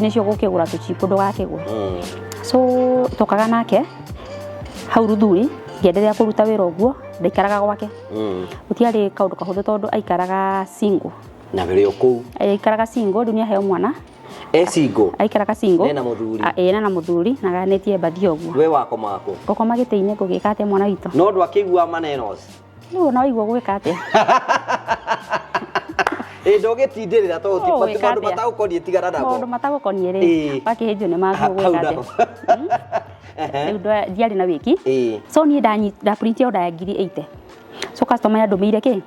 Ici nĩcio gũkĩgũra tũchipu ndũgakĩgwe. So tũkaga nake hau Ruthuri, ngĩenderea kũruta wĩra ũguo, ndaikaraga gwake. Gũtiarĩ kaũndũ kahũthũ tondũ aikaraga single. Na wĩrĩ o kũu. Aikaraga single, rĩu nĩ aheo mwana. E single? Aikaraga single. Nena mũthuri? Ĩĩ, na mũthuri, na ganĩtie mbathi ũguo. We wakoma kũ? Ngũkoma gĩtĩ-inĩ, ngũgĩka atĩa mwana witũ? No ndwakĩigua manenos? Rĩu ona waigua gwĩka atĩa? Ĩ ndũgĩtindĩrĩra tondũ ti Ũgwĩka maũndũ atĩa? matagũkoniĩ tigana namo. Maũndũ matagũkoniĩ rĩ, wakĩhĩnjwo nĩ maguo Hau gwĩka atĩa? naho. Rĩu ndiarĩ na wĩki. So niĩ nda print order ya 80,000. So customer yandũmĩire kĩ?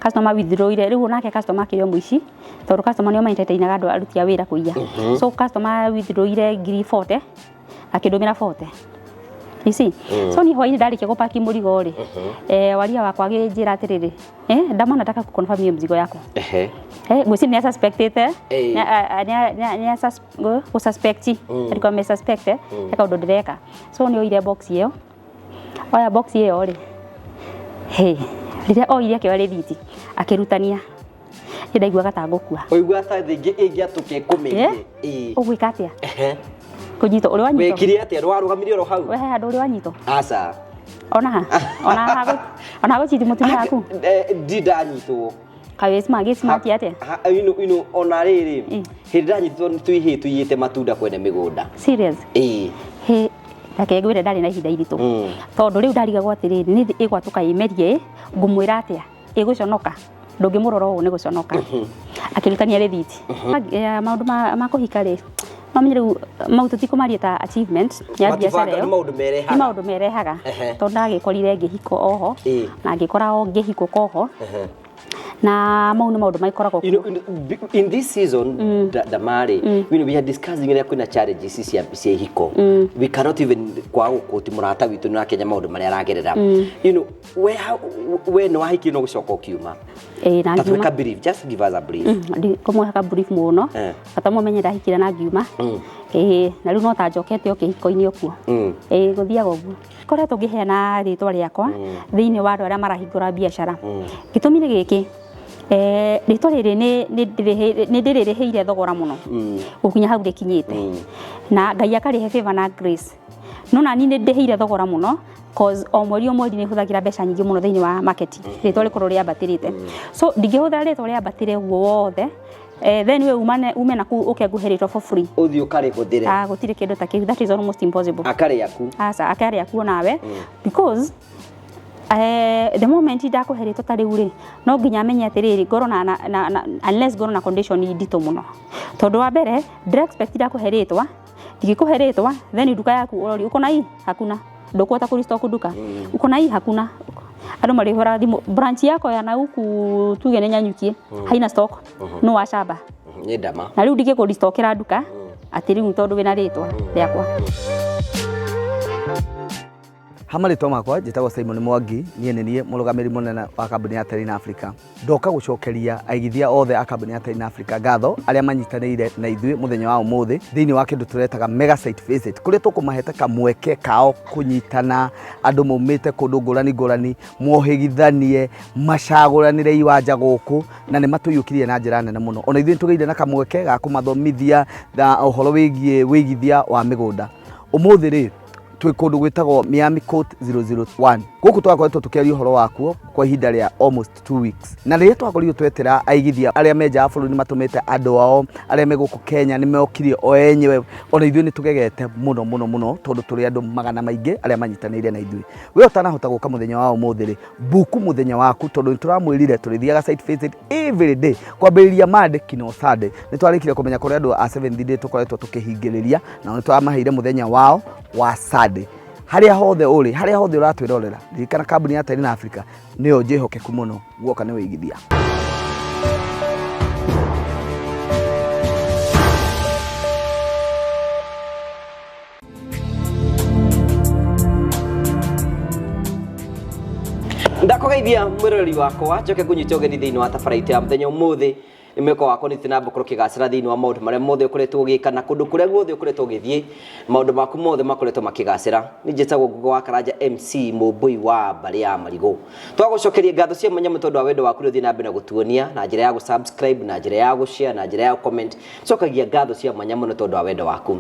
Customer withdrawire, rĩu onake customer akĩrĩ o mũici tondũ customer nĩo ma-entertainaga andũ aruti a wĩra kũiya. So customer withdrawire 40,000 akĩndũmĩra 40. You see? So niĩ hwainĩ ndarĩkia gũpaki mũrigo rĩ, waria wakwa agĩnjĩra atĩrĩrĩ, Ndama nataka kuconfirm hiyo mzigo yako. Ngwĩciria nĩ asuspectĩte, nĩ gũsuspect, alikuwa amesuspect he kaũndũ ndĩreka. So nĩ oire box ĩyo, oya box ĩyo rĩ, he, rĩrĩa oire akĩoya rĩthiti akĩrutania, niĩ ndaiguaga ta ngũkua. Ũigua ta thĩ ĩngĩatũka ĩkũmĩrie. Ũgwĩka atĩa? Kũnyitwo, ũrĩ wanyitwo? Wekire atĩa? Ndwarũgamire oro hau? We he handũ ũrĩ wanyitwo? Aca. Ona ha? Ona ha ona gũchiti mũtumia waku? Ndi ndanyitwo. Kaĩ wĩ smart, gĩ smart atĩa? You know, ona rĩrĩ, hĩndĩ ndanyitwo nĩ tũihĩ tũiyĩte matunda kwene mĩgũnda. Serious? Ĩĩ. Hĩ, reke ngwĩre ndarĩ na ihinda iritũ. Tondũ rĩu ndarigagwo atĩrĩrĩ, nĩ thĩ ĩgwatũka ĩmerie ĩ, ngũmwĩra atĩa? Ĩgũconoka. Ndũngĩmũrora ũũ nĩ gũconoka. Akĩrutania rĩthiti. Maũndũ ma kũhika rĩ, no menye rĩu mau tũtikũmaria ta achievement ya biacara Matibanga, ĩyo. nĩ maũndũ merehaga. Nĩ maũndũ merehaga. Tondũ ndagĩkorire ngĩhika oho, na ngĩkora o ngĩhikũka oho. Na mau nĩ maũndũ magĩkoragwo kuo. In this season, Damari, we are discussing ũrĩa kwĩna challenges cia ihiko. We cannot even kwaga gũkũti mũrata witũ nĩ ũrakenya maũndũ marĩa aragerera. We nĩ wahikire no gũcoka ũkiuma. Ĩĩ, na Ta ngiuma. twĩka brief, just give us a brief. Kũmũhe ka brief mũno. Bata mũmenye ndahikire na ngiuma. Ĩĩ, na rĩu no ta njokete o kĩhiko-inĩ o kuo. Ĩĩ, gũthiaga ũguo. Ngoretwo ngĩheana rĩtwa rĩakwa thĩinĩ wa andũ arĩa marahingũra biacara. Gĩtũmi nĩ gĩkĩ, rĩtwa rĩrĩ nĩ ndĩrĩrĩhĩire thogora mũno gũkinya hau rĩkinyĩte. Na Ngai akarĩhe favor na grace. No nani nĩ ndĩhĩire thogora mũno, cause o mweri o mweri nĩ hũthagĩra mbeca nyingĩ mũno thĩinĩ wa marketing. Rĩtwa rĩkorwo rĩambatĩrĩte. So ndingĩhũthĩra rĩtwa rĩambatĩre ũguo wothe, then we ume na kũu ũke ngũhe rĩtwa for free. Ũthiĩ ũkarĩhũthĩre. Gũtirĩ kĩndũ ta kĩu, that is almost impossible. Akarĩ aku. Aca, akarĩ aku onawe. Because the moment ndakũhe rĩtwa ta rĩu rĩ, no nginya menye atĩrĩrĩ, ngorwo na, na, na, na, unless ngorwo na condition nditũ mũno. Tondũ wa mbere, ndĩra expect ndakũhe rĩtwa, ndingĩkũhe rĩtwa, then nduka yaku ũrori, uko na hii? Hakuna. Ndũkũhota kũ restock nduka. Uko na hii? Hakuna. Andũ marĩhũra thimũ, branch yako ya na huku tuge nĩ Nyanyukie, haina stock. No wacamba. Nĩ ndama. Na rĩu ndingĩkũ restockĩra nduka, atĩ rĩu tondũ wĩna rĩtwa rĩakwa. Ha marĩtwa makwa njĩtagwo Simon Mwangi, niĩ nĩ niĩ mũrũgamĩrĩri mũnene wa kambuni ya Terrain Africa. Ndoka gũcokeria aigithia othe a kambuni ya Terrain Africa ngatho arĩa manyitanĩire na ithuĩ mũthenya wa ũmũthĩ thĩinĩ wa kĩndũ tũretaga mega site visit, kũrĩa tũkũmahete kamweke kao kũnyitana andũ maumĩte kũndũ ngũrani ngũrani, mohĩgithanie, macagũranĩre iwanja gũkũ, na nĩ matũiyũkirie na njĩra nene mũno. Ona ithuĩ nĩ tũgĩire na kamweke ga kũmathomithia na ũhoro wĩgiĩ wĩigithia wa mĩgũnda. Ũmũthĩ rĩ, twĩ kũndũ gwĩtagwo Miami Court 001. Gũkũ twakoretwo tũkĩaria ũhoro wakuo kwa ihinda rĩa almost 2 weeks. Na rĩrĩa twakorirwo twetera aigithia arĩa me nja wa bũrũri nĩmatũmĩte andũ ao arĩa me gũkũ Kenya nĩmokire o enyewe, ona ithuĩ nĩtũgegete mũno mũno mũno tondũ tũrĩ andũ magana maingĩ arĩa manyitanĩire na ithuĩ. We ũtanahota gũka mũthenya wa ũmũthĩ rĩ, buku mũthenya waku tondũ nĩtũramwĩrire tũrĩthiaga site visit every day kwambĩrĩria Monday kinya Sunday. Nĩtwarĩkire kũmenya kũrĩa andũ a Seventh Day tũkoretwo tũkĩhingĩrĩria, nao nĩtũramaheire mũthenya wao wa Sunday. Harĩa hothe ũrĩ, harĩa hothe ũratwĩrorera, ririkana kambuni ya Terrain Africa nĩyo njĩhokeku mũno guoka nĩ wĩigithia. Ndakũgeithia mwĩroreri wakwa, njoke ngũnyite ũgeni thĩinĩ wa tabara itũ ya mũthenya ũmũthĩ. Nĩ mwĩko wakwa nĩ na mbere ũkĩgacĩra thĩinĩ wa maũndũ marĩa mothe ũkoretwo ũgĩka na kũndũ kũrĩa guothe ũkoretwo ũgĩthiĩ, maũndũ maku mothe makoretwo makĩgacĩra. Niĩ njĩtagwo Ngugo wa Karanja MC Mũmbũi wa mbarĩ ya Marigũ. Twagũcokeria ngatho cia mwanya tondũ wa wendo waku ũrĩa ũthiĩ na mbere na gũtuonia na njĩra ya gũ-subscribe, na njĩra ya gũ-share, na njĩra ya gũ-comment. Cokagia ngatho cia mwanya mũno tondũ wa wendo waku.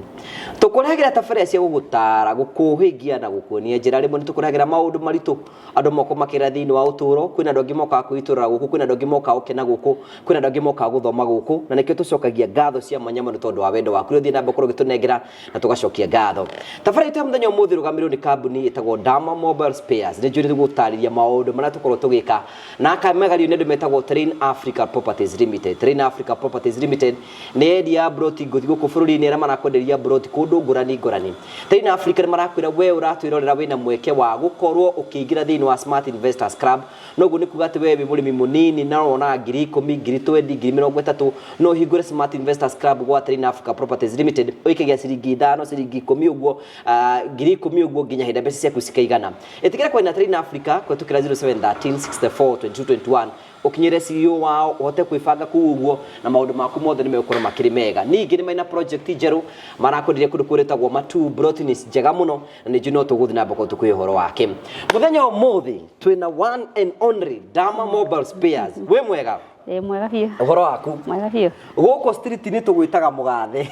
Tũkũrehagĩra tabarĩra cia gũgũtara, gũkũhĩgia na gũkuonia njĩra. Rĩmwe nĩ tũkũrehagĩra maũndũ maritũ andũ moko makĩra thĩinĩ wa ũtũũro. Kwĩna andũ angĩ mokaga kwĩitũrũra gũkũ, kwĩna andũ angĩ mokaga gũkena gũkũ, kwĩna andũ angĩ mokaga gũthoma gũkũ, na nĩkĩo tũcokagia ngatho cia mwanya mũno tondũ wa wendo waku ũrĩa ũthiĩ na mbere gũkorwo ũgĩtũnengera na tũgacokia ngatho. Tabarĩra itũ ya mũthenya ũmũthĩ ĩrũgamĩrĩirwo nĩ kambuni ĩtagwo Dama Mobile Spares. Nĩ njũĩ nĩ gũtarĩria maũndũ marĩa tũkorwo tũgĩka na akamegario nĩ andũ metagwo Terrain Africa Properties Limited. Terrain Africa Properties Limited nĩ endia a mburoti ngũthi gũkũ bũrũri-inĩ arĩa marakwenderia mburoti kũndũ ngũrani ngũrani. Terrain Africa nĩ marakwĩra we ũratwĩrorera wĩna mweke wa gũkorwo ũkĩingĩra thĩinĩ wa Smart Investors Club. Noguo nĩ kuga atĩ we wĩ mũrĩmi mũnini na wonaga 10,000, 20,000, 30,000, no ũhingũre Smart Investors Club gwa Terrain Africa Properties Limited, ũikagia ciringi 5, ciringi 10 ũguo, 10,000 ũguo nginya hĩndĩ mbeca ciaku cikaigana. Ĩtĩkĩra kwaria na Terrain Africa kũhetũkĩra 0713 64 22 21, ũkinyĩre CEO wao ũhote kwĩbanga kũu ũguo na maũndũ maku mothe nĩ megũkorwo makĩrĩ mega. Ningĩ nĩ marĩ na project njerũ marakwenderia kũndũ kũrĩtagwo Matu, broti nĩ njega mũno na nĩ njũĩ no tũgũthiĩ na mbere tũkũhe ũhoro wake. Mũthenya ũmũthĩ twĩna one and only Dama Mobile Spares. Wĩ mwega? Ĩ, mwega biũ. Ũhoro waku? Mwega biũ. Gũkũ street nĩ tũgwĩtaga mũgathe.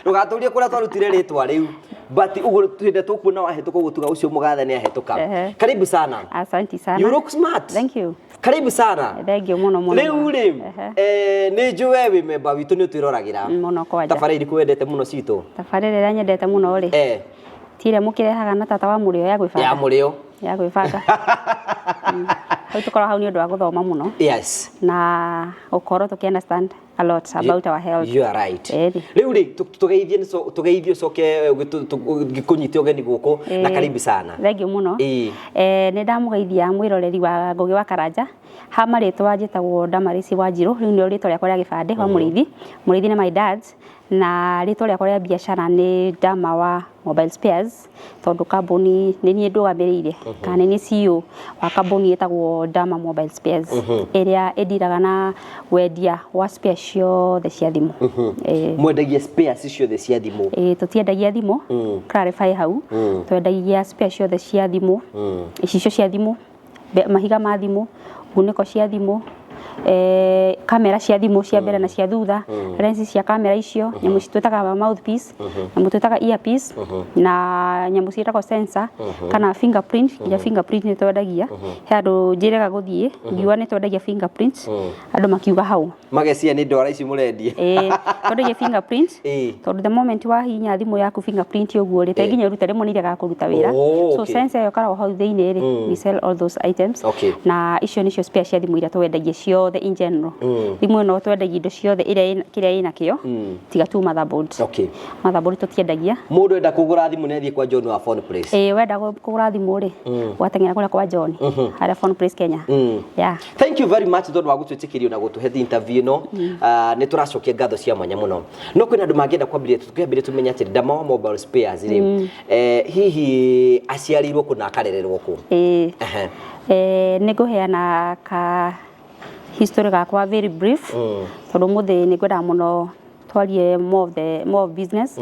Ndũgatũrie kũrĩa twarutire rĩtwa rĩu, but ũguo hĩndĩ tũkuona wahĩtũka ũguo tuga ũcio mũgathe nĩ ahĩtũka. Karibu sana. Asante sana. You look smart. Thank you. Karibu sana. Thank you mũno mũno. Rĩu rĩ, nĩ njũĩ we wĩ memba witũ nĩ ũtwĩroragĩra. Mũno kwanja. Tabarĩra irĩkũ wendete mũno citũ? Tabarĩra ĩrĩa nyendete mũno rĩ, ti ĩrĩa mũkĩrehaga na tata wa mũrĩo ya gwĩbanga. Ya mũrĩo. Ya gwĩbanga. Hau tũkoragwo hau nĩ ũndũ wa gũthoma mũno. Na gũkorwo tũkĩ understand a lot about our health. You are right. Ĩni. Rĩu rĩ, tũgeithie tũgeithie ũcoke ngĩkũnyite ũgeni gũkũ na karibu sana. Thank you mũno. Nĩ ndamũgeithia mwĩroreri wa Ngũgĩ wa Karanja. Ha marĩtwa njĩtagwo Damaris Wanjirũ, rĩu nĩrĩo rĩtwa rĩakwa rĩa gĩbandĩ wa Mũrĩithi. Mũrĩithi nĩ my dad, na rĩtwa rĩakwa rĩa biacara nĩ Dama wa Mobile Spares, tondũ kambuni nĩ niĩ ndũgamĩrĩire kana nĩ niĩ CEO wa kambuni ĩtagwo Dama Mobile Spares, ĩrĩa ĩndiraga na wendia wa spares ciothe cia thimũ. Mwendagia spares ciothe cia thimũ? Ĩĩ, tũtiendagia thimũ, clarify hau. Twendagia spares ciothe cia thimũ, icicio cia thimũ, mahiga ma thimũ, ngunĩko cia thimũ, kamera cia thimũ cia mbere na cia thutha, lens cia kamera icio, nyamũ twĩtaga mouthpiece, nyamũ twĩtaga earpiece, na nyamũ ciĩtagwo sensor kana fingerprint, nginya fingerprint nĩ twendagia. He handũ njĩrĩga gũthiĩ ngiuga nĩ twendagia fingerprint, andũ makiuga hau. Magecia nĩ ndwara ici mũrendia. Ĩĩ, twendagia fingerprint tondũ the moment wahihinya thimũ yaku fingerprint ũguo rĩ, ta nginya ũrute rĩmwe nĩ iregaga kũruta wĩra. So sensor ĩyo ĩkoragwo hau thĩinĩ rĩ, we sell all those items. Na icio nĩcio spare cia thimũ iria twendagia ciothe in general. Thimũ ĩno twendagia indo ciothe iria kĩrĩa ĩnakĩo, tiga tu motherboard. Motherboard tũtiendagia. Mũndũ enda kũgũra thimũ nĩ athiĩ kwa John wa Phone Place. Ĩĩ, wenda kũgũra thimũ rĩ, ũgateng'era kũrĩa kwa John, harĩa Phone Place Kenya. Yeah. Thank you very much tondũ wa gũtwĩtĩkĩria na gũtũhe interview ĩno. Nĩ tũracokia ngatho cia mwanya mũno. No kwĩna andũ mangĩenda kwambĩrĩria, tũkĩambĩrĩria tũmenye atĩ Dama wa Mobile Spares rĩ, hihi aciarĩirwo kũ na akarererwo kũ? Ĩĩ. Nĩ ngũheana ka history gakwa very brief, tondũ ũmũthĩ nĩ ngwendaga mũno twarie more of the more of business.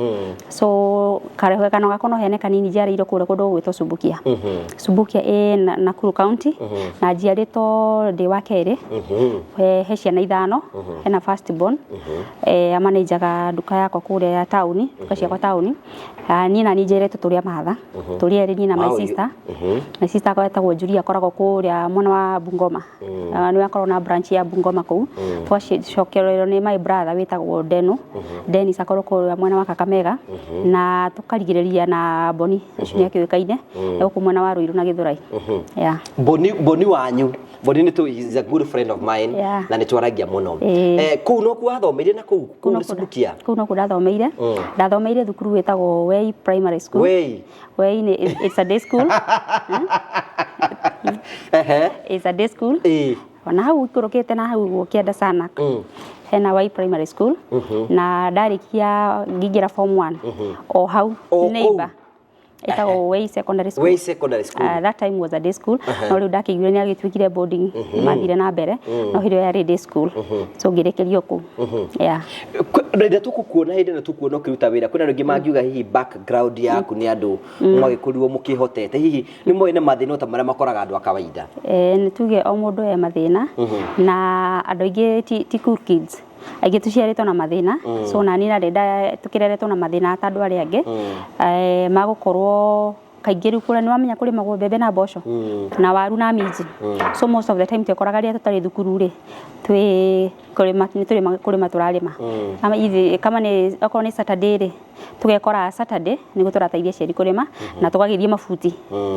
So karehe kano gakwa no heane kanini. Njiarĩirwo kũrĩa kũndũ gũgwĩtwo Subukia. Subukia ĩ Nakuru County, na njiarĩtwo ndĩ wa kerĩ. He ciana 5, hena first born, amanĩnjaga nduka yakwa kũrĩa ya taũni, nduka ciakwa taũni. Niĩ na niĩ njiarĩtwo tũrĩ a matha, tũrĩ erĩ, niĩ na my sister. My sister akwa etagwo Julia, akoragwo kũrĩa mwena wa Bungoma. Nĩwe akoragwo na branch ya Bungoma kũu. Twacokererwo nĩ my brother wĩtagwo Deno. Dennis akoragwo kũrĩa mwena wa Kakamega, na tũkarigĩrĩria na Boni, ũcio nĩ akĩũĩkaine gũkũ mwena wa Ruiru na Gĩthũrai. Yeah. Boni, Boni wanyu, Boni nĩ he is a good friend of mine na nĩ twaragia mũno. Kũu no kuo wathomeire na kũu kũu nĩ Subukia? Kũu no kuo ndathomeire. Ndathomeire thukuru wĩtagwo Wei Primary School. Wei. Wei nĩ it's a day school. It's a day school. Ona hau ikũrũkĩte na hau ũguo kĩanda sana. Hena Wai Primary School. Na ndarĩkia ngĩingĩra form 1. O hau O neighbor. Ĩtagwo Way Secondary School. Way Secondary School. That time was a day school, no rĩu ndakĩiguire nĩ agĩtuĩkire boarding, mathire na mbere, no hĩndĩ ĩyo yarĩ day school, so ngĩrĩkĩrio kũu, yeah. Rĩrĩa tũgũkuona, hĩndĩ ĩno tũkuona ũkĩruta wĩra, kwĩna andũ aingĩ mangiuga hihi background yaku nĩ andũ mwagĩkorirwo mũkĩhotete, hihi nĩ moĩ na mathĩna ta marĩa makoraga andũ a kawaida? Nĩ tuge o mũndũ e mathĩna, na andũ aingĩ ti cool kids, aingĩ tũciarĩtwo na mathĩna. So nani narĩ tũkĩreretwo na mathĩna ta andũ arĩa angĩ, magũkorwo kaingĩ rĩu kũrĩa nĩwamenya kũrĩmagwo mbembe na mboco na waru na minji. So most of the time twekoraga rĩrĩa tũtarĩ thukuru rĩ, twĩ kũrĩma, nĩ tũrĩma, kũrĩma tũrarĩma. Kama ithe kama nĩ okorwo nĩ Saturday rĩ, tũgekora Saturday nĩguo tũrateithia aciari kũrĩma na tũgagĩthiĩ mabuti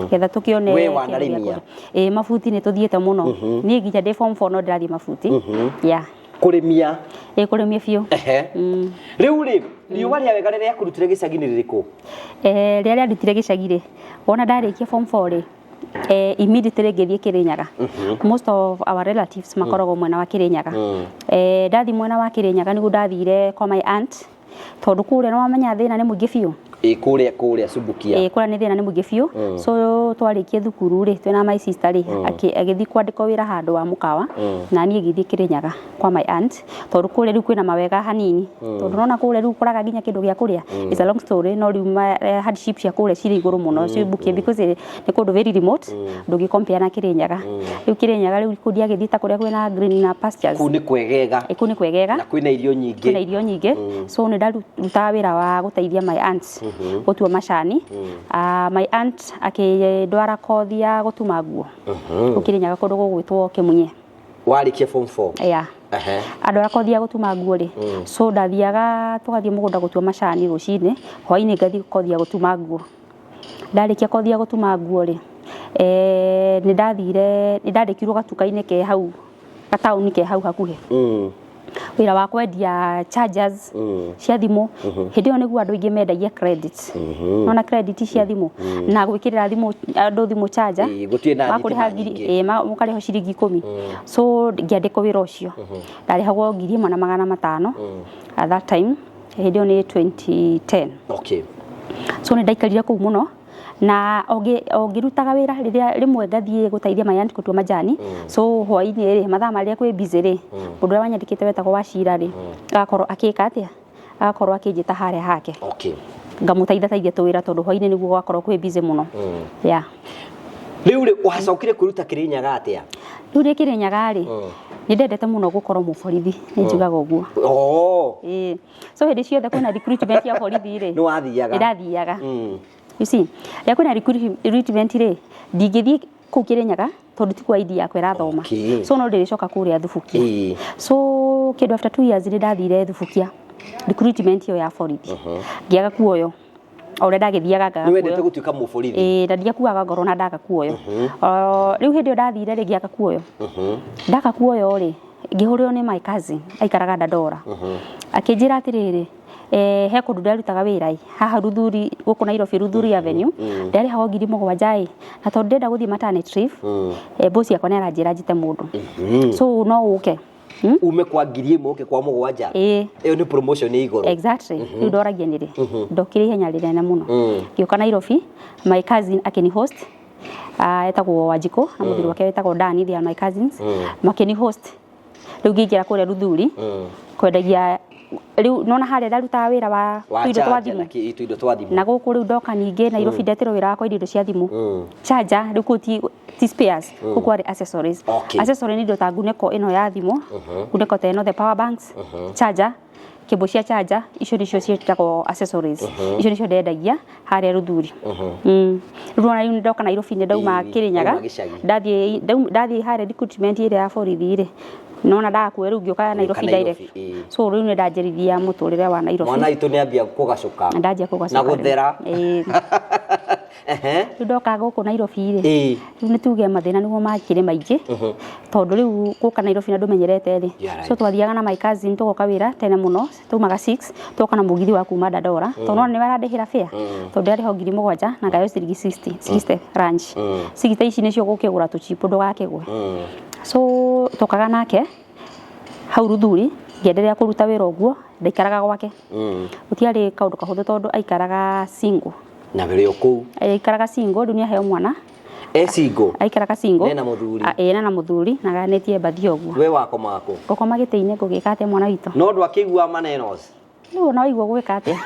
getha tũkĩone We kĩndũ gĩa wanarĩmia? kũrĩa. Ĩĩ, mabuti nĩ tũthiĩte mũno. Niĩ nginya ndĩ form 4 no ndĩrathiĩ mabuti, yeah. Kũrĩmia? Ĩĩ, kũrĩmia biũ. Rĩu rĩ, riũa rĩa wega rĩrĩa rĩakũrutire gĩcagi-inĩ rĩrĩkũ? Rĩrĩa rĩandutire gĩcagi rĩ, wona ndarĩkia form 4 rĩ, immediately ngĩthiĩ Kĩrĩnyaga. Most of our relatives makoragwo mwena wa Kĩrĩnyaga. Ndathiĩ mwena wa Kĩrĩnyaga nĩguo ndathire kwa my aunt, tondũ kũrĩa nĩ wamenya thĩna nĩ mũingĩ biũ. Ĩ, kũrĩa Subukia. Ĩ, kũrĩa nĩ thĩna nĩ mũingĩ biũ. So twarĩkia thukuru rĩ, twĩna my sister rĩ, agĩthiĩ kwandĩkwo wĩra handũ wa mũkawa, na niĩ ngĩthiĩ Kĩrĩnyaga kwa my aunt, tondũ kũrĩa rĩu kwĩna mawega hanini, tondũ nona kũrĩa rĩu ũkoraga nginya kĩndũ gĩa kũrĩa. It's a long story, no rĩu hardship cia kũrĩa cirĩ igũrũ mũno Subukia, because nĩ kũndũ very remote, ndũngĩ compare na Kĩrĩnyaga. Rĩu Kĩrĩnyaga rĩu kũu ndiagĩthiĩ ta kũrĩa kwĩna green na pastures. Kũu nĩ kwegega. Ĩ, kũu nĩ kwegega. Na kwĩna irio nyingĩ. Kwĩna irio nyingĩ. So nĩ ndarutaga wĩra wa gũteithia my aunt gũtua macani. My aunt akĩndwara kothi ya gũtuma nguo kũu Kĩrĩnyaga, kũndũ gũgwĩtwo Kĩmunye. Warĩkia form 4? Yeah. Andwara kothi ya gũtuma nguo rĩ, so ndathiaga, tũgathiĩ mũgũnda gũtua macani rũcinĩ, hwainĩ ngathiĩ kothi ya gũtuma nguo. Ndarĩkia kothi ya gũtuma nguo rĩ, nĩ ndathire, nĩ ndandĩkirwo gatuka-inĩ ke hau gataũni ke hau hakuhĩ, wĩra wa kwendia chargers cia thimũ. Hĩndĩ ĩyo nĩguo andũ aingĩ mendagia credit, nona credit cia thimũ na gwĩkĩrĩra thimũ andũ thimũ charger. Ĩĩ, gũtirĩ na Makũrĩha thitima ngiri nyingĩ. Ĩĩ, mũkarĩha ciringi 10. So ngĩandĩkwo wĩra ũcio, ndarĩhagwo 1500 at that time. Hĩndĩ ĩyo nĩ 2010. So nĩ ndaikarire kũu mũno na o ngĩrutaga wĩra, rĩrĩa rĩmwe ngathiĩ gũteithia my aunt gũtua majani. So hwainĩ rĩ, mathaa marĩa kwĩ busy rĩ, mũndũ ũrĩa wanyandĩkĩte wetagwo Wacira rĩ, agakorwo akĩka atĩa, agakorwo akĩnjĩta harĩa hake, ngamũteithia teithia tũwĩra, tondũ hwainĩ nĩguo gwakorwo kwĩ busy mũno, yeah. Rĩu rĩ, wacokire kwĩruta Kĩrĩnyaga atĩa? Rĩu rĩ, Kĩrĩnyaga rĩ, nĩ ndendete mũno gũkorwo mũborithi, nĩ njugaga ũguo. Ĩĩ, so hĩndĩ ciothe kwĩna recruitment ya borithi rĩ, Nĩ wathiaga? Nĩ ndathiaga. You see, rĩrĩa kwĩna recruitment rĩ, ndingĩthiĩ kũu Kĩrĩnyaga tondũ ti kwa ID yakwa ĩrathoma. So no ndĩrĩcoka kũrĩa Thubukia. So kĩndũ after 2 years nĩ ndathire Thubukia recruitment ĩyo ya borithi, ngĩaga kuoyo o ũrĩa ndagĩthiaga ngaga Nĩ wendete kuoyo. gũtuĩka mũborithi? Ĩĩ, na ndiakuaga ngoro na ndaga kuoyo. Rĩu hĩndĩ ĩyo ndathire rĩ, ngĩaga kuoyo. Ndaga kuoyo rĩ, ngĩhũrĩrwo nĩ my cousin aikaraga Dandora, akĩnjĩra atĩrĩrĩ, he kũndũ ndarutaga wĩra ĩ haha Ruthuri, gũkũ Nairobi, Ruthuri Avenue, ndarĩhagwo 7000 ĩ, na tondũ ndĩrenda gũthiĩ maternity leave, boss yakwa nĩ aranjĩra njĩte mũndũ, so no ũke. Ume kwa 1000 ũke kwa 7? Ĩĩ. Ĩyo nĩ promotion ĩ igũrũ. Exactly. Rĩu ndoragia nĩ rĩ ndokire ihenya rĩnene mũno, ngĩũka Nairobi, my cousin akĩni host, etagwo Wanjikũ na mũthuri wake wetagwo Dani, they are my cousins, makĩni host. Rĩu ngĩingĩra kũrĩa Ruthuri kwendagia. Rĩu nona harĩa ndarutaga wĩra wa Wa tũindo twa charger thimũ na tũindo twa thimũ. Na gũkũ rĩu ndoka ningĩ Nairobi, ndeterwo wĩra wa kwendia indo cia thimũ, charger. Rĩu kũu ti spares, kũu kwarĩ accessories. Accessory nĩ indo ta ngunĩko ĩno ya thimũ, ngunĩko ta ĩno, the power banks, charger, kĩbũ cia charger, icio nĩcio ciĩtagwo accessories. Icio nĩcio ndendagia harĩa Ruthuri. Rĩu ona rĩu ndoka Nairobi nĩ ndauma Ĩĩ, Kĩrĩnyaga. wauma gĩcagi. Ndathiĩ harĩa recruitment ĩrĩa ya borithi rĩ, nona ndakua rĩu ngĩũka Nairobi Nairobi, direct. So rĩu nĩ ndanjĩrithia mũtũrĩre wa Nairobi. Mwana witũ nĩ ambia kũgacũka. Na ndanjia kũgacũka Na rĩu. gũthera. Ĩĩ. Rĩu ndoka gũkũ Nairobi rĩ, rĩu nĩ tuge mathĩna nĩguo makĩrĩ maingĩ, tondũ rĩu gũka Nairobi na ndũmenyerete rĩ, so twathiaga na my cousin, tũgoka wĩra tene mũno, taumaga 6, tũgoka na mũgithi wa kuma Dandora, tondũ nona nĩwe arandĩhĩra fare, tondũ ndarĩhwo 7000 na ngayo ciringi 60 60 lunch. 60 ici nĩcio gũkĩgũra tũchipo ndũgakĩgwe. So tũkaga nake hau Ruthuri, ngĩenderea kũruta wĩra ũguo, ndaikaraga gwake. Gũtiarĩ kaũndũ kahũthũ tondũ aikaraga single. Na wĩrĩ o kũu? Aikaraga single, rĩu nĩ aheo mwana. E single? Aikaraga single. Nena mũthuri? Ĩĩ, na mũthuri na ganĩtie mbathi ũguo. We wakoma kũ? Ngũkoma gĩtĩ-inĩ, ngũgĩka atĩa mwana witũ? No ndwakĩigua manenos? Rĩu ona waigua gwĩka atĩa?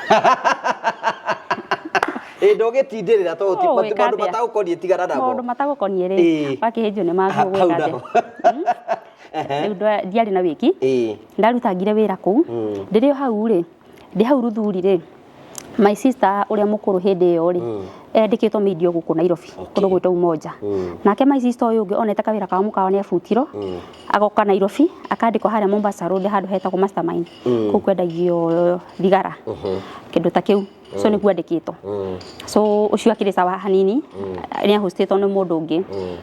Ĩ, ndũgĩtindĩrĩra tondũ ti Ũgwĩka maũndũ atĩa? matagũkoniĩ, tigana namo. Maũndũ matagũkoniĩ rĩ, wakĩhĩnjio nĩ maguo Hau gwĩka atĩa? naho. Rĩu ndiarĩ na wĩki. Ndarutangire wĩra kũu. Ndĩrĩ o hau rĩ, ndĩ hau Ruthuri rĩ, my sister ũrĩa mũkũrũ hĩndĩ ĩyo rĩ, endĩkĩtwo media gũkũ Nairobi, kũndũ gwĩtwo Umoja. Nake my sister ũyũ ũngĩ onete kawĩra kao mũkawa nĩ abutirwo, agoka Nairobi, akandĩkwo harĩa Mombasa Road handũ hetagwo Mastermind, kũu kwendagio thigara, kĩndũ ta kĩu. So nĩguo andĩkĩtwo. So ũcio akĩrĩ sawa hanini, nĩ ahostĩtwo nĩ mũndũ ũngĩ.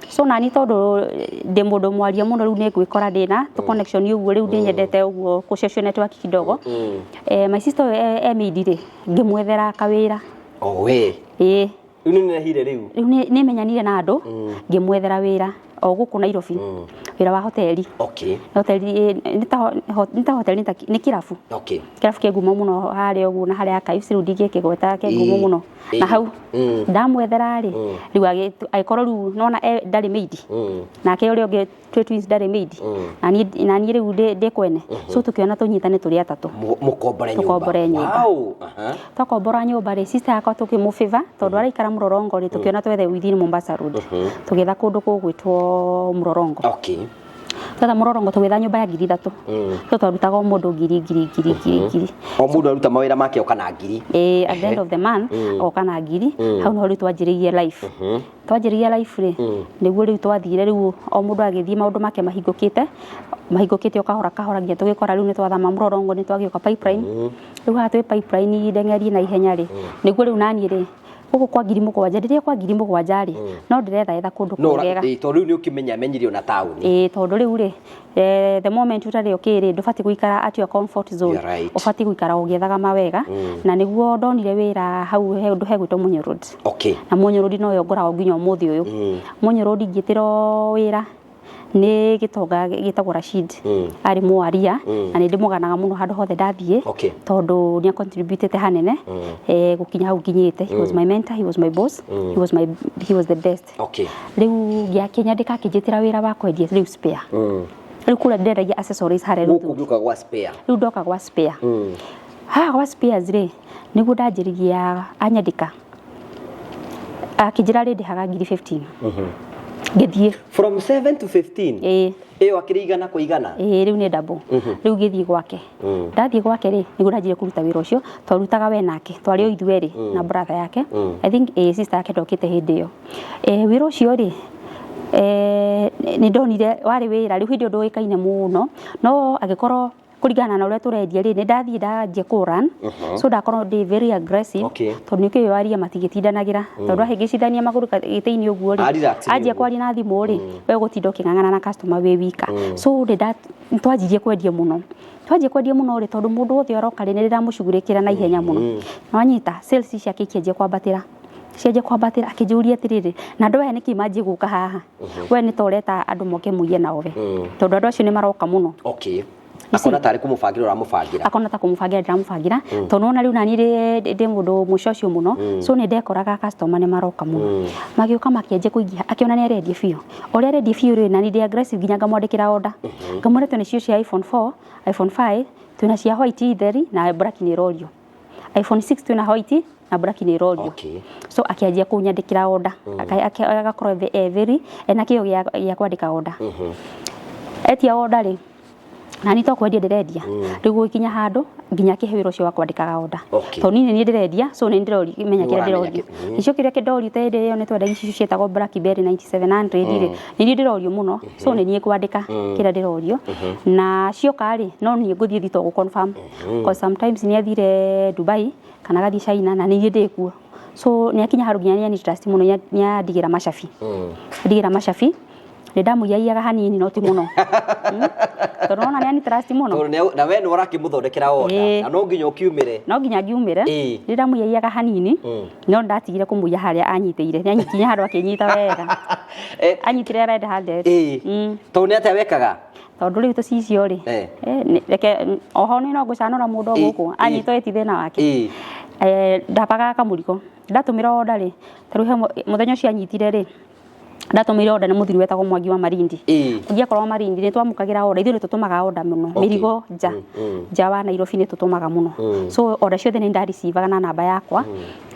So nani tondũ ndĩ mũndũ mwaria mũno, rĩu nĩ ngwĩkora ndĩna tũ connection ũguo, rĩu ndĩnyendete ũguo kũ social network kidogo. My sister ũyũ e maid rĩ, ngĩmwethera kawĩra. O we? Ĩĩ. Rĩu nĩ nehire rĩu? Rĩu nĩ menyanire na andũ, ngĩmwethera wĩra o gũkũ Nairobi, wĩra wa hoteli. Hoteli, nĩ ta hoteli, nĩ kĩrabu. Kĩrabu kĩ ngumo mũno harĩa ũguo na harĩa Archives, rĩu ndingĩkĩgweta, kĩ ngumo mũno. Na hau ndamwethera rĩ, rĩu agĩkorwo rĩu nona ndarĩ maid. Nake ũrĩa ũngĩ twĩ twins ndarĩ maid. Na niĩ rĩu ndĩ kwene. So tũkĩona tũnyitane tũrĩ atatũ. Mũkombore nyũmba. Tũkombore nyũmba. Wow. Aha. Twakombora nyũmba rĩ, sister yakwa tũkĩmũfavor tondũ araikara Mũrorongo rĩ, tũkĩona twethe within Mombasa Road. Tũgĩetha kũndũ kũgwĩtwo Mũrorongo. Twetha Mũrorongo tũgĩetha nyũmba ya 3,000. So twarutaga o mũndũ ngiri, ngiri, ngiri, ngiri, ngiri. O mũndũ aruta mawĩra make oka na ngiri. Ĩĩ, at the end of the month oka na ngiri. Hau niho rĩu twanjĩrĩirie life. Twanjĩrĩria life rĩ, nĩguo rĩu twathire, rĩu o mũndũ agĩthiĩ maũndũ make mahingũkĩte, mahingũkĩte o kahora kahora nginya tũgĩkora rĩu nĩ twathama Mũrorongo, nĩ twagĩũka Pipeline. Rĩu haha twĩ Pipeline ndeng'erie na ihenya rĩ, nĩguo rĩu naniĩ rĩ, gũkũ kwa 7,000, rĩrĩa kwa 7,000 rĩ, no ndĩretha etha kũndũ No, kwegega. Tondũ rĩu nĩ ũkĩmenya menyire ona taũni. Ĩĩ, tondũ rĩu rĩ, the moment ũtarĩ okay rĩ, ndũbatiĩ gũikara at your comfort zone. You're right. Ũbatiĩ gũikara ũgĩethaga mawega. Na nĩguo ndonire wĩra hau he ũndũ hegwĩtwo Munyo Road. Na Munyo Road noyo ngoragwo nginya ũmũthĩ ũyũ. Munyo Road ngĩtĩrwo wĩra nĩ gĩtonga gĩtagwo Rashid. Arĩ mwaria, na nĩ ndĩmũganaga mũno handũ hothe ndathiĩ. Tondũ nĩ acontributĩte hanene, gũkinya hau nginyĩte. He was my mentor, he was my boss, he was the best. Rĩu ngĩakĩnyandĩka akĩnjĩtĩra wĩra wa kwendia rĩu spare. Rĩu kũrĩa ndĩrendagia accessories harĩa Gũkũ Ruthu. ngĩũka gwa spare. Rĩu ndoka gwa spare. Haha gwa spares rĩ, nĩguo ndanjĩrĩria anyandĩka. Akĩnjĩra rĩ ndĩhaga ngiri 15. Ngĩthiĩ. From 7 to 15? Ĩĩ. Ĩyo akĩrĩ igana kwa igana? Ĩĩ, rĩu nĩ double. Rĩu ngĩthiĩ gwake. Ndathiĩ gwake rĩ, nĩguo ndanjirie kũruta wĩra ũcio, twarutaga we nake, twarĩ o ithuĩ erĩ na brother yake. I think sister yake ndokĩte hĩndĩ ĩyo. Wĩra ũcio rĩ, nĩ ndonire warĩ wĩra, rĩu hĩndĩ ĩyo ndũĩkaine mũno, no angĩkorwo kũringana na ũrĩa tũrendia rĩ, nĩ ndathiĩ ndanjia kũ run. So ndakorwo ndĩ very aggressive, tondũ nĩ kĩũĩ waria matigĩtindanagĩra, tondũ ahĩngĩcithania magũrũ gĩtĩ-inĩ ũguo rĩ, A relax nĩ anjia ũguo. kwaria na thimũ rĩ, we ũgũtinda ũkĩng'ang'ana na customer wĩ wika. So nĩ twanjirie kwendia mũno. Twanjia kwendia mũno rĩ, tondũ mũndũ wothe aroka rĩ, nĩ ndĩramũcugurĩkĩra na ihenya mũno. Nĩwanyita, sales ciake ikĩanjia kwambatĩra. Cianjia kwambatĩra, akĩnjũria atĩrĩrĩ, na andũ aya nĩkĩ manjie gũka haha? We nĩ ta ũreta andũ moke mũiye nao we. Tondũ andũ acio nĩ maroka mũno. Akona tarĩ kũmũbangĩra ũramũbangĩra. Akona ta kũmũbangĩra ndĩramũbangĩra. Tondũ nĩwona rĩu nani ndĩ mũndũ mũcocio mũno. So nĩ ndekoraga customer nĩ maroka mũno. Magĩũka makĩanjia kũingĩha, akĩona nĩ arendia biũ. Ũrĩa arendia biũ rĩ, nani ndĩ aggressive nginya ngamwandĩkĩra order. Ngamwĩra twĩna cio cia iPhone 4, iPhone 5, twĩna cia white theri na black nĩ ĩrorio. iPhone 6 twĩna white na black nĩ ĩrorio. So akĩanjia kũnyandĩkĩra order. Agakorwo very ena kĩo gĩa kwandĩka order. Etia order rĩ, na niĩ to kwendia ndĩrendia. Rĩu gũgĩkinya handũ nginya akĩhe wĩra ũcio wa kwandĩkaga order. Tondũ niĩ nĩ niĩ ndĩrendia, so nĩ ndĩramenya kĩrĩa Nĩũramenya ndĩrorio. Icio kĩrĩa kĩndorio ta hĩndĩ ĩyo nĩ twendagia icio ciĩtagwo Blackberry 9700 rĩ, nĩ niĩ ndĩrorio mũno, so nĩ niĩ ngwandĩka kĩrĩa ndĩrorio. Na cioka rĩ, no niĩ ngũthiĩ thitoo gũ confirm. Because sometimes nĩ athire Dubai kana agathiĩ China na nĩ niĩ ndĩkuo. So nĩ akinya handũ nginya nĩ ani-trust mũno, nĩ andigĩra macabi. Andigĩra macabi. Nĩ ndamũiyaiyaga hanini no ti mũno. Tondũ nona nĩ ani-trust mũno. Tondũ na we nĩ ũrakĩmũthondekera order, na no nginya ũkiumĩre. No nginya ngiumĩre. Nĩ ndamũiyaiyaga hanini, no ndatigire kũmũiya harĩa anyitĩire. Nĩ anyikinya handũ akĩnyita wega. Anyitire red handed. Tondũ nĩ atĩa wekaga? Tondũ rĩu tũcicio rĩ, reke, oho nĩ no ngũcanũra mũndũ o gũkũ, anyitwo ĩti thĩna wake. Ndambaga kamũrigo. Ndatũmĩra order rĩ, ta rĩu he mũthenya ũcio anyitire rĩ, ndatũmĩire order nĩ mũthuri wetagwo Mwangi wa Malindi. Mwangi akorwo wa Malindi nĩ twamũkagĩra order, ithuĩ nĩ tũtũmaga order mũno. Mĩrigo nja, nja wa Nairobi nĩ tũtũmaga mũno. So order ciothe nĩ ndareceivaga na namba yakwa.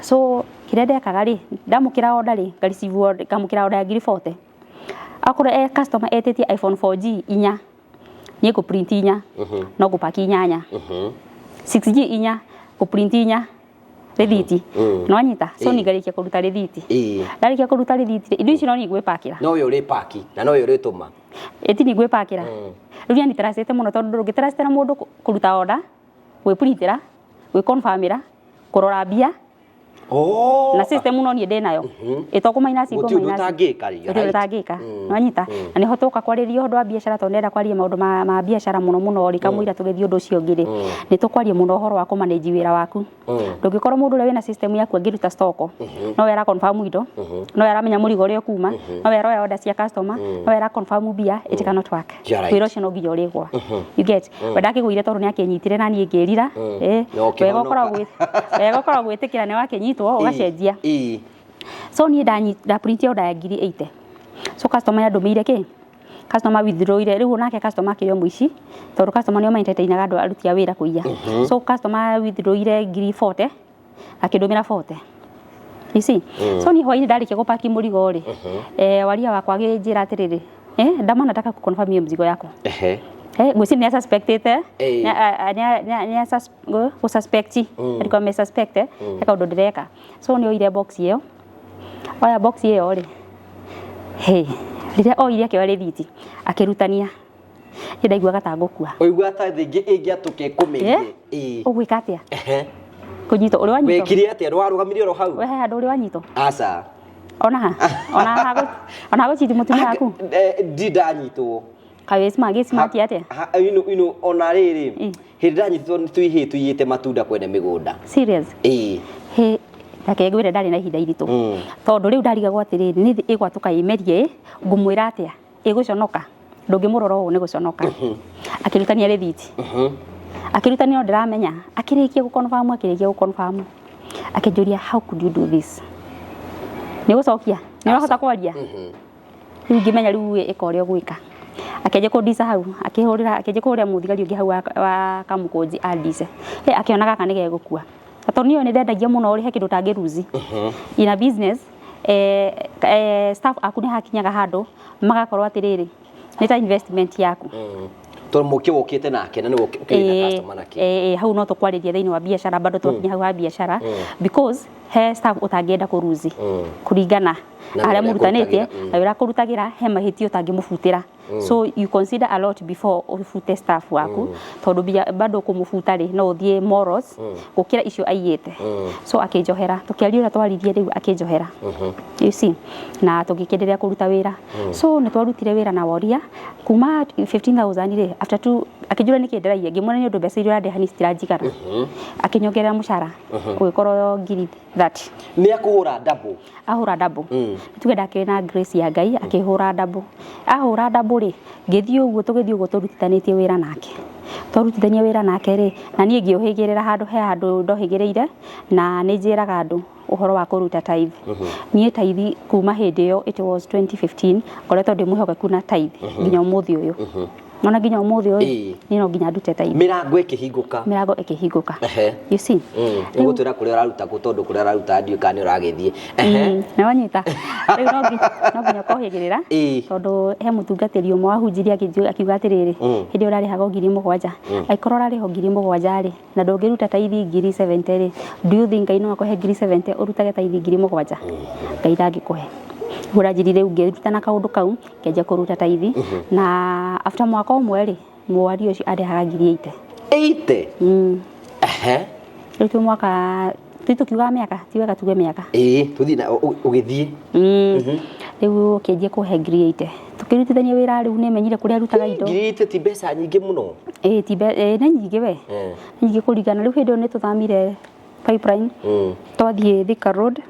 So kĩrĩa ndekaga rĩ, ndamũkĩra order rĩ, nga receive order, ngamũkĩra order ya ngiri 40. Akorwo e customer etĩtie iPhone 4G inya, niĩ ngũ print inya, no ngũpaki inyanya. 6G inya, ngũ print inya rĩthiti. Nĩwanyita? So nĩ ngarĩkia kũruta rĩthiti. Ndarĩkia kũruta rĩthiti rĩ, indo ici no niĩ ngwĩpakĩra. No we ũrĩpaki na nowe ũrĩtũma. Ĩti niĩ ngwĩpakĩra. Rĩu niĩ nĩ mũno tondũ ndũngĩtrustĩra mũndũ kũruta order, gwĩprintĩra, gwĩconfirmĩra, kũrora mbia. Na system no niĩ ndĩnayo. Ĩto kũ minus ngũ Gũtirĩ ũndũ minus. ũtangĩka rĩ, Gũtirĩ ũndũ ũtangĩka. Nĩwanyita? Na nĩho tũka kwarĩria ũndũ wa biacara tondũ ndĩrenda kwaria maũndũ ma biacara mũno mũno rĩ, kamũira tũgĩthiĩ ũndũ ũcio ũngĩ rĩ, nĩ tũkwaria mũno ũhoro wa kũmanage wĩra waku. Ndũngĩkorwo mũndũ ũrĩa wĩna system yaku angĩruta stock, no we ara confirm indo, no we aramenya mũrigo ũrĩa ũkuma, no we aroya order cia customer, no we ara confirm mbia, it cannot work. You're right. Wĩra ũcio no nginya ũrĩgwa. You get? We ndakĩgũire tondũ nĩ akĩnyitire na niĩ ngĩrira. Na ũkĩhonoka. Wega ũkoragwo wega ũkoragwo gwĩtĩkĩra nĩ wakĩnyitwo ũgacenjia. So niĩ nda print order ya ngiri 80. So customer yandũmĩire kĩ? Customer withdrawire rĩu onake customer akĩrĩ o mũici tondũ customer nĩo ma-entertainaga andũ aruti a wĩra kũiya. So customer withdrawire ngiri 40 akĩndũmĩra 40. You see? So niĩ hwainĩ ndarĩkia gũpaki mũrigo rĩ, waria wakwa agĩnjĩra atĩrĩrĩ, Ndama nataka kuconfirm hiyo mzigo yako. Ngwĩciria nĩ asuspectĩte, nĩ gũsuspect, alikuwa amesuspect he kaũndũ ndĩreka. So nĩ oire box ĩyo, oya box ĩyo rĩ, he rĩrĩa oire akĩoya rĩthiti akĩrutania, niĩ ndaiguaga ta ngũkua. Ũigua ta thĩ ĩngĩ ĩngĩatũka ĩkũmĩrie. Ũgwĩka atĩa? Kũnyitwo, ũrĩ wanyitwo? Wekire atĩa? Ndwarũgamire oro hau? We he handũ ũrĩ wanyitwo? Aca. Ona ha? Ona ha ona gũchiti mũtumia waku? Ndi ndanyitwo. Kaĩ smart gĩ smart atĩa? Ino ona rĩrĩ, hĩndĩ ndanyitwo nĩ tũihĩ tũiyĩte matunda kwene mĩgũnda. Serious? He reke ngwĩre ndarĩ na ihinda iritũ. Tondũ rĩu ndarigagwo atĩrĩrĩ, nĩ thĩ ĩgwatũka ĩmerie ĩ, ngũmwĩra atĩa? Ĩgũconoka. Ndũngĩmũrora ũũ nĩ gũconoka. Akĩrutania rĩthiti. Akĩrutania no ndĩramenya. Akĩrĩkia gũconfirm, akĩrĩkia gũconfirm. Akĩnjũria how could you do this? Nĩ ũgũcokia? Nĩ ũrahota kwaria? Rĩu ngĩmenya rĩu ĩka ũrĩa ũgwĩka. Akĩanjia kũndica hau, akĩhũrĩra, akĩanjia kũhũrĩra mũthigari ũngĩ hau wa Kamũkũnji andice. Akĩona gaka nĩ gegũkua. Tondũ niĩ nĩ ndendagia mũno rĩ, he kĩndũ ũtangĩruzi. In a business, staff aku nĩ hakinyaga handũ magakorwo atĩrĩrĩ, nĩ ta investment yaku. Tondũ mũkĩ wokĩte nake na nĩwe ũkĩrĩ na customer nake. Hau no tũkwarĩria thĩinĩ wa biacara, bado twakinya hau ha biacara, because he staff ũtangĩenda kũruzi kũringana Na harĩa ũrĩa mũrutanĩtie akũrutagĩra, na wĩra akũrutagĩra, he mahĩtia ũtangĩmũbutĩra. So you consider a lot before ũbute staff waku, tondũ bado kũmũbuta rĩ, no ũthiĩ morals gũkĩra icio aiyĩte. So akĩnjohera, tũkĩaria ũrĩa twaririe rĩu akĩnjohera. You see? Na tũgĩkĩenderea kũruta wĩra. So nĩ twarutire wĩra na woria kuma 15,000 rĩ, after two akĩnjũria nĩkĩ ndĩraiya, ngĩmwĩra nĩ ũndũ mbeca iria ũrandĩha niĩ citiranjigana. Akĩnyongerera mũcara ũgĩkorwo ngiri 30. Nĩ akũhũra double. Ahũra double. Tuge ndakĩrĩ na grace ya Ngai, akĩhũra double. Ahũra double rĩ, ngĩthiĩ ũguo, tũgĩthiĩ ũguo tũrutithanĩtie wĩra nake. Twarutithania wĩra nake rĩ, na niĩ ngĩũhĩgĩrĩra handũ he handũ ndohĩgĩrĩire, na nĩ njĩraga andũ ũhoro wa kũruta tithe. Niĩ tithe kuma hĩndĩ ĩyo, it was 2015, ngoretwo ndĩ mwĩhokeku na tithe nginya ũmũthĩ ũyũ. Nona nginya ũmũthĩ ũyũ, niĩ no nginya ndute tithe. Mĩrango ĩkĩhingũka. Mĩrango ĩkĩhingũka. You see? Nĩ gũtwĩra kũrĩa ũraruta kũ, tondũ kũrĩa ũraruta ndiũĩ kana nĩ ũragĩthiĩ. Nĩ wanyita? Rĩu no nginya ũkohĩgĩrĩra, tondũ he mũtungatĩri ũmwe wahunjirie akiuga atĩrĩrĩ, hĩndĩ ĩyo ũrarĩhagwo ngiri mũgwanja. Angĩkorwo ũrarĩhwo ngiri mũgwanja rĩ, na ndũngĩruta tithe ngiri 70 rĩ, do you think Ngai no akũhe ngiri 70 ũrutage tithe ngiri mũgwanja? Ngai ndangĩkũhe. Ũranjĩrire rĩu ngĩruta na kaũndũ kau, ngĩanjia kũruta tithe, na after mwaka ũmwe rĩ, mwaria ũcio arĩhaga ngiri 80. 80? Rĩu twĩ mwaka, twĩ tũkiugaga mĩaka, ti wega tuge mĩaka. Tũthiĩ na ũgĩthiĩ. Rĩu ũkĩanjia kũhe ngiri 80. Tũkĩrutithania wĩra rĩu nĩ menyire kũrĩa arutaga indo. Ngiri 80 ti mbeca nyingĩ mũno? Ti nĩ nyingĩ we. Nĩ nyingĩ kũringana. Rĩu hĩndĩ ĩyo nĩ tũthamire Pipeline. Twathiĩ Thika Road.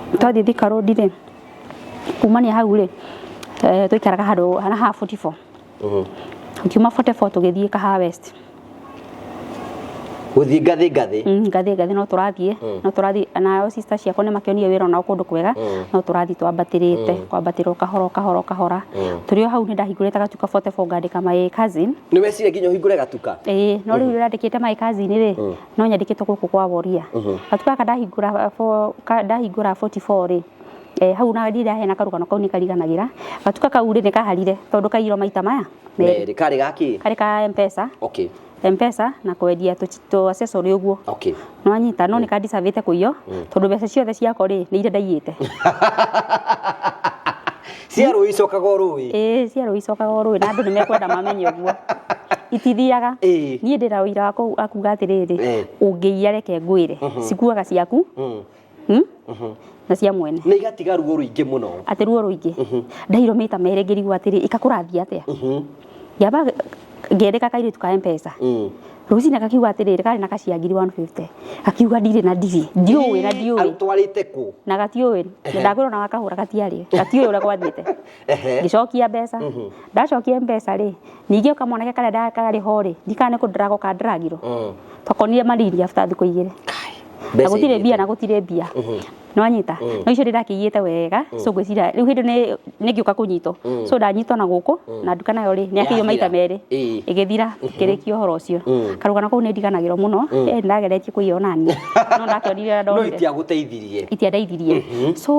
Twathiĩ Thika Road rĩ, kumania hau rĩ, twaikaraga handũ hana ha 44. Tukiuma 44 tũgĩthiĩ Kahawa West. Gũthiĩ ngathĩ ngathĩ. Ngathĩ ngathĩ no tũrathiĩ, no tũrathiĩ nayo sister ciakwa nĩ makĩonire wĩra onao kũndũ kwega, no tũrathiĩ twambatĩrĩte, kwambatĩra o kahora o kahora o kahora. Tũrĩ o hau nĩ ndahingũrĩte gatuka 44 ngandĩka my cousin. Nĩ wecire nginya ũhingũre gatuka? Ĩĩ, no rĩu ndandĩkĩte my cousin rĩ, no nyandĩkĩtwo gũkũ kwa Woria. Gatuka gaka ndahingũra ndahingũra 44 rĩ, hau na ndirĩ ndaheana karũgano kau nĩ kariganagĩra. Gatuka kau rĩ nĩ kaharire tondũ kaiyirwo maita maya merĩ. Merĩ. Karĩ gakĩ? Karĩ ka M-Pesa. M-Pesa na kwendia tũ accessory ũguo. Nĩwanyita, no nĩ ka deserve kũiywo tondũ mbeca ciothe ciakwa rĩ nĩ iria ndaiyĩte. Cia rũĩ icokaga o rũĩ. Ĩĩ, cia rũĩ icokaga o rũĩ na andũ nĩ mekwenda mamenye ũguo. Itithiaga. Niĩ ndĩna ũira wa kuga atĩrĩrĩ, ũngĩiya reke ngwĩre, cikuaga ciaku na cia mwene. Na igatiga ruo rũingĩ mũno. Atĩ ruo rũingĩ. Ndairwo maita merĩ ngĩrigwo atĩrĩ, ĩkakũrathiĩ atĩa? Ngĩamba ngĩandĩka kairĩtu ka M-Pesa. Rũcinĩ gakiuga atĩrĩrĩ, karĩ na kacia ngiri 150. Gakiuga ndirĩ na ndirĩ. Ndiũĩ na ndiũĩ. Arutwarĩte kũ? Na gatiũĩ. Ndakwĩrwo na wakahũra gatiarĩ. Gatiũĩ ũrĩa gwathiĩte. Ngĩcokia mbeca. Ndacokia mbeca rĩ, ningĩ kamwanake karĩa karĩ ho rĩ, ndikana nĩ kũndĩrago kandiragirwo. Twakonire mariri after thikũ igĩrĩ. Na gũtirĩ mbia na gũtirĩ mbia. Nĩwanyita? No icio ndĩrakĩiyĩte wega, so ngwĩciria rĩu hĩndĩ nĩ ngĩũka kũnyitwo. So ndanyitwo na gũkũ na nduka nayo rĩ, nĩ yakĩiywo maita merĩ. Ĩgĩthira, ngĩrĩkia ũhoro ũcio. Karũgano kau nĩ ndiganagĩrwo mũno, nĩndageretie kũiya onaniĩ. No ndakĩonire ũrĩa No ndonire. itiagũteithirie. Itiandeithirie. So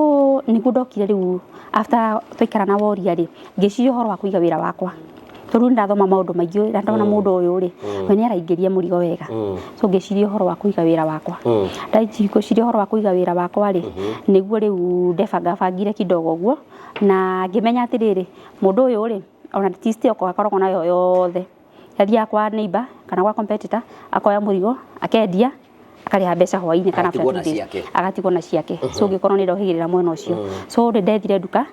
nĩguo ndokire rĩu after twaikara na Woria rĩ, ngĩciria ũhoro wa kũiga wĩra wakwa. Tondũ nĩ ndathoma maũndũ maingĩ na ndona mũndũ ũyũ rĩ, we nĩ araingĩria mũrigo wega. So ngĩciria ũhoro wa kũiga wĩra wakwa. Ngĩciria ũhoro wa kũiga wĩra wakwa rĩ, nĩguo rĩu ndebangabangire kidogo ũguo, na ngĩmenya atĩrĩrĩ, mũndũ ũyũ rĩ, ona ti stock akoragwo nayo yothe. Athiaga kwa neighbor kana gwa competitor, akoya mũrigo, akendia, akarĩha mbeca hwainĩ kana after Agatigwo na 2 days. ciake. Agatigwo na ciake. So ngĩkorwo nĩ ndohĩgĩrĩra mwena ũcio. So nĩ ndethire nduka.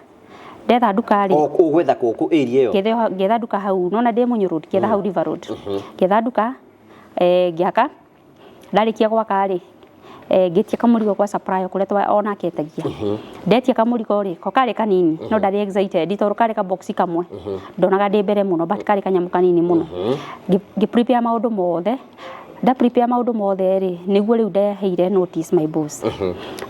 Ndetha nduka rĩ, O ũgwetha kũ kũ area ĩyo? Ngĩetha nduka hau, nona ndĩ Mũnyũ Road, ngĩetha hau River Road. Ngĩetha nduka, ngĩaka. Ndarĩkia gwaka rĩ, ngĩtia kamũrigo gwa supplier kũrĩa onake etagia. Ndetia kamũrigo rĩ, ko karĩ kanini, no ndarĩ excited tondũ karĩ ka box kamwe. Ndonaga ndĩ mbere mũno, but karĩ kanyamũ kanini mũno. Ngĩ prepare maũndũ mothe. Nda prepare maũndũ mothe rĩ, nĩguo rĩu ndeheire notice my boss.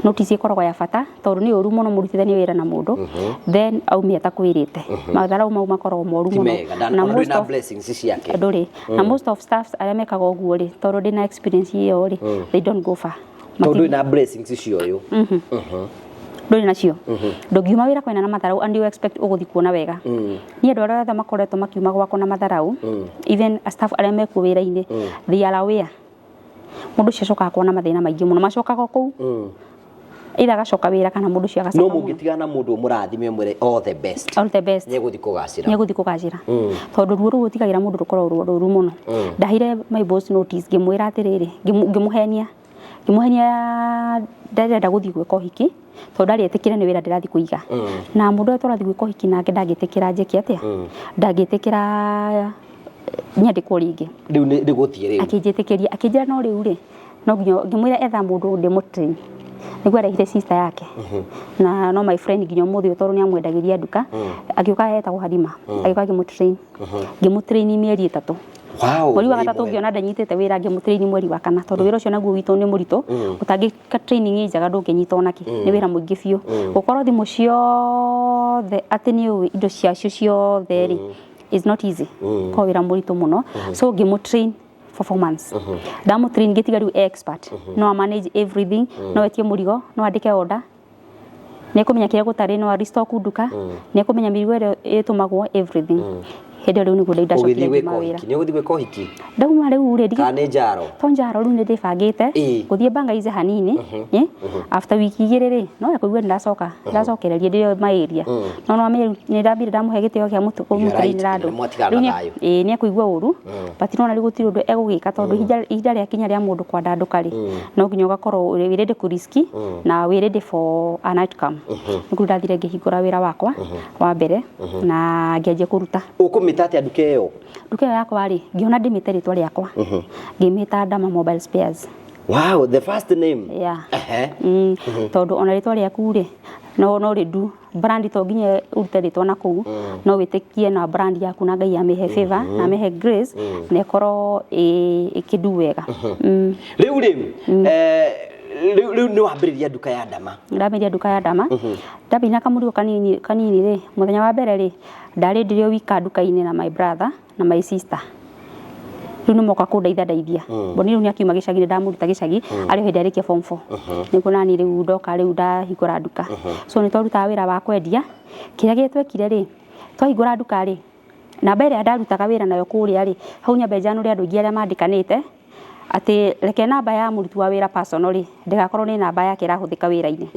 Notice ĩkoragwo ya bata tondũ nĩ ũru mũno mũrutithanie wĩra na mũndũ, then aume atakwĩrĩte. Matharau mau makoragwo moru Ti mũno. mega. Na Ona ndũrĩ most na of blessings ciake. Ndũrĩ. Na most of staffs arĩa mekaga ũguo rĩ, tondũ ndĩna experience ĩyo rĩ, they don't go far. Tondũ ndũrĩ na blessings cia ũyũ. Ndũrĩ nacio. Ndũngiuma wĩra kwĩna na matharau and you expect ũgũthiĩ kuona wega. Niĩ andũ arĩa othe makoretwo makiuma gwakwa na matharau, even staff arĩa mekuo wĩra-inĩ, they are aware. Mũndũ ũcio acokaga kuona mathĩna maingĩ mũno, macokaga o kũu. Either agacoka wĩra kana mũndũ ũcio agacoka No mũno. mũngĩtigana na mũndũ ũmũrathime ũmwĩre all the best. All the best. Nĩegũthiĩ kũgacĩra. Nĩegũthiĩ kũgacĩra. Tondũ ruo rũu ũtigagĩra mũndũ rũkoragwo ruo rũru mũno. Ndaheire my boss notice ngĩmwĩra atĩrĩrĩ, ngĩmũhenia. Ngĩmũhenia ndarenda gũthiĩ gwĩka ũhiki, tondũ ndarĩ etĩkĩre nĩ wĩra ndĩrathiĩ kũiga. Na mũndũ ũrĩa tũrathiĩ gwĩka ũhiki nake ndangĩtĩkĩra njĩke atĩa? Ndangĩtĩkĩra nyandĩkwo rĩngĩ. Rĩu nĩ gũthiĩ rĩu. Akĩnjĩtĩkĩria, akĩnjĩra no rĩu rĩ, no nginya ngĩmwĩra etha mũndũ ndĩmũtrain. Nĩguo arehire sister yake. Na no my friend nginya ũmũthĩ ũyũ tondũ nĩamwendagĩria nduka. Agĩũka etagwo Halima. Agĩũka ngĩmũtrain. Ngĩmũtrain mĩeri 3. Wow, Mweri wa wĩ gatatũ mwega. ngĩona ndanyitĩte wĩra ngĩmũtrain mweri wa kana tondũ wĩra ũcio naguo witũ nĩ mũritũ. Ũtangĩka training njega ndũngĩnyita onakĩ. Nĩ wĩra mũingĩ biũ. Gũkorwo thimũ ciothe atĩ nĩ ũĩ indo ciacio ciothe rĩ, is not easy. Korwo wĩra mũritũ mũno. So ngĩmũtrain for 4 months. Ndamũtrain ngĩtiga rĩu expert. No a manage everything, no etie mũrigo, no andĩke order. Nĩ ekũmenya kĩrĩa gũtarĩ, no a restock nduka, nĩ ekũmenya mĩrigo ĩrĩa ĩtũmagwo, everything. Hĩndĩ ĩyo rĩu nĩguo ndacokire Ũgĩthiĩ gwĩka ngiuma wĩra. ũhiki. Nĩ ũgũthiĩ gwĩka ũhiki? Ndauma rĩu rĩ, Kana nĩ njaro? To njaro rĩu nĩ ndĩbangĩte gũthiĩ Bangaize hanini, after wiki igĩrĩ rĩ, no ekũigua nĩ ndacokereria ndĩ my area. No no amenye nĩ ndambire ndamũhe gĩtĩo kĩa You're kũmũtrainĩra right, andũ. nĩ mwatigana Rĩu na thayũ. Ĩĩ, nĩ ekũigua ũru, but no na rĩu gũtirĩ ũndũ egũgĩka tondũ ihinda rĩakinya rĩa mũndũ kwandandũka rĩ, no nginya ũgakorwo wĩ ready kũ risk na wĩ ready for an outcome. Nĩguo ndathire ngĩhingũra wĩra wakwa wa mbere na ngĩanjia kũruta. Ũkũmĩta atĩa nduka ĩyo? Nduka ĩyo yakwa rĩ, ngĩona ndĩmĩte rĩtwa rĩakwa. Ngĩmĩta Ndama Mobile Spares. Wow, the first name. Yeah. Tondũ ona rĩtwa rĩaku rĩ, No rĩndu brand to nginya ũrute rĩtwa na kũu, no wĩtĩkie na brand yaku na Ngai amĩhe favor na amĩhe grace na ĩkorwo ĩkĩndu wega. Rĩu rĩ, rĩu nĩ wambĩrĩria nduka ya ndama. Ndambĩrĩria nduka ya ndama, ndambĩrĩria na kamũrigo kanini kanini rĩ. Mũthenya wa mbere rĩ, ndarĩ ndĩrĩ o wika nduka-inĩ na my brother na my sister. Rĩu nĩ moka kũndeithia ndeithia. Boni rĩu nĩ akiuma gĩcagi, nĩ ndamũruta gĩcagi arĩ o hĩndĩ arĩkia form 4, nĩguo nani rĩu ndoka, rĩu ndahingũra nduka. So nĩ twarutaga wĩra wa kwendia. Kĩrĩa gĩtwekire rĩ, twahingũra nduka rĩ, namba ĩrĩa ndarutaga wĩra nayo kũrĩa rĩ, hau nyambe njanũre andũ aingĩ arĩa mandĩkanĩte atĩ reke namba ya mũruti wa wĩra personal rĩ, ndĩgakorwo nĩ namba yake ĩrahũthĩka wĩra-inĩ.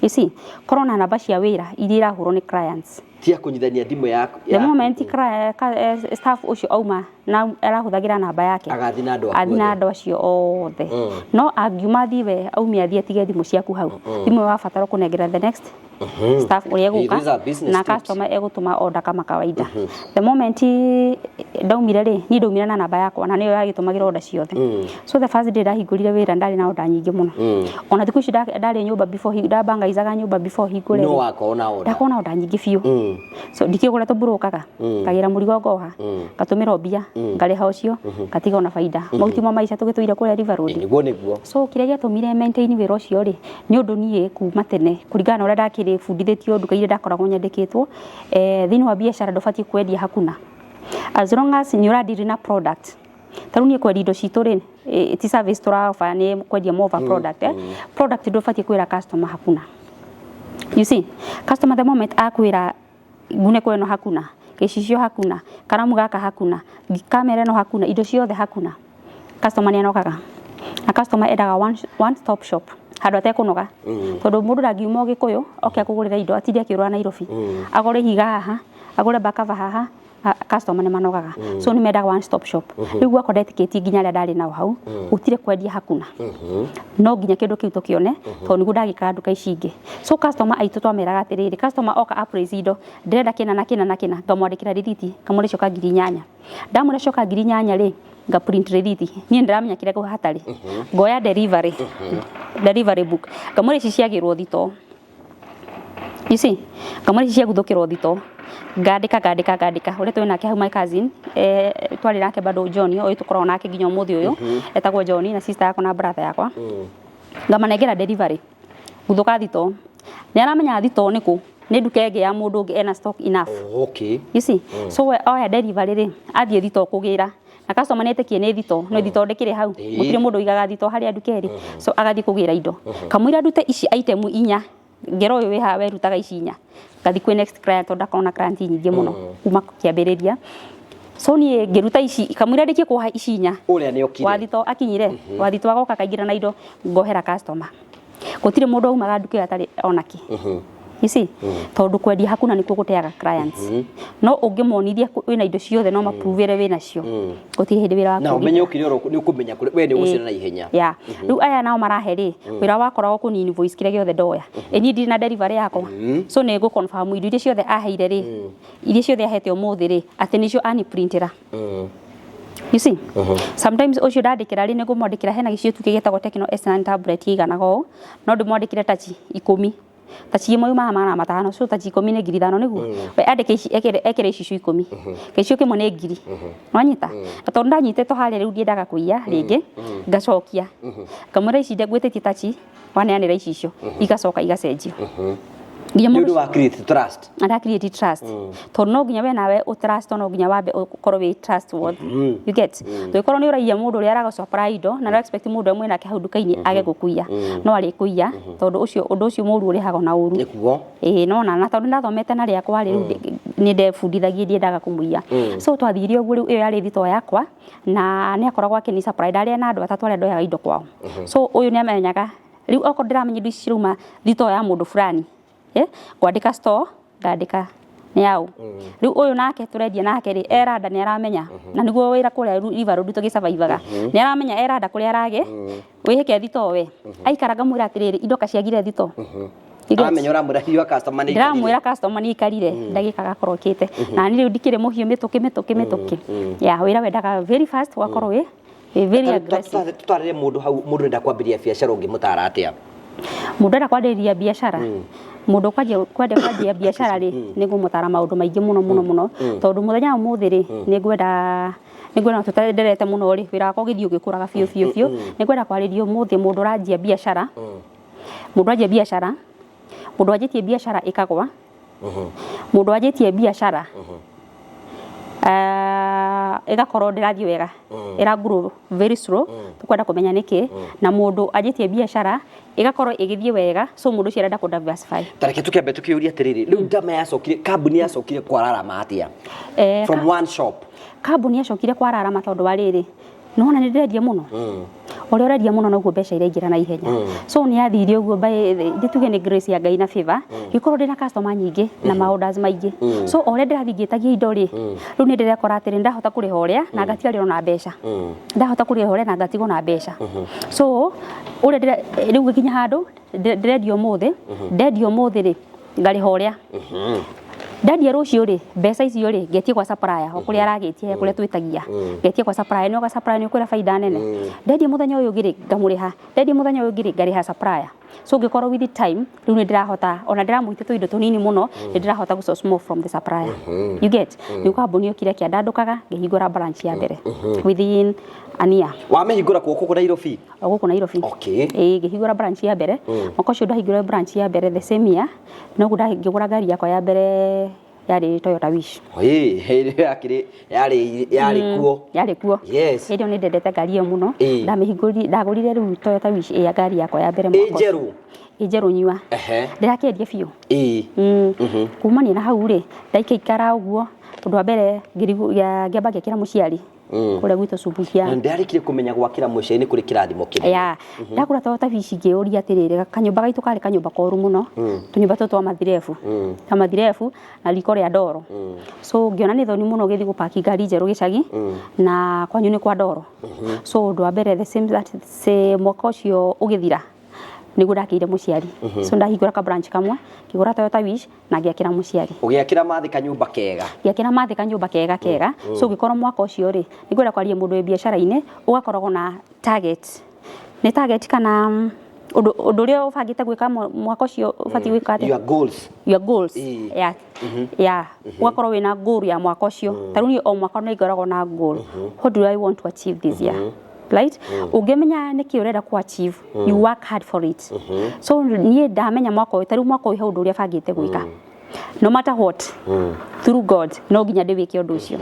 You see, korwo na namba cia wĩra iria irahũrwo nĩ clients. Tia kũnyithania thimũ yaku. The moment staff ũcio auma na arahũthagĩra namba yake, Agathiĩ na andũ aku athiĩ na othe. Andũ acio othe. No angiuma athiĩ, we aume athiĩ atige thimũ ciaku hau, thimũ ĩyo wabatara kũnengera the next staff ũrĩa egũka. These are business Na tips. Customer egũtũma order kama kawaida. The moment ndaumire rĩ, niĩ ndaumire na namba yakwa na nĩyo yagĩtũmagĩra order ciothe. So the first day ndahingũrire wĩra, ndarĩ na order nyingĩ mũno. Ona thikũ ici ndarĩ nyũmba before ndabangaizaga nyũmba before hingũre No rĩ, wakorwo na order. Ndakorwo na order nyingĩ biũ. So ndikĩũĩ kũrĩa tũmburũkaga, ngagĩra mũrigo, ngoha, ngatũmĩrwo mbia, ngarĩha ũcio, ngatiga ona baida. Mau timo maica tũgĩtũire kũrĩa River Road. Nĩguo nĩguo. So kĩrĩa gĩatũmire maintain wĩra ũcio rĩ, nĩ ũndũ niĩ kuma tene, kũringana na ũrĩa ndakĩrĩ bundithĩtio nduka iria ndakoragwo nyandĩkĩtwo, thĩinĩ wa biacara ndũbatiĩ kwendia hakuna, as long as nĩ ũradiri na product. Ta rĩu niĩ kwendia indo citũ rĩ, ti service tũraofa, nĩ kwendia more of a product. Product ndũbatiĩ kwĩra customer hakuna. You see, customer the moment akwĩra ngunĩko ĩno hakuna, gĩcicio hakuna, karamu gaka hakuna, kamera ĩno hakuna, indo ciothe hakuna, customer nĩ anogaga. Na customer endaga one stop shop, handũ atekũnoga, tondũ mũndũ ndangiuma Ũgĩkũyũ oke akũgũrĩra indo atinde akĩũrũra Nairobi, agũre ihiga haha, agũre bakava haha. Customer nĩ manogaga, so nĩ mendaga one stop shop. Rĩu gwakwa ndetĩkĩtie nginya arĩa ndarĩ nao hau, gũtirĩ kwendia hakuna, no nginya kĩndũ kĩu tũkĩone, tondũ nĩguo ndagĩkaga nduka ici ingĩ. So customer aitũ twameraga atĩrĩrĩ, customer oka appraise indo, ndĩrenda kĩna na kĩna na kĩna, ngamwandĩkĩra rĩthiti, ngamwĩra coka 8,000. Ndamwĩra coka 8,000 rĩ, nga print rĩthiti, niĩ ndĩramenya kĩrĩa kũ hatarĩ, ngoya delivery book, ngamwĩra ici ciagĩrwo thitoo. You see, ngamwĩra ici ciaguthũkĩrwo thitoo, ngandĩka ngandĩka ngandĩka. Ũrĩa twĩ nake hau, my cousin, twarĩ nake bado John ũyũ tũkoragwo nake nginya ũmũthĩ ũyũ, etagwo John, na sister yakwa na brother yakwa, ngamanengera delivery guthũka thitoo. Nĩ aramenya thitoo nĩ kũ, nĩ nduka ĩngĩ ya mũndũ ũngĩ ena stock enough. You see, so we oya delivery rĩ, athiĩ thitoo kũgĩra, na customer nĩ etĩkie nĩ thitoo, no thitoo ndĩkĩrĩ hau. Gũtirĩ mũndũ ũigaga thitoo harĩa nduka ĩrĩ. So agathiĩ kũgĩra indo, kamũira ndute ici item inya, ngero ũyũ wĩ haha werutaga ici inya, ngathi kwĩ next client, tondũ ndakorwo na client nyingĩ mũno kuma kĩambĩrĩria. So niĩ ngĩruta ici, kamũira ndĩkie kuoha ici inya, Ũrĩa nĩ okire. Wathito akinyire, wathito agoka akaingĩra na indo, ngohera customer. Gũtirĩ mũndũ aumaga nduka ĩyo atarĩ onake. You see, tondũ kwendia hakuna nĩkuo gũteaga clients. No ũngĩmonithia wĩna indo ciothe, no mapruvĩre wĩnacio, gũtirĩ hĩndĩ wĩra waku Na ũmenye ũkire oro nĩ ũkũmenya kũrĩa we nĩ ũgũcira na ihenya. Ya, rĩu aya nao marahe rĩ, wĩra wakoragwo kũni invoice kĩrĩa gĩothe ndoya. Ĩ niĩ ndirĩ na delivery yakwa, so nĩ ngũ confirm indo iria ciothe aheire rĩ, iria ciothe ahete ũmũthĩ rĩ, atĩ nĩcio ani printera. You see, sometimes ũcio ndandĩkĩra rĩ, nĩngũmwandĩkĩra hena gĩcicio tu gĩtagwo Tecno S9 tablet ĩiganaga ũũ, no ndĩmwandĩkĩre tachi 10. Tachi ĩmwe yumaga 500, so tachi 10 nĩ 5,000. Nĩguo we andĩke ici, ekĩre icicio 10, gĩcicio kĩmwe nĩ ngiri. Nwanyita? Na tondũ ndanyitĩtwo harĩa, rĩu ndiendaga kũiya rĩngĩ, ngacokia, ngamwĩra ici ngwĩtĩtie tachi, waneanĩra icicio, igacoka igacenjio nginya Nĩ mũndũ ũndũ wa create trust. Anda create trust, tondũ no nginya we nawe ũtrust, no nginya wambe ũkorwo wĩ trustworthy. You get? Tũgĩkorwo nĩ ũraiya mũndũ ũrĩa aragũ supply indo, na no expect mũndũ ũrĩa mwĩ nake hau nduka-inĩ age gũkũiya, no arĩkũiya, tondũ ũcio ũndũ ũcio mũru ũrĩhagwo na ũru. Nĩguo. Ĩĩ, nona na tondũ ndathomete na rĩakwa rĩ, rĩu nĩ ndebundithagia, ndiendaga kũmũiya. So twathire ũguo. Rĩu ĩyo yarĩ thitoo yakwa, na nĩ akoragwo akĩni supply. Ndarĩ na andũ atatũ arĩa ndoyaga indo kwao. So ũyũ nĩ amenyaga rĩu okorwo ndĩramenya indo ici cirauma thitoo ya mũndũ fulani, ngwandĩka store, ngandĩka nĩ yaũ. Rĩu ũyũ nake tũrendia nake rĩ, eranda nĩ aramenya, na nĩguo wĩra kũrĩa River Road tũgĩcabaibaga, nĩ aramenya eranda kũrĩa arage wĩhĩke thitoo. We aikara, ngamwĩra atĩrĩrĩ, indo kaciagire thitoo. You get? Aramenya ũramwĩra hiyo customer nĩ aikarire. Ndĩramwĩra customer nĩ aikarire ndagĩka gakorwo kĩte, na niĩ rĩu ndikĩrĩ mũhiũ mĩtũkĩ mĩtũkĩ mĩtũkĩ ya wĩra wendaga very fast, ũgakorwo wĩ very aggressive. Tutwarĩre mũndũ hau, mũndũ ũrenda kwambĩrĩria biacara, ũngĩmũtara atĩa? Mũndũ arenda kwambĩrĩria biacara, Mũndũ ũkwanjia kwenda kwanjia biacara rĩ, nĩ ngũmũtara maũndũ maingĩ mũno mũno mũno, tondũ mũthenya wa ũmũthĩ rĩ, nĩ ngwenda tũtenderete mũno rĩ, wĩra wakwa ũgĩthiĩ ũgĩkũraga biũ biũ biũ. Nĩ ngwenda kwarĩria ũmũthĩ mũndũ ũranjia biacara, mũndũ anjia biacara, mũndũ wanjĩtie biacara ĩkagwa, mũndũ wanjĩtie biacara ĩgakorwo ndĩrathiĩ wega, ĩra grow very slow, tũkwenda kũmenya nĩkĩ, na mũndũ anjĩtie biacara ĩgakorwo ĩgĩthiĩ wega, so mũndũ ũcio arenda kũ diversify. Tareke tũkĩambe tũkĩũria atĩrĩrĩ, rĩu Dama yacokire, kambuni yacokire kwararama atĩa from one shop? Kambuni yacokire kwararama tondũ wa rĩrĩ, nĩwona nĩ ndĩrendia mũno. Ũrĩa ũrendia mũno noguo mbeca iraingĩra na ihenya. So nĩ yathire ũguo by ndĩtuge nĩ grace ya Ngai na favor, ngĩkorwo ndĩna customer nyingĩ na ma orders maingĩ. So o ũrĩa ndĩrathiĩ ngĩtagia indo rĩ, rĩu nĩ ndĩrekora atĩrĩ, ndahota kũrĩha ũrĩa na ngatigarĩrwo na mbeca, ndahota kũrĩha ũrĩa na ngatigwo na mbeca. So ũrĩa rĩu gĩkinya handũ ndĩrendia ũmũthĩ, ndendia ũmũthĩ rĩ, ngarĩha ũrĩa ndendia rũciũ rĩ, mbeca icio rĩ, ngetie gwa supplier o kũrĩa aragĩtie, kũrĩa twĩtagia, ngetie kwa supplier, nĩ supplier nĩ ũkwĩra baida nene. Ndendia mũthenya ũyũ ũngĩ rĩ, ngamũrĩha, ndendia mũthenya ũyũ ũngĩ rĩ, ngarĩha supplier. So ngĩkorwo with time rĩu nĩ ndĩrahota, ona ndĩramwĩtie tũindo tũnini mũno, nĩ ndĩrahota gũ source more from the supplier, you get? Nĩ kambuni yokire kĩandandũkaga, ngĩhingũra branch ya mbere within a year. Wamĩhingũra kuo kũkũ Nairobi? O gũkũ Nairobi. Ĩĩ, ngĩhingũra branch ya mbere mwaka ũcio. Ndahingũra branch ya mbere the same year noguo ngĩgũra ngari yakwa ya mbere, yarĩ Toyota Wish. Ĩĩ, hĩndĩ ĩyo yakĩrĩ yarĩ kuo. Yarĩ kuo. Hĩndĩ ĩyo nĩ ndendete ngari ĩyo mũno. Ndamĩhingũrire, ndagũrire rĩu Toyota Wish ĩ ya ngari yakwa ya mbere ĩ mwaka ũcio. Njerũ? Ĩ njerũ nyua. Ndĩrakĩendia biũ. Kumania na hau rĩ, ndaikaikara ũguo, ũndũ wa mbere ngĩamba ngĩakĩra mũciari kũrĩa gwitũ Subukia. Na ndarĩkire kũmenya gwakĩra mũciari nĩ kũrĩ kĩrathimo kĩnene. Ya, ndagũra Toyota Wish, ngĩũria atĩrĩrĩ, kanyũmba gaitũ karĩ kanyũmba koru mũno, tũnyũmba tũtũ twa mathirebu, twa mathirebu na riko rĩa ndoro. So ngĩona nĩ thoni mũno gĩthiĩ gũpaki ngari njerũ gĩcagi na kwanyu nĩ kwa ndoro. So ũndũ wa mbere, the same that same mwaka ũcio ũgĩthira nĩguo ndakĩire mũciari. So ndahingũra ka branch kamwe, ngĩgũra Toyota Wish na ngĩakĩra mũciari. Ũgĩakĩra mathĩ kanyũmba kega. Ngĩakĩra mathĩ kanyũmba kega kega. So ũngĩkorwo mwaka ũcio rĩ, nĩngwenda kwaria mũndũ wĩ biacara-inĩ, ũgakoragwo na target, nĩ target kana ũndũ ũrĩa ũbangĩte gwĩka mwaka ũcio, ũbatiĩ gwĩka atĩa? Your goals. Your goals. Yeah, ũgakorwo wĩna goal ya mwaka ũcio. Ta rĩu niĩ o mwaka nĩ ngoragwo na goal, what do I want to achieve this year, right? Ũngĩmenya nĩkĩ ũrenda ku achieve, you work hard for it. So niĩ ndamenya mwaka ũyũ, ta rĩu mwaka ũyũ he ũndũ ũrĩa bangĩte gwĩka, no matter what, through God no nginya ndĩwĩke ũndũ ũcio.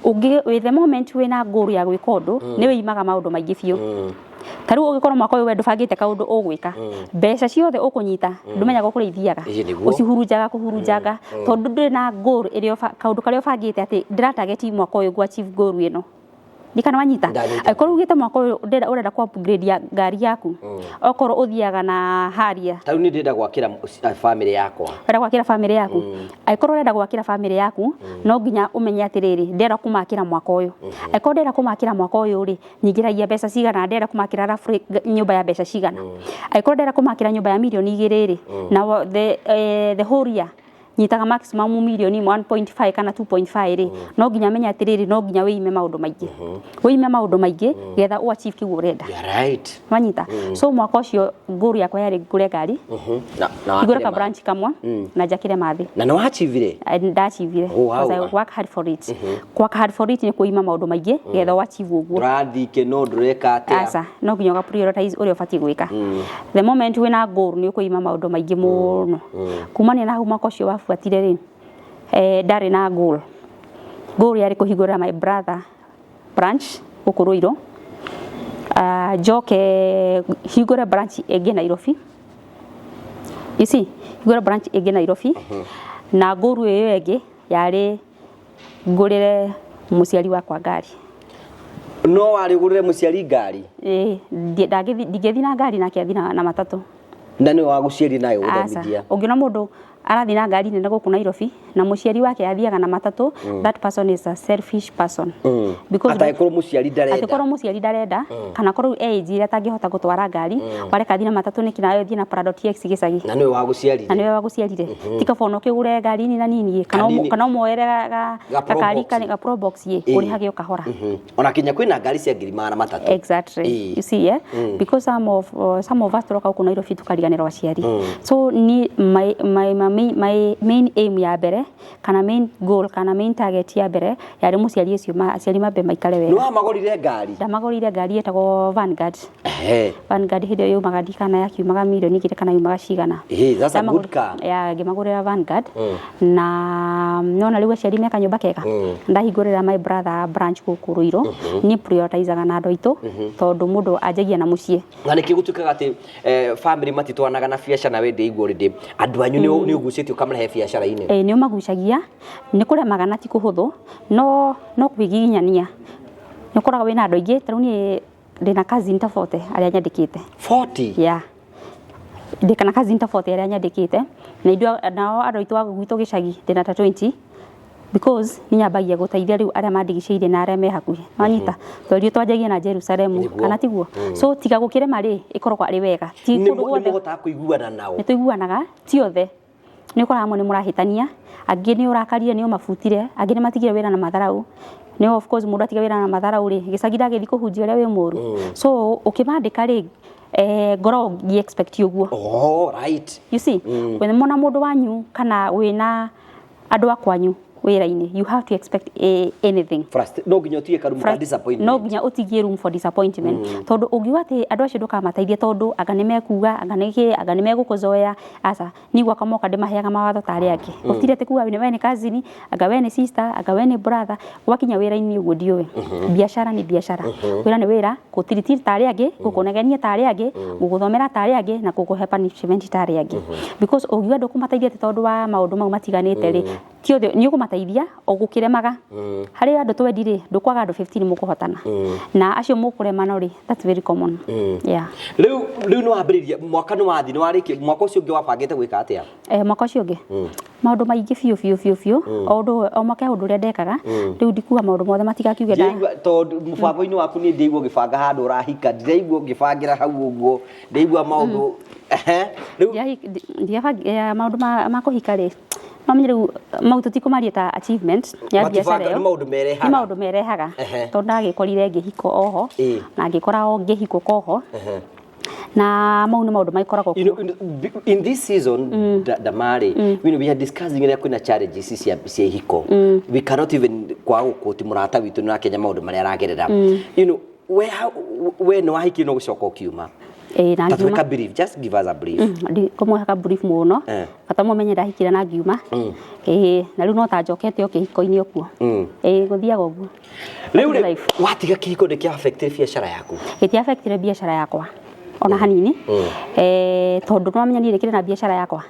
Ũngĩ with the moment wĩna goal ya gwĩka ũndũ, nĩ wĩimaga maũndũ maingĩ biũ. Ta rĩu ũngĩkorwo mwaka ũyũ we ndũbangĩte kaũndũ ũgwĩka, mbeca ciothe ũkũnyita ndũmenyaga kũrĩa ithiaga. Ĩĩ, nĩguo. Ũcihurunjaga kũhurunjanga tondũ ndũrĩ na goal ĩrĩa kaũndũ karĩa ũbangĩte atĩ ndĩra target mwaka ũyũ ngũ achieve goal ĩno. Ndikana wanyita? Ndanyita. Angĩkorwo ugĩte mwaka ũyũ ũrenda ku upgrade ya ngari yaku, okorwo ũthiaga na Harrier. Ta rĩu nĩ ndĩrenda gwakĩra family yakwa. Ũrenda gwakĩra family yaku. Angĩkorwo ũrenda gwakĩra family yaku, no nginya ũmenye atĩrĩrĩ, ndĩrenda kũmakĩra mwaka ũyũ. Angĩkorwo ndĩrenda kũmakĩra mwaka ũyũ rĩ, nyingĩragia mbeca cigana? Ndĩrenda kũmakĩra roughly nyũmba ya mbeca cigana? Angĩkorwo ndĩrenda kũmakĩra nyũmba ya mirioni 2 rĩ, na the whole year nyitaga maximum mirioni 1.5 kana 2.5 rĩ, no nginya menye atĩrĩrĩ, no nginya wĩime maũndũ maingĩ, wĩime maũndũ maingĩ getha ũ achieve kĩu ũrenda. You are right. Wanyita? So mwaka ũcio goal yakwa yarĩ ngũre ngari, Na ngũre wakĩre ka branch kamwe na njakĩre mathĩ. Na nĩ wachievire? Ndachivire. Oh, wow. Because I work hard for it. Work hard for it nĩ kwĩima maũndũ maingĩ getha ũ achieve ũguo. Ndũrathiĩ kĩno, ndũreka atĩa? Aca, no nginya ũga prioritize ũrĩa ũbatiĩ gwĩka. The moment wĩna goal, nĩ ũkwĩima maũndũ maingĩ mũno. Kumania na hau, mwaka ũcio wabuatire rĩ, ndarĩ na goal. Goal yarĩ kũhingũrĩra my brother branch gũkũ Ruiru, njoke hingũre branch ĩngĩ Nairobi. You see, hingũre branch ĩngĩ Nairobi, na goal ĩyo ĩngĩ yarĩ ngũrĩre mũciari wakwa ngari. No warĩ ũgũrĩre mũciari ngari? Ĩĩ, ndingĩthiĩ na ngari nake athiĩ na matatũ. Na nĩwe wagũciarire nawe Aca. gũthomithia? Ũngĩona mũndũ Arathiĩ na ngari nene gũkũ Nairobi na mũciari wake athiaga na matatũ. That person is a selfish person. Because Atangĩkorwo mũciari ndarenda. Angĩkorwo mũciari ndarenda kana korwo age ĩrĩa atangĩhota gũtwara ngari, wareka athiĩ na matatũ nĩkĩ, nawe ũthiĩ na Prado TX gĩcagi? Na nĩwe wagũciarire. Na nĩwe wagũciarire. Ti kaba ona ũkĩgũre ngari nini na nini ĩ, kana Kanini. Kana ũmuoere Ga Pro gakari Box. ga Probox ĩ, ũrĩhage o kahora. Ona kinya kwĩna ngari cia 300,000. Exactly. Ĩĩ. You see, eh? Because some of us turoka gũkũ Nairobi tukariganĩrwo aciari. So ni my main aim ya mbere kana main goal kana main target ya mbere yarĩ mũciari ũcio aciari mambe maikare Nĩ wega. Wamagũrire ngari? Ndamagũrĩire ngari ĩtagwo Vanguard. Vanguard hĩndĩ ĩyo yumaga, ndikana yakiumaga 2 mirioni kana yumaga cigana. That's a good car. Ya, ngĩmagũrĩra Vanguard na nona rĩu aciari meka nyũmba kega. Ndahingũrĩra my brother branch gũkũ Ruiru. Niĩ prioritizaga na andũ aitũ tondũ mũndũ anjagia na mũciĩ. Na nĩkĩ gũtuĩkaga atĩ family matitwaranaga na biacara, na we ndĩigua already andũ anyu nĩ ũgucĩtie ũkamarehe biacara-inĩ? Ĩ, nĩ ũmagucagia, nĩ kũremaga na ti kũhũthũ, no kwĩgiginyania. Nĩ ũkoraga wĩna andũ aingĩ. Ta rĩu niĩ ndĩna cousin ta 40 arĩa nyandĩkĩte. 40? Yeah, ndĩ kana cousin ta 40 arĩa nyandĩkĩte, na ithuĩ nao andũ aitũ a gwitũ gĩcagi ndĩna ta 20, because nĩ nyambagia gũteithia rĩu arĩa mandigicĩirie na arĩa me hakuhĩ. Wanyita, tondũ twanjagia na Jerusalemu. Nĩguo. Kana tiguo? So tiga gũkĩrema rĩ, ĩkoragwo arĩ wega, ti Nĩ kũndũ guothe. Mũhotaga kũiguana nao? Nĩ tũiguanaga, ti othe. Nĩ ũkoraga amwe nĩ mũrahĩtania, angĩ nĩ ũrakarire, nĩ ũmabutire, angĩ nĩ matigire wĩra na matharau. Nĩ of course mũndũ atiga wĩra na matharau rĩ, gĩcagi ndagĩthiĩ kũhunjia ũrĩa wĩ mũru. So ũkĩmandĩka rĩ, ngoragwo ngĩ expect ũguo. Oh, right. You see, when mona mũndũ wanyu kana wĩna andũ a kwanyu wĩra-inĩ, you have to expect anything. No nginya ũtige karumu ka disappointment. No nginya ũtigie room for disappointment, tondũ ũngiuga atĩ andũ acio ndũkamateithie tondũ anga nĩ mekuga, anga nĩ kĩ, anga nĩ megũkũzoea, aca. Niĩ gwakwa moka ndĩmaheaga mawatho ta arĩa angĩ. Gũtirĩ atĩ kuga we nĩ cousin, anga we nĩ sister, anga we nĩ brother. Gwakinya wĩra-inĩ ũguo ndiũĩ, biacara nĩ biacara, wĩra nĩ wĩra. Gũtiriti ta arĩa angĩ, gũkũnegenia ta arĩa angĩ, gũgũthomera ta arĩa angĩ, na gũkũhe punishment ta arĩa angĩ, because ũngiuga ndũkũmateithia atĩ tondũ wa maũndũ mau matiganĩte rĩ, ti othe nĩ ũkũmateithia o gũkĩremaga. Harĩ andũ twendi rĩ, ndũkwaga andũ 15 mũkũhotana na acio mũkũremana rĩ, that's very common, yeah. Rĩu nĩ wambĩrĩria, mwaka nĩ wathi, nĩ warĩkia mwaka ũcio ũngĩ, wabangĩte gwĩka atĩa? Mwaka ũcio ũngĩ maũndũ maingĩ biũ biũ biũ biũ. O ũndũ o mwaka he ũndũ ũrĩa ndekaga. Rĩu ndikuga maũndũ mothe matigakiuge nda Ndiraigua tondũ mũbango-inĩ waku niĩ ndiraigua ũgĩbanga handũ ũrahika, ndiraigua ũgĩbangĩra hau ũguo, ndiraigua maũndũ. Ehe, rĩu Maũndũ ma kũhika rĩ, no menye rĩu mau tũtikũmaria ta achievement ya biacara Matibanga- ĩyo. Nĩ maũndũ merehaga. Nĩ maũndũ merehaga. Tondũ ndagĩkorire ngĩhiko oho na ngĩkora o ngĩhikũka oho, na mau nĩ maũndũ magĩkoragwo You know, in this season, Damari, we are discussing ĩrĩa kwĩna challenges cia ihiko. We cannot even kwaga gũkũti mũrata witũ nĩ arakenya maũndũ marĩa aragerera. We nĩ wahikire no gũcoka ũkiuma. Ĩĩ, na Ta ngiuma. twĩka brief, just give us a brief. Kũmũhe brief mũno. Bata mũmenye ndahikire na ngiuma. Ĩĩ, na rĩu no ta njokete o kĩhiko-inĩ okuo. Ĩĩ, gũthiaga ũguo. Rĩu rĩ, Life. watiga kĩhiko nĩ kĩa affected biacara yaku? Gĩti affectire biacara yakwa ona hanini, tondũ nĩwamenya niĩ ndĩkĩrĩ na biacara yakwa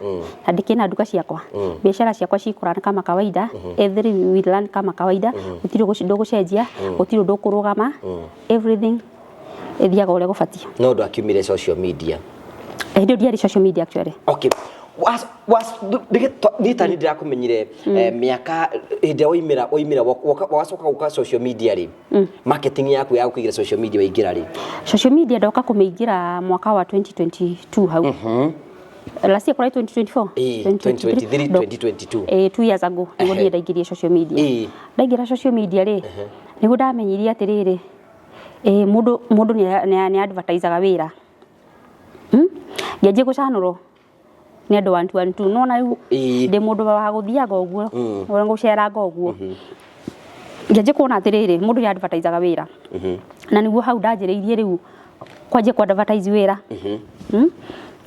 na ndĩkĩrĩ na nduka ciakwa. Biacara ciakwa cikũrana kama kawaida, every will run kama kawaida. Gũtirĩ ndũgũcenjia, gũtirĩ ũndũ ũkũrũgama, everything ĩthiaga ũrĩa gũbatiĩ. No ũndũ akiumire social media. Hĩndĩ ĩyo ndiarĩ social media actually. Okay. Was niĩ tani ndĩrakũmenyire mĩaka hĩndĩ ĩrĩa woimĩra wacoka gũka social media rĩ, marketing yaku ya gũkũingĩra social media waingĩra rĩ? Social media ndoka kũmĩingĩra mwaka wa 2022 hau. Last year kũrĩ 2024. Ĩĩ, 2023, 2022. 2 years ago nĩguo niĩ ndaingĩrie social media. Ndaingĩra social media rĩ, nĩguo ndamenyirie atĩrĩrĩ, mũndũ nĩ advertisaga wĩra. Ngĩanjia gũcanũrwo nĩ andũ one two one two, nona rĩu ndĩ mũndũ wa gũthiaga ũguo, wa gũceranga ũguo. Ngĩanjia kuona atĩrĩrĩ, mũndũ nĩ advertisaga wĩra, na nĩguo hau ndanjĩrĩirie rĩu kwanjia ku advertise wĩra.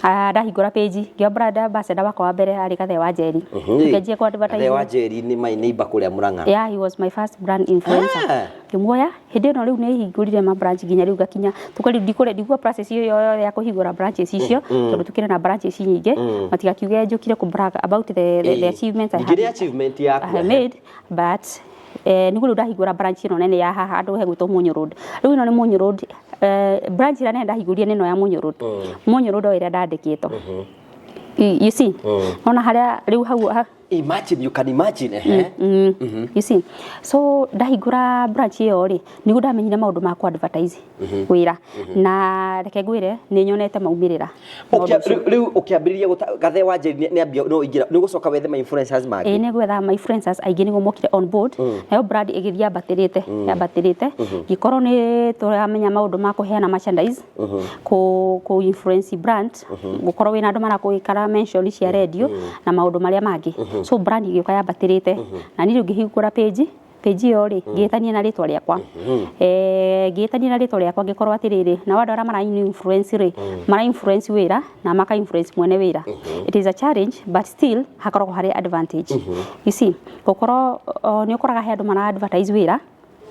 Ah, ndahingũra page, ngĩoya brand ambassador wakwa wa mbere arĩ Gathee wa Njeri. Ngĩanjia ku advertise. Gathee wa Njeri nĩ my neighbor kũrĩa Murang'a. Yeah, he was my first brand influencer. Ngĩmuoya hĩndĩ ĩno rĩu nĩ hingũrire ma branch nginya rĩu ngakinya tukari ndikũre ndikuga process ĩyo yothe ya kũhingũra branches icio, tondũ tukĩrĩ na branches nyingĩ, matigakiuge njũkire kũ brag about the achievements I Ningĩ nĩ have, achievement yaku. I have made, but nĩguo rĩu ndahingũra branch ĩno nene ya haha handũ hegwĩtwo Munyu Road. Rĩu ĩno nĩ Munyu Road, branch ĩrĩa nene ndahingũrire nĩ ĩno ya Munyu Road. Munyu Road o ĩrĩa ndandĩkĩtwo. You see, ona harĩa rĩu hau Imagine, you can imagine, ehe. You see, so ndahingũra branch ĩyo rĩ, nĩguo ndamenyire maũndũ ma ku advertise wĩra, na reke ngwĩre nĩ nyonete maumĩrĩra maũndũ ũcio. Rĩu ũkĩambĩrĩria gathe wa Njeri nĩ ambia no ingĩra nĩ ũgũcoka wethe ma influencers mangĩ. Ĩĩ, nĩ gwetha ma influencers aingĩ nĩguo mokire on board, nayo brand ĩgĩthiĩ yambatĩrĩte, ngĩkorwo nĩ tũramenya maũndũ ma kũheana merchandise, kũ influence brand, gũkorwo wĩna andũ marakũĩkara mention cia radio na maũndũ marĩa mangĩ. So brand ĩgĩũka yambatĩrĩte, na niĩ rĩu ngĩhingũra page ĩyo rĩ, ngĩĩtania na rĩtwa rĩakwa, ngĩkorwo atĩrĩrĩ, nao andũ arĩa mara influence rĩ, mara influence wĩra na maka influence mwene wĩra. It is a challenge, but still hakoragwo harĩ advantage. You see, gũkorwo nĩ ũkoraga he andũ mara advertise wĩra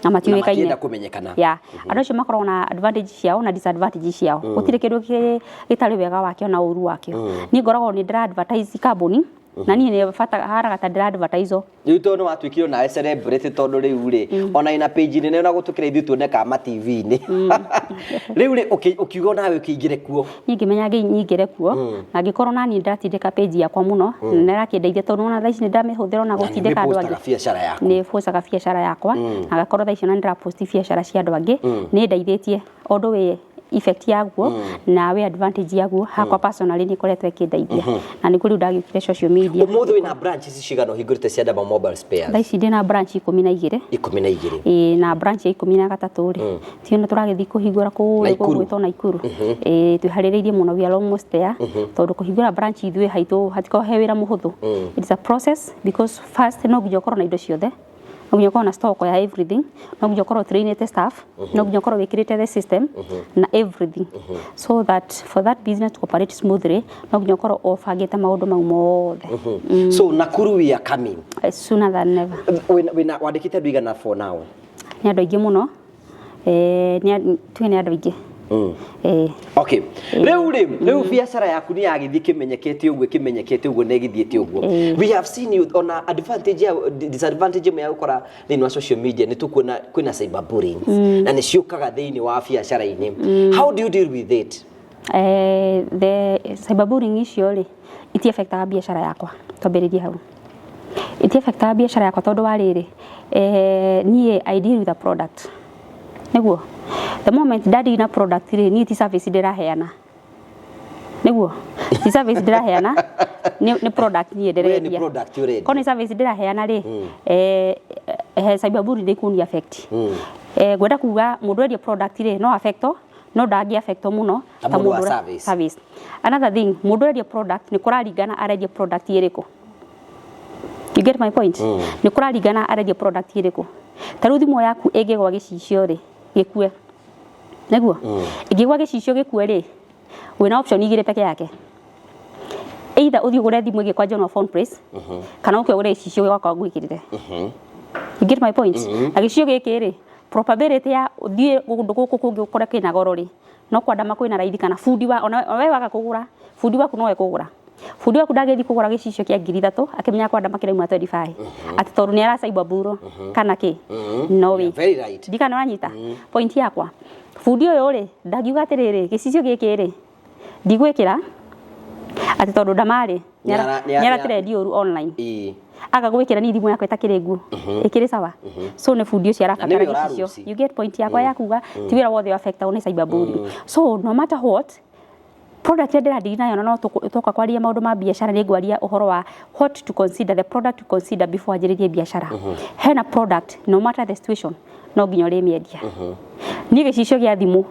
na na matiũĩkaine. Matienda kũmenyekana. Yeah, andũ acio makoragwo na advantage ciao na disadvantage ciao. Gũtirĩ kĩndũ gĩtarĩ wega wakĩo na ũru wakĩo. Niĩ ngoragwo nĩ ndĩra advertise kambuni, na niĩ nĩ bata haraga ta ndĩra advertise. Rĩu tondũ nĩ watuĩkire nawe celebrity, tondũ rĩu rĩ ona ina page nene ona gũtũkĩra ithuĩ tuonekaga ma TV-inĩ, rĩu rĩ ũkiuga nawe ũkĩingĩre kuo. Niĩ ngĩmenya nyingĩre kuo, na ngĩkorwo nani ndĩratindĩka page yakwa mũno, na ĩrakĩndeithia tondũ ona thaa ici nĩ ndĩramĩhũthĩra ona Na nĩ gũtindĩka andũ ũmĩpostaga angĩ. biacara yaku. Nĩ postaga biacara yakwa, na ngakorwo thaa ici ona nĩ ndĩraposti biacara cia andũ angĩ. Nĩ ndeithĩtie ũndũ wĩ effect yaguo na wĩ advantage yaguo. Hakwa personally nĩ ĩkoretwo ĩkĩndeithia, na nĩguo rĩu ndagĩũkire social media. Ũmũthĩ wĩna branches cigana ũhingũrĩte cia Dama Mobile Spares? Thaa ici ndĩna branch 12. 12. Ĩĩ, na branch ya 13 rĩ, tiyo nĩ tũragĩthiĩ kũhingũra kũrĩa Naikuru. gũgwĩtwo Naikuru. Ĩĩ, twĩharĩrĩirie mũno, we are almost there, tondũ kũhingũra branch ithuĩ haitũ hatikoragwo he wĩra mũhũthũ. It is a process, because first no nginya ũkorwo na indo ciothe, no nginya ũkorwo na stock ya everything, no nginya ũkorwo trainĩte staff, no nginya ũkorwo wĩkĩrĩte the system na everything, so that for that business to operate smoothly no nginya ũkorwo ũbangĩte maũndũ mau mothe. So Nakuru, we are coming. Sooner than never. Wĩna wandĩkĩte andũ igana for now? Nĩ andũ aingĩ mũno. Tuge nĩ andũ aingĩ. Okay, rĩu rĩ, rĩu biacara yaku nĩ yagĩthiĩ kĩmenyekete ũguo, kĩmenyekete ũguo, na ĩgĩthiĩte ũguo. We have seen you ona advantage ya disadvantage ĩmwe ya gũkora thĩinĩ wa social media nĩ tũkuona kwĩna cyberbullying, na nĩ ciũkaga thĩinĩ wa biacara-inĩ. How do you deal with it? The cyberbullying icio rĩ, itiafectaga biacara yakwa. Twambĩrĩrie hau, itiafectaga biacara yakwa tondũ wa rĩrĩ, niĩ I deal with a product. Nĩguo the moment ndadeal na product rĩ, niĩ ti service ndĩraheana, nĩguo ti service ndĩraheana, nĩ product niĩ We nĩ ndĩrendia. Product ũrendia. Korwo nĩ service ndĩraheana rĩ, cyberbullying ndĩkũni affect. Ngwenda kuga mũndũ endia product rĩ, no affectwo, no ndangĩ affectwo mũno Ta mũndũ wa ũrĩa- service. Service. Another thing, mũndũ endia product nĩ kũraringana arendia product ĩrĩkũ. You get my point? Nĩ kũraringana arendia product ĩrĩkũ. Ta rĩu thimũ yaku ĩngĩgwa gĩcicio rĩ, gĩkue, nĩguo ĩngĩgwa gĩcicio gĩkue rĩ, wĩna option igĩrĩ peke yake: either ũthiĩ ũgũre thimũ ĩngĩ kwa General Phone Place, kana ũke ũgũre gĩcicio gwakwa ngwĩkĩrĩre. You get my point? Na gĩcicio gĩkĩ rĩ, probability ya ũthiĩ kũndũ gũkũ kũngĩ ũkore kĩna goro rĩ, no kwandama kwĩna raithi, kana bundi wa ona we waga kũgũra, bundi waku nowe kũgũra. Bundi waku ndangĩthiĩ kũgũra gĩcicio kĩa 3000 akĩmenya kwandama kĩrauma 25, atĩ tondũ nĩ aracaibwa kana kĩ. No way. Very right. Ndikana ũranyita point yakwa. Bundi ũyũ rĩ, ndangiuga atĩrĩrĩ, gĩcicio gĩkĩ rĩ, ndigwĩkĩra atĩ tondũ ndamarĩ nĩaratrendi ũru online. Aga gwĩkĩra ni thimũ yakwa ĩtakĩrĩ nguo, ĩkĩrĩ sawa. So nĩ bundi ũcio arabatara nĩwe gĩcicio. ũraruci. You get point yakwa ya kuga ti wĩra wothe affectagwo nĩ cyberbullying. So no matter what product ĩrĩa ndĩradeal nayo, na no tũka kwaria maũndũ ma biacara, nĩ ngwaria ũhoro wa what to consider, the product to consider before wanjĩrĩrie biacara. Hena product, no matter the situation, no nginya ũrĩmĩendia. Niĩ gĩcicio gĩa thimũ,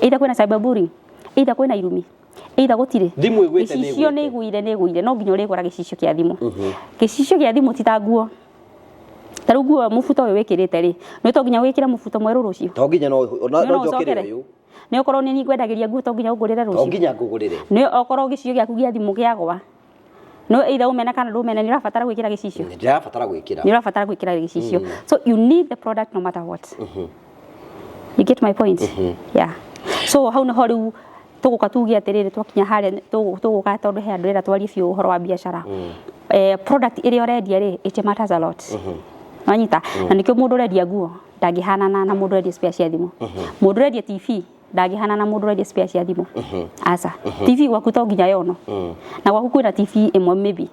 either kwĩna cyberbullying, either kwĩna irumi, either gũtirĩ, Thimũ ĩgwĩte nĩ gĩcicio nĩ ĩgwĩte. ĩgũire, nĩ ĩgũire, no nginya ũrĩgũra gĩcicio kĩa thimũ. Gĩcicio gĩa thimũ ti ta nguo. Ta rĩu nguo, mũbuto ũyũ wĩkĩrĩte rĩ, nĩ to nginya wĩkĩre mũbuto mwerũ rũciũ? To nginya, no Nĩ no njokere ũcokere. ũyũ. Nĩ okorwo nĩ niĩ ngwendagĩria nguo, to nginya ũngũrĩre To rũciũ? nginya ngũgũrĩre. Nĩ okorwo gĩcicio gĩaku gĩa thimũ kĩagwa, no either ũmene kana ndũmene, nĩ ũrabatara gwĩkĩra gĩcicio. Nĩ ndĩrabatara gwĩkĩra. Nĩ ũrabatara gwĩkĩra gĩcicio. So you need the product no matter what. You get my point? Yeah. So hau nĩho rĩu tũgũka tuge atĩrĩrĩ, twakinya harĩa tũgũka, tondũ he andũ ĩra twarie biũ ũhoro wa biacara. Product ĩrĩa ũrendia rĩ, it matters a lot. Wanyita? Na nĩkĩo mũndũ ũrendia nguo ndangĩhanana na mũndũ ũrendia spare cia thimũ. Mũndũ ũrendia TV Ndangĩhana na mũndũ ũrendia spare cia thimũ. Aca, TV gwaku to nginya yono, na gwaku kwĩna TV ĩmwe maybe.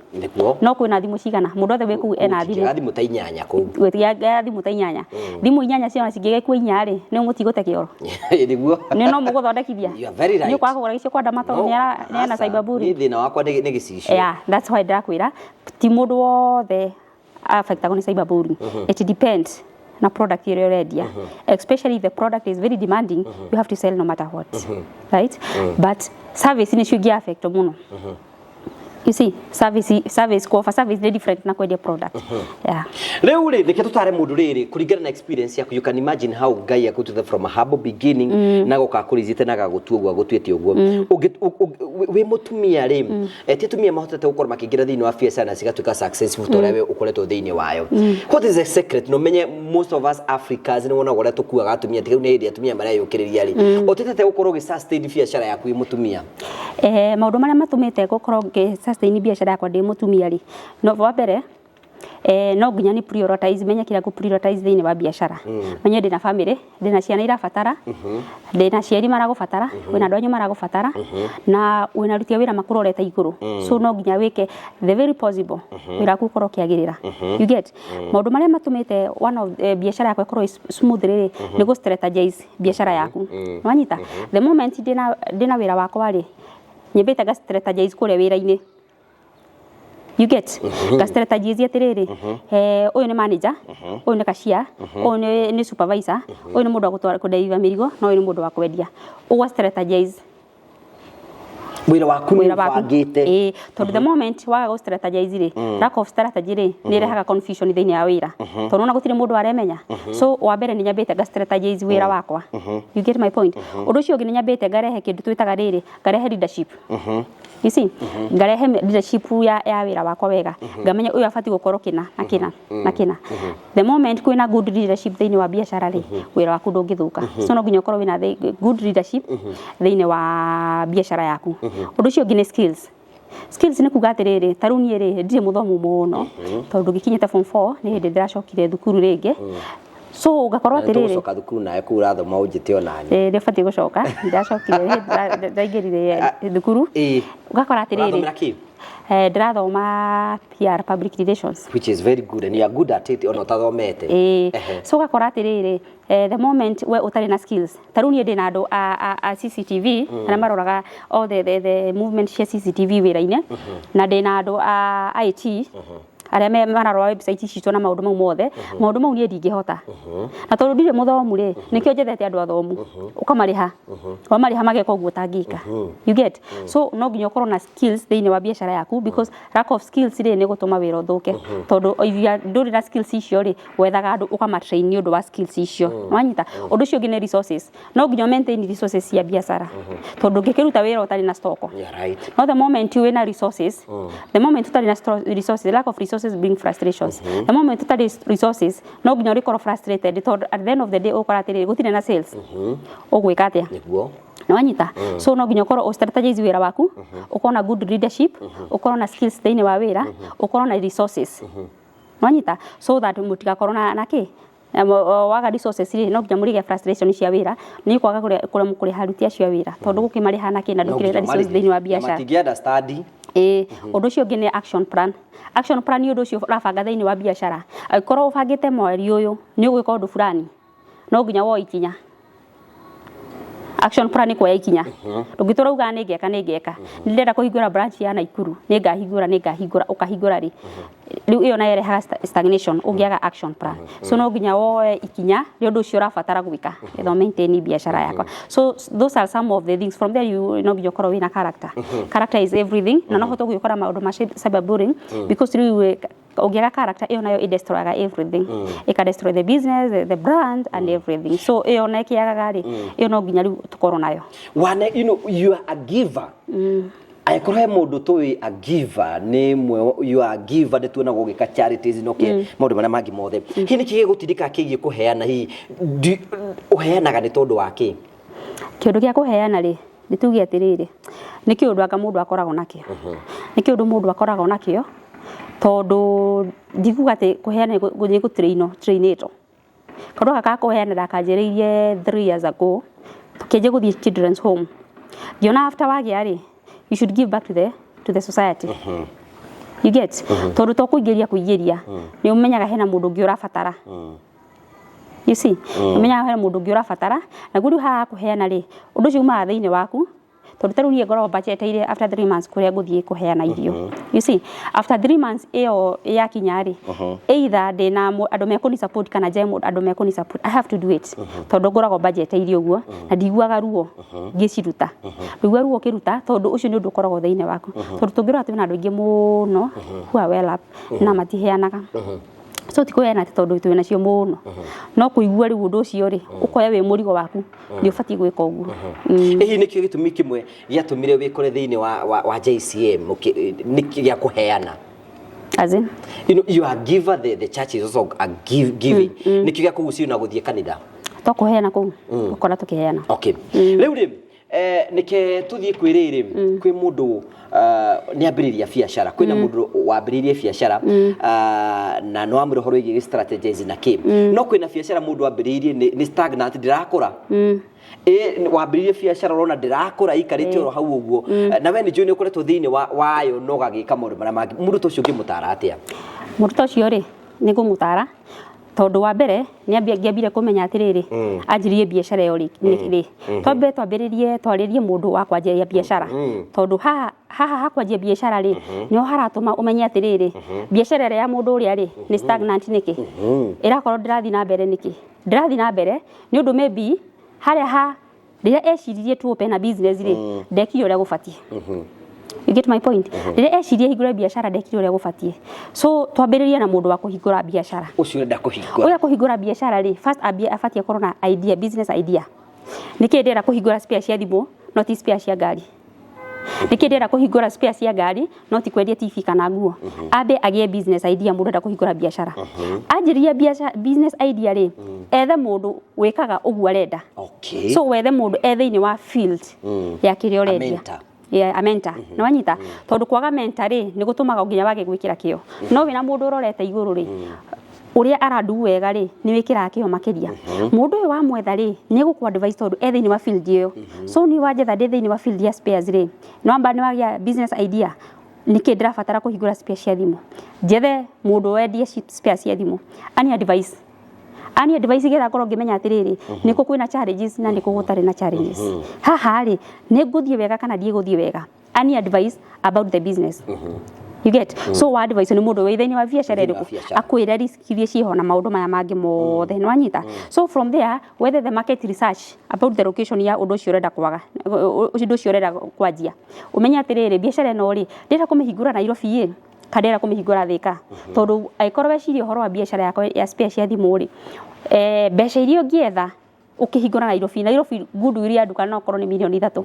No kwĩna thimũ cigana? Mũndũ othe wĩ kũu ena thimũ. Thimũ ta inyanya kũu. Gwĩtia thimũ ta inyanya, thimũ inyanya ciona cingĩgĩkua inya rĩ, nĩ mũtigũte kĩoro. Nĩguo. Nĩ no mũgũthondekithia. You are very right. Nĩ ũkwaga kũgũra gĩcicio kwa ndama tondũ nĩ ena Aca, cyberbullying. Niĩ thĩna wakwa nĩ gĩcicio. Yeah, that's why ndĩrakwĩra ti mũndũ wothe affectagwo nĩ cyberbullying. It depends na product ĩrĩa ũrendia, especially if the product is very demanding, you have to sell no matter what, right? But service nĩcio ingĩ affect mũno. You see, service, kuoffer service nĩ different na kwendia product, yeah. Rĩu rĩ, reke tũtare mũndũ rĩrĩ kũringana na experience yaku. You can imagine how Ngai akũtuthe from a humble beginning na gũka kũrizite na gagũtua ũguo agũtuĩte ũguo. Wĩ mũtumia rĩ, ti atumia mahotete gũkorwo makĩingĩra thĩinĩ wa biacara na cigatuĩka successful ta ũrĩa we ũkoretwo thĩinĩ wayo. What is the secret? No menye most of us Africans nĩ wonaga ũrĩa tũkuaga atumia, tiga rĩu nĩ hĩndĩ atumia mareyũkĩrĩria rĩ, ũtĩtete gũkorwo ũgĩ sustain biacara yaku wĩ mũtumia? Maũndũ marĩa matũmĩte gũkorwo ngĩ sustain biacara yakwa ndĩ mũtumia rĩ, no wa mbere, no nginya ni prioritize, menye kĩrĩa ngũ prioritize thĩinĩ wa biacara, menye ndĩna family, ndĩna ciana irabatara, ndĩna aciari maragũbatara, wĩna andũ anyu maragũbatara, na wĩna aruti a wĩra makũrorete igũrũ. So no nginya wĩke the very possible wĩra waku ũkorwo ũkĩagĩrĩra. You get? Maũndũ marĩa matũmĩte one of biacara yakwa ĩkorwo ĩ smooth rĩ, nĩ gũ strategize biacara yaku. Wanyita? The moment ndĩna wĩra wakwa rĩ, nyambĩte nga strategize kũrĩa wĩra-inĩ. You get? Nga strategize atĩrĩrĩ, ũyũ nĩ manager, ũyũ nĩ cashier, ũyũ nĩ supervisor, ũyũ nĩ mũndũ wa gũtwara kũdeliver mĩrigo, na ũyũ nĩ mũndũ wa kwendia. Ũgwa strategize Wĩra waku nĩ wĩra waku. ũbangĩte. Ĩĩ, tondũ the moment waga gũ strategize rĩ, lack of strategy rĩ, nĩ ĩrehaga confusion thĩinĩ wa wĩra, tondũ ona gũtirĩ mũndũ aremenya. So wa mbere nĩ nyambĩte nga strategize wĩra wakwa. You get my point? Ũndũ ũcio ũngĩ, nĩ nyambĩte ngarehe kĩndũ twĩtaga rĩrĩ, ngarehe leadership. You see, ngarehe leadership ya wĩra wakwa wega, ngamenya ũyũ abatiĩ gũkorwo kĩna na kĩna na kĩna. The moment kwĩna good leadership thĩinĩ wa biacara rĩ, wĩra waku ndũngĩthũka. So no nginya ũkorwo wĩna good leadership thĩinĩ wa biacara yaku. Ũndũ ũcio ũngĩ nĩ skills. Skills nĩ kuga atĩrĩrĩ, ta rĩu niĩ rĩ, ndirĩ mũthomu mũno, tondũ ngĩkinyĩte form 4 nĩ hĩndĩ ndĩracokire thukuru rĩngĩ, so ũgakorwo atĩrĩrĩ, Tũgũcoka thukuru nawe kũu ũrathoma ũnjĩte onani. Ĩĩ, nĩ ũbatiĩ gũcoka. Ndĩracokire hĩndĩ ndaingĩrire thukuru. Ũgakora atĩrĩrĩ, Ũrathomera kĩ? Ndĩrathoma PR, public relations. Which is very good and you are good at it ona ũtathomete. Ĩĩ. So ũgakora atĩrĩrĩ, the moment we ũtarĩ na skills, ta rĩu niĩ ndĩna andũ a CCTV arĩa maroraga all the movement cia CCTV wĩra-inĩ, na ndĩna andũ a IT arĩa mararora website citũ na maũndũ mau mothe. Maũndũ mau niĩ ndingĩhota, na tondũ ndirĩ mũthomu rĩ, nĩkĩo njethete andũ athomu. Ũkamarĩha, wamarĩha mageka ũguo ũtangĩka. You get? So no nginya ũkorwo na skills thĩinĩ wa biacara yaku, because lack of skills rĩ, nĩ gũtũma wĩra ũthũke, tondũ if you are ndũrĩ na skills icio rĩ, wethaga andũ ũkamatrain nĩ ũndũ wa skills icio. Wanyita? Ũndũ ũcio ũngĩ nĩ resources. No nginya maintain resources cia biacara, tondũ ũngĩkĩruta wĩra ũtarĩ na stock. Yeah, right. No the moment wĩna resources, the moment ũtarĩ na resources, lack of resources bring frustrations. The moment ũtarĩ resources, no nginya ũrĩkorwo frustrated, tondũ at the end of the day ũkora atĩrĩrĩ, gũtirĩ na sales. Ũgwĩka atĩa? Nĩwanyita? So no nginya ũkorwo strategize wĩra waku, ũkorwo na good leadership, ũkorwo na skills thĩinĩ wa wĩra, ũkorwo na resources. Nĩwanyita? So that mũtigakorwo na kĩ na waga resources rĩ, no nginya mũrĩgĩa frustration cia wĩra, nĩ kwaga kũremwo kũrĩha aruti acio a wĩra, tondũ gũkĩmarĩha na kĩ na ndũkĩrĩ na resources thĩinĩ wa biacara? Matingĩ understand. Ĩĩ. Ũndũ ũcio ũngĩ nĩ action plan. Action plan nĩ ũndũ ũcio ũrabanga thĩinĩ wa biacara. Angĩkorwo ũbangĩte mweri ũyũ nĩ ũgwĩka ũndũ fulani, no nginya woe ikinya. Action plan nĩ kuoya ikinya. Ndũngĩtũra ugaga nĩ ngeka, nĩ ngeka, nĩ ndĩrenda kũhingũra branch ya Naikuru, nĩ ngahingũra, nĩ ngahingũra, ũkahingũra rĩ? Rĩu ĩyo nayo ĩrehaga stagnation ũngĩaga action plan. So no nginya woe ikinya rĩa ũndũ ũcio ũrabatara gwĩka nĩgetha maintain biacara yakwa. So those are some of the things. From there, you no nginya ũkorwo wĩna character. Character is everything, na no hote gũgĩkora maũndũ ma cyberbullying, because rĩu ũngĩaga character, ĩyo nayo ĩ-destroyaga everything, ĩka destroy the business, the brand and everything. So ĩyo na ĩkĩagaga rĩ, ĩyo no nginya rĩu tũkorwo nayo. Wane, you are a giver. Angĩkorwo he mũndũ tũĩ a giver nĩ mwe. You are a giver, nĩ tuonaga ũgĩka charities no kĩ maũndũ marĩa mangĩ mothe. Hihi nĩ kĩ gĩgũtindĩka kĩgiĩ kũheana? Hihi ũheanaga nĩ tondũ wa kĩ? Kĩũndũ gĩa kũheana rĩ, nĩ tuge atĩrĩrĩ, nĩ kĩũndũ anga mũndũ akoragwo nakĩo, nĩ kĩũndũ mũndũ akoragwo nakĩo, tondũ ndikuga atĩ kũheana nĩ gũtrainwo trainĩtwo. Kaũndũ gaka ga kũheana ndakanjĩrĩirie 3 years ago. Ngĩanjia gũthiĩ children's home, ngĩona after wagĩa rĩ, you should give back to the society, you get? Tondũ to kũingĩria kũingĩria, nĩ ũmenyaga hena mũndũ ũngĩ ũrabatara. You see, ũmenyaga hena mũndũ ũngĩ ũrabatara. Naguo rĩu haha kũheana rĩ, ũndũ ũcio umaga thĩinĩ waku, tondũ ta rĩu niĩ ngoragwo budgeteire after 3 months kũrĩa ngũthiĩ kũheana irio. You see, after 3 months ĩyo yakinya rĩ, either ndĩna andũ mekũni support kana njae andũ mekũni support, I have to do it, tondũ ngoragwo budgeteire ũguo na ndiguaga ruo ngĩciruta. Ndiguaga ruo ũkĩruta, tondũ ũcio nĩ ũndũ ũkoragwo thĩinĩ waku. Tondũ tũngĩrora, twĩna andũ aingĩ mũno who are well up na matiheanaga. So ti kũheana atĩ tondũ twĩ nacio mũno, no kũigua rĩu ũndũ ũcio rĩ, ũkoya wĩ mũrigo waku, nĩ ũbatiĩ gwĩka ũguo. Hihi nĩkĩo gĩtũmi kĩmwe gĩatũmire wĩkore thĩinĩ wa JCM nĩkĩ gĩa kũheana? As in? You are giver, the church is also a giving. Nĩkĩo gĩa kũgucio na gũthiĩ kanitha? To kũheana kũu gũkora tũkĩheana. Okay, rĩu rĩ, nĩke tũthiĩ kwĩ rĩrĩ, kwĩ mũndũ nĩ ambĩrĩria biacara, kwĩna mũndũ wambĩrĩirie biacara na no amwĩra ũhoro wĩgiĩ strategize na kĩ, no kwĩna biacara mũndũ ambĩrĩirie nĩ stagnant, ndĩrakũra. Ĩ wambĩrĩirie biacara, ũrona ndĩrakũra, ikarĩte oro hau ũguo, na we nĩ njũĩ nĩ ũkoretwo thĩinĩ wayo na ũgagĩka maũndũ marĩa mangĩ. Mũndũ ta ũcio ũngĩmũtara atĩa? Mũndũ ta ũcio rĩ, nĩ ngũmũtara tondũ wa mbere nĩ ngĩambire kũmenya atĩrĩrĩ, anjirie biacara ĩyo rĩ rĩ twambe twambĩrĩrie twarĩrie mũndũ wa kwanjĩrĩria biacara, tondũ haha hakwanjia biacara rĩ, nĩho haratũma ũmenye atĩrĩrĩ, biacara ĩrĩa ya mũndũ ũrĩa rĩ nĩ stagnant nĩkĩ, ĩrakorwo ndĩrathiĩ na mbere nĩkĩ, ndĩrathiĩ na mbere nĩ ũndũ maybe harĩa ha rĩrĩa eciririe to open a business rĩ, ndekire ũrĩa gũbatiĩ. You get my point? Rĩrĩa ecirie hingũre biacara, ndekire ũrĩa gũbatiĩ. So twambĩrĩrie na mũndũ wa kũhingũra biacara. Ũcio ũrenda kũhingũra. Ũrĩa kũhingũra biacara rĩ, first ambie abatiĩ akorwo na idea, business idea. Nĩkĩ ndĩrenda kũhingũra spare cia thimũ no ti spare cia ngari? Nĩkĩ ndĩrenda kũhingũra spare cia ngari no ti kwendia TV kana nguo? Ambe agĩe business idea. Mũndũ enda kũhingũra biacara, anjĩrĩria biacara, business idea rĩ, ethe mũndũ wĩkaga ũguo arenda. So wethe mũndũ e thĩinĩ wa field ya kĩrĩa ũrendia. Mentor. Yeah, a mentor. Nĩ wanyita? Tondũ kwaga mentor rĩ, nĩ gũtũmaga nginya wage gwĩkĩra kĩo. No wĩna mũndũ ũrorete igũrũ rĩ, ũrĩa arandu wega rĩ, nĩ wĩkĩraga kĩo makĩria. Mũndũ ũyũ wamwetha rĩ, nĩ egũkũ advise tondũ e thĩinĩ wa field ĩyo. So niĩ wanjetha ndĩ thĩinĩ wa field ya spares rĩ, nĩ wamba nĩ wagĩa business idea, nĩkĩ ndĩrabatara kũhingũra spare cia thimũ. Njethe mũndũ wendie spare cia thimũ ani advice, ani advice getha ngorwo ngĩmenya atĩrĩrĩ, nĩkũ kwĩna challenges na nĩkũ gũtarĩ na challenges. Haha rĩ, nĩ ngũthiĩ wega kana ndiĩ wega? Ani advice about the business, you get? So wa advice nĩ mũndũ wĩ thĩinĩ wa biacara Thĩinĩ wa ĩrĩkũ, biacara. akwĩre risk iria ciĩho na maũndũ maya mangĩ mothe. Nĩ wanyita? So from there wethe the market research about the location ya ũndũ ũcio ũrenda kwaga, ũndũ ũcio ũrenda kwanjia. Ũmenye atĩrĩrĩ, biacara ĩno rĩ, ndĩrenda kũmĩhingũra Nairobi ĩ kana ndĩrenda kũmĩhingũra Thĩka? Tondũ angĩkorwo weciria ũhoro wa biacara yakwa ya spare cia thimũ rĩ, mbeca iria ũngĩetha ũkĩhingũra Nairobi, Nairobi goodwill ya nduka no korwo nĩ mirioni 3,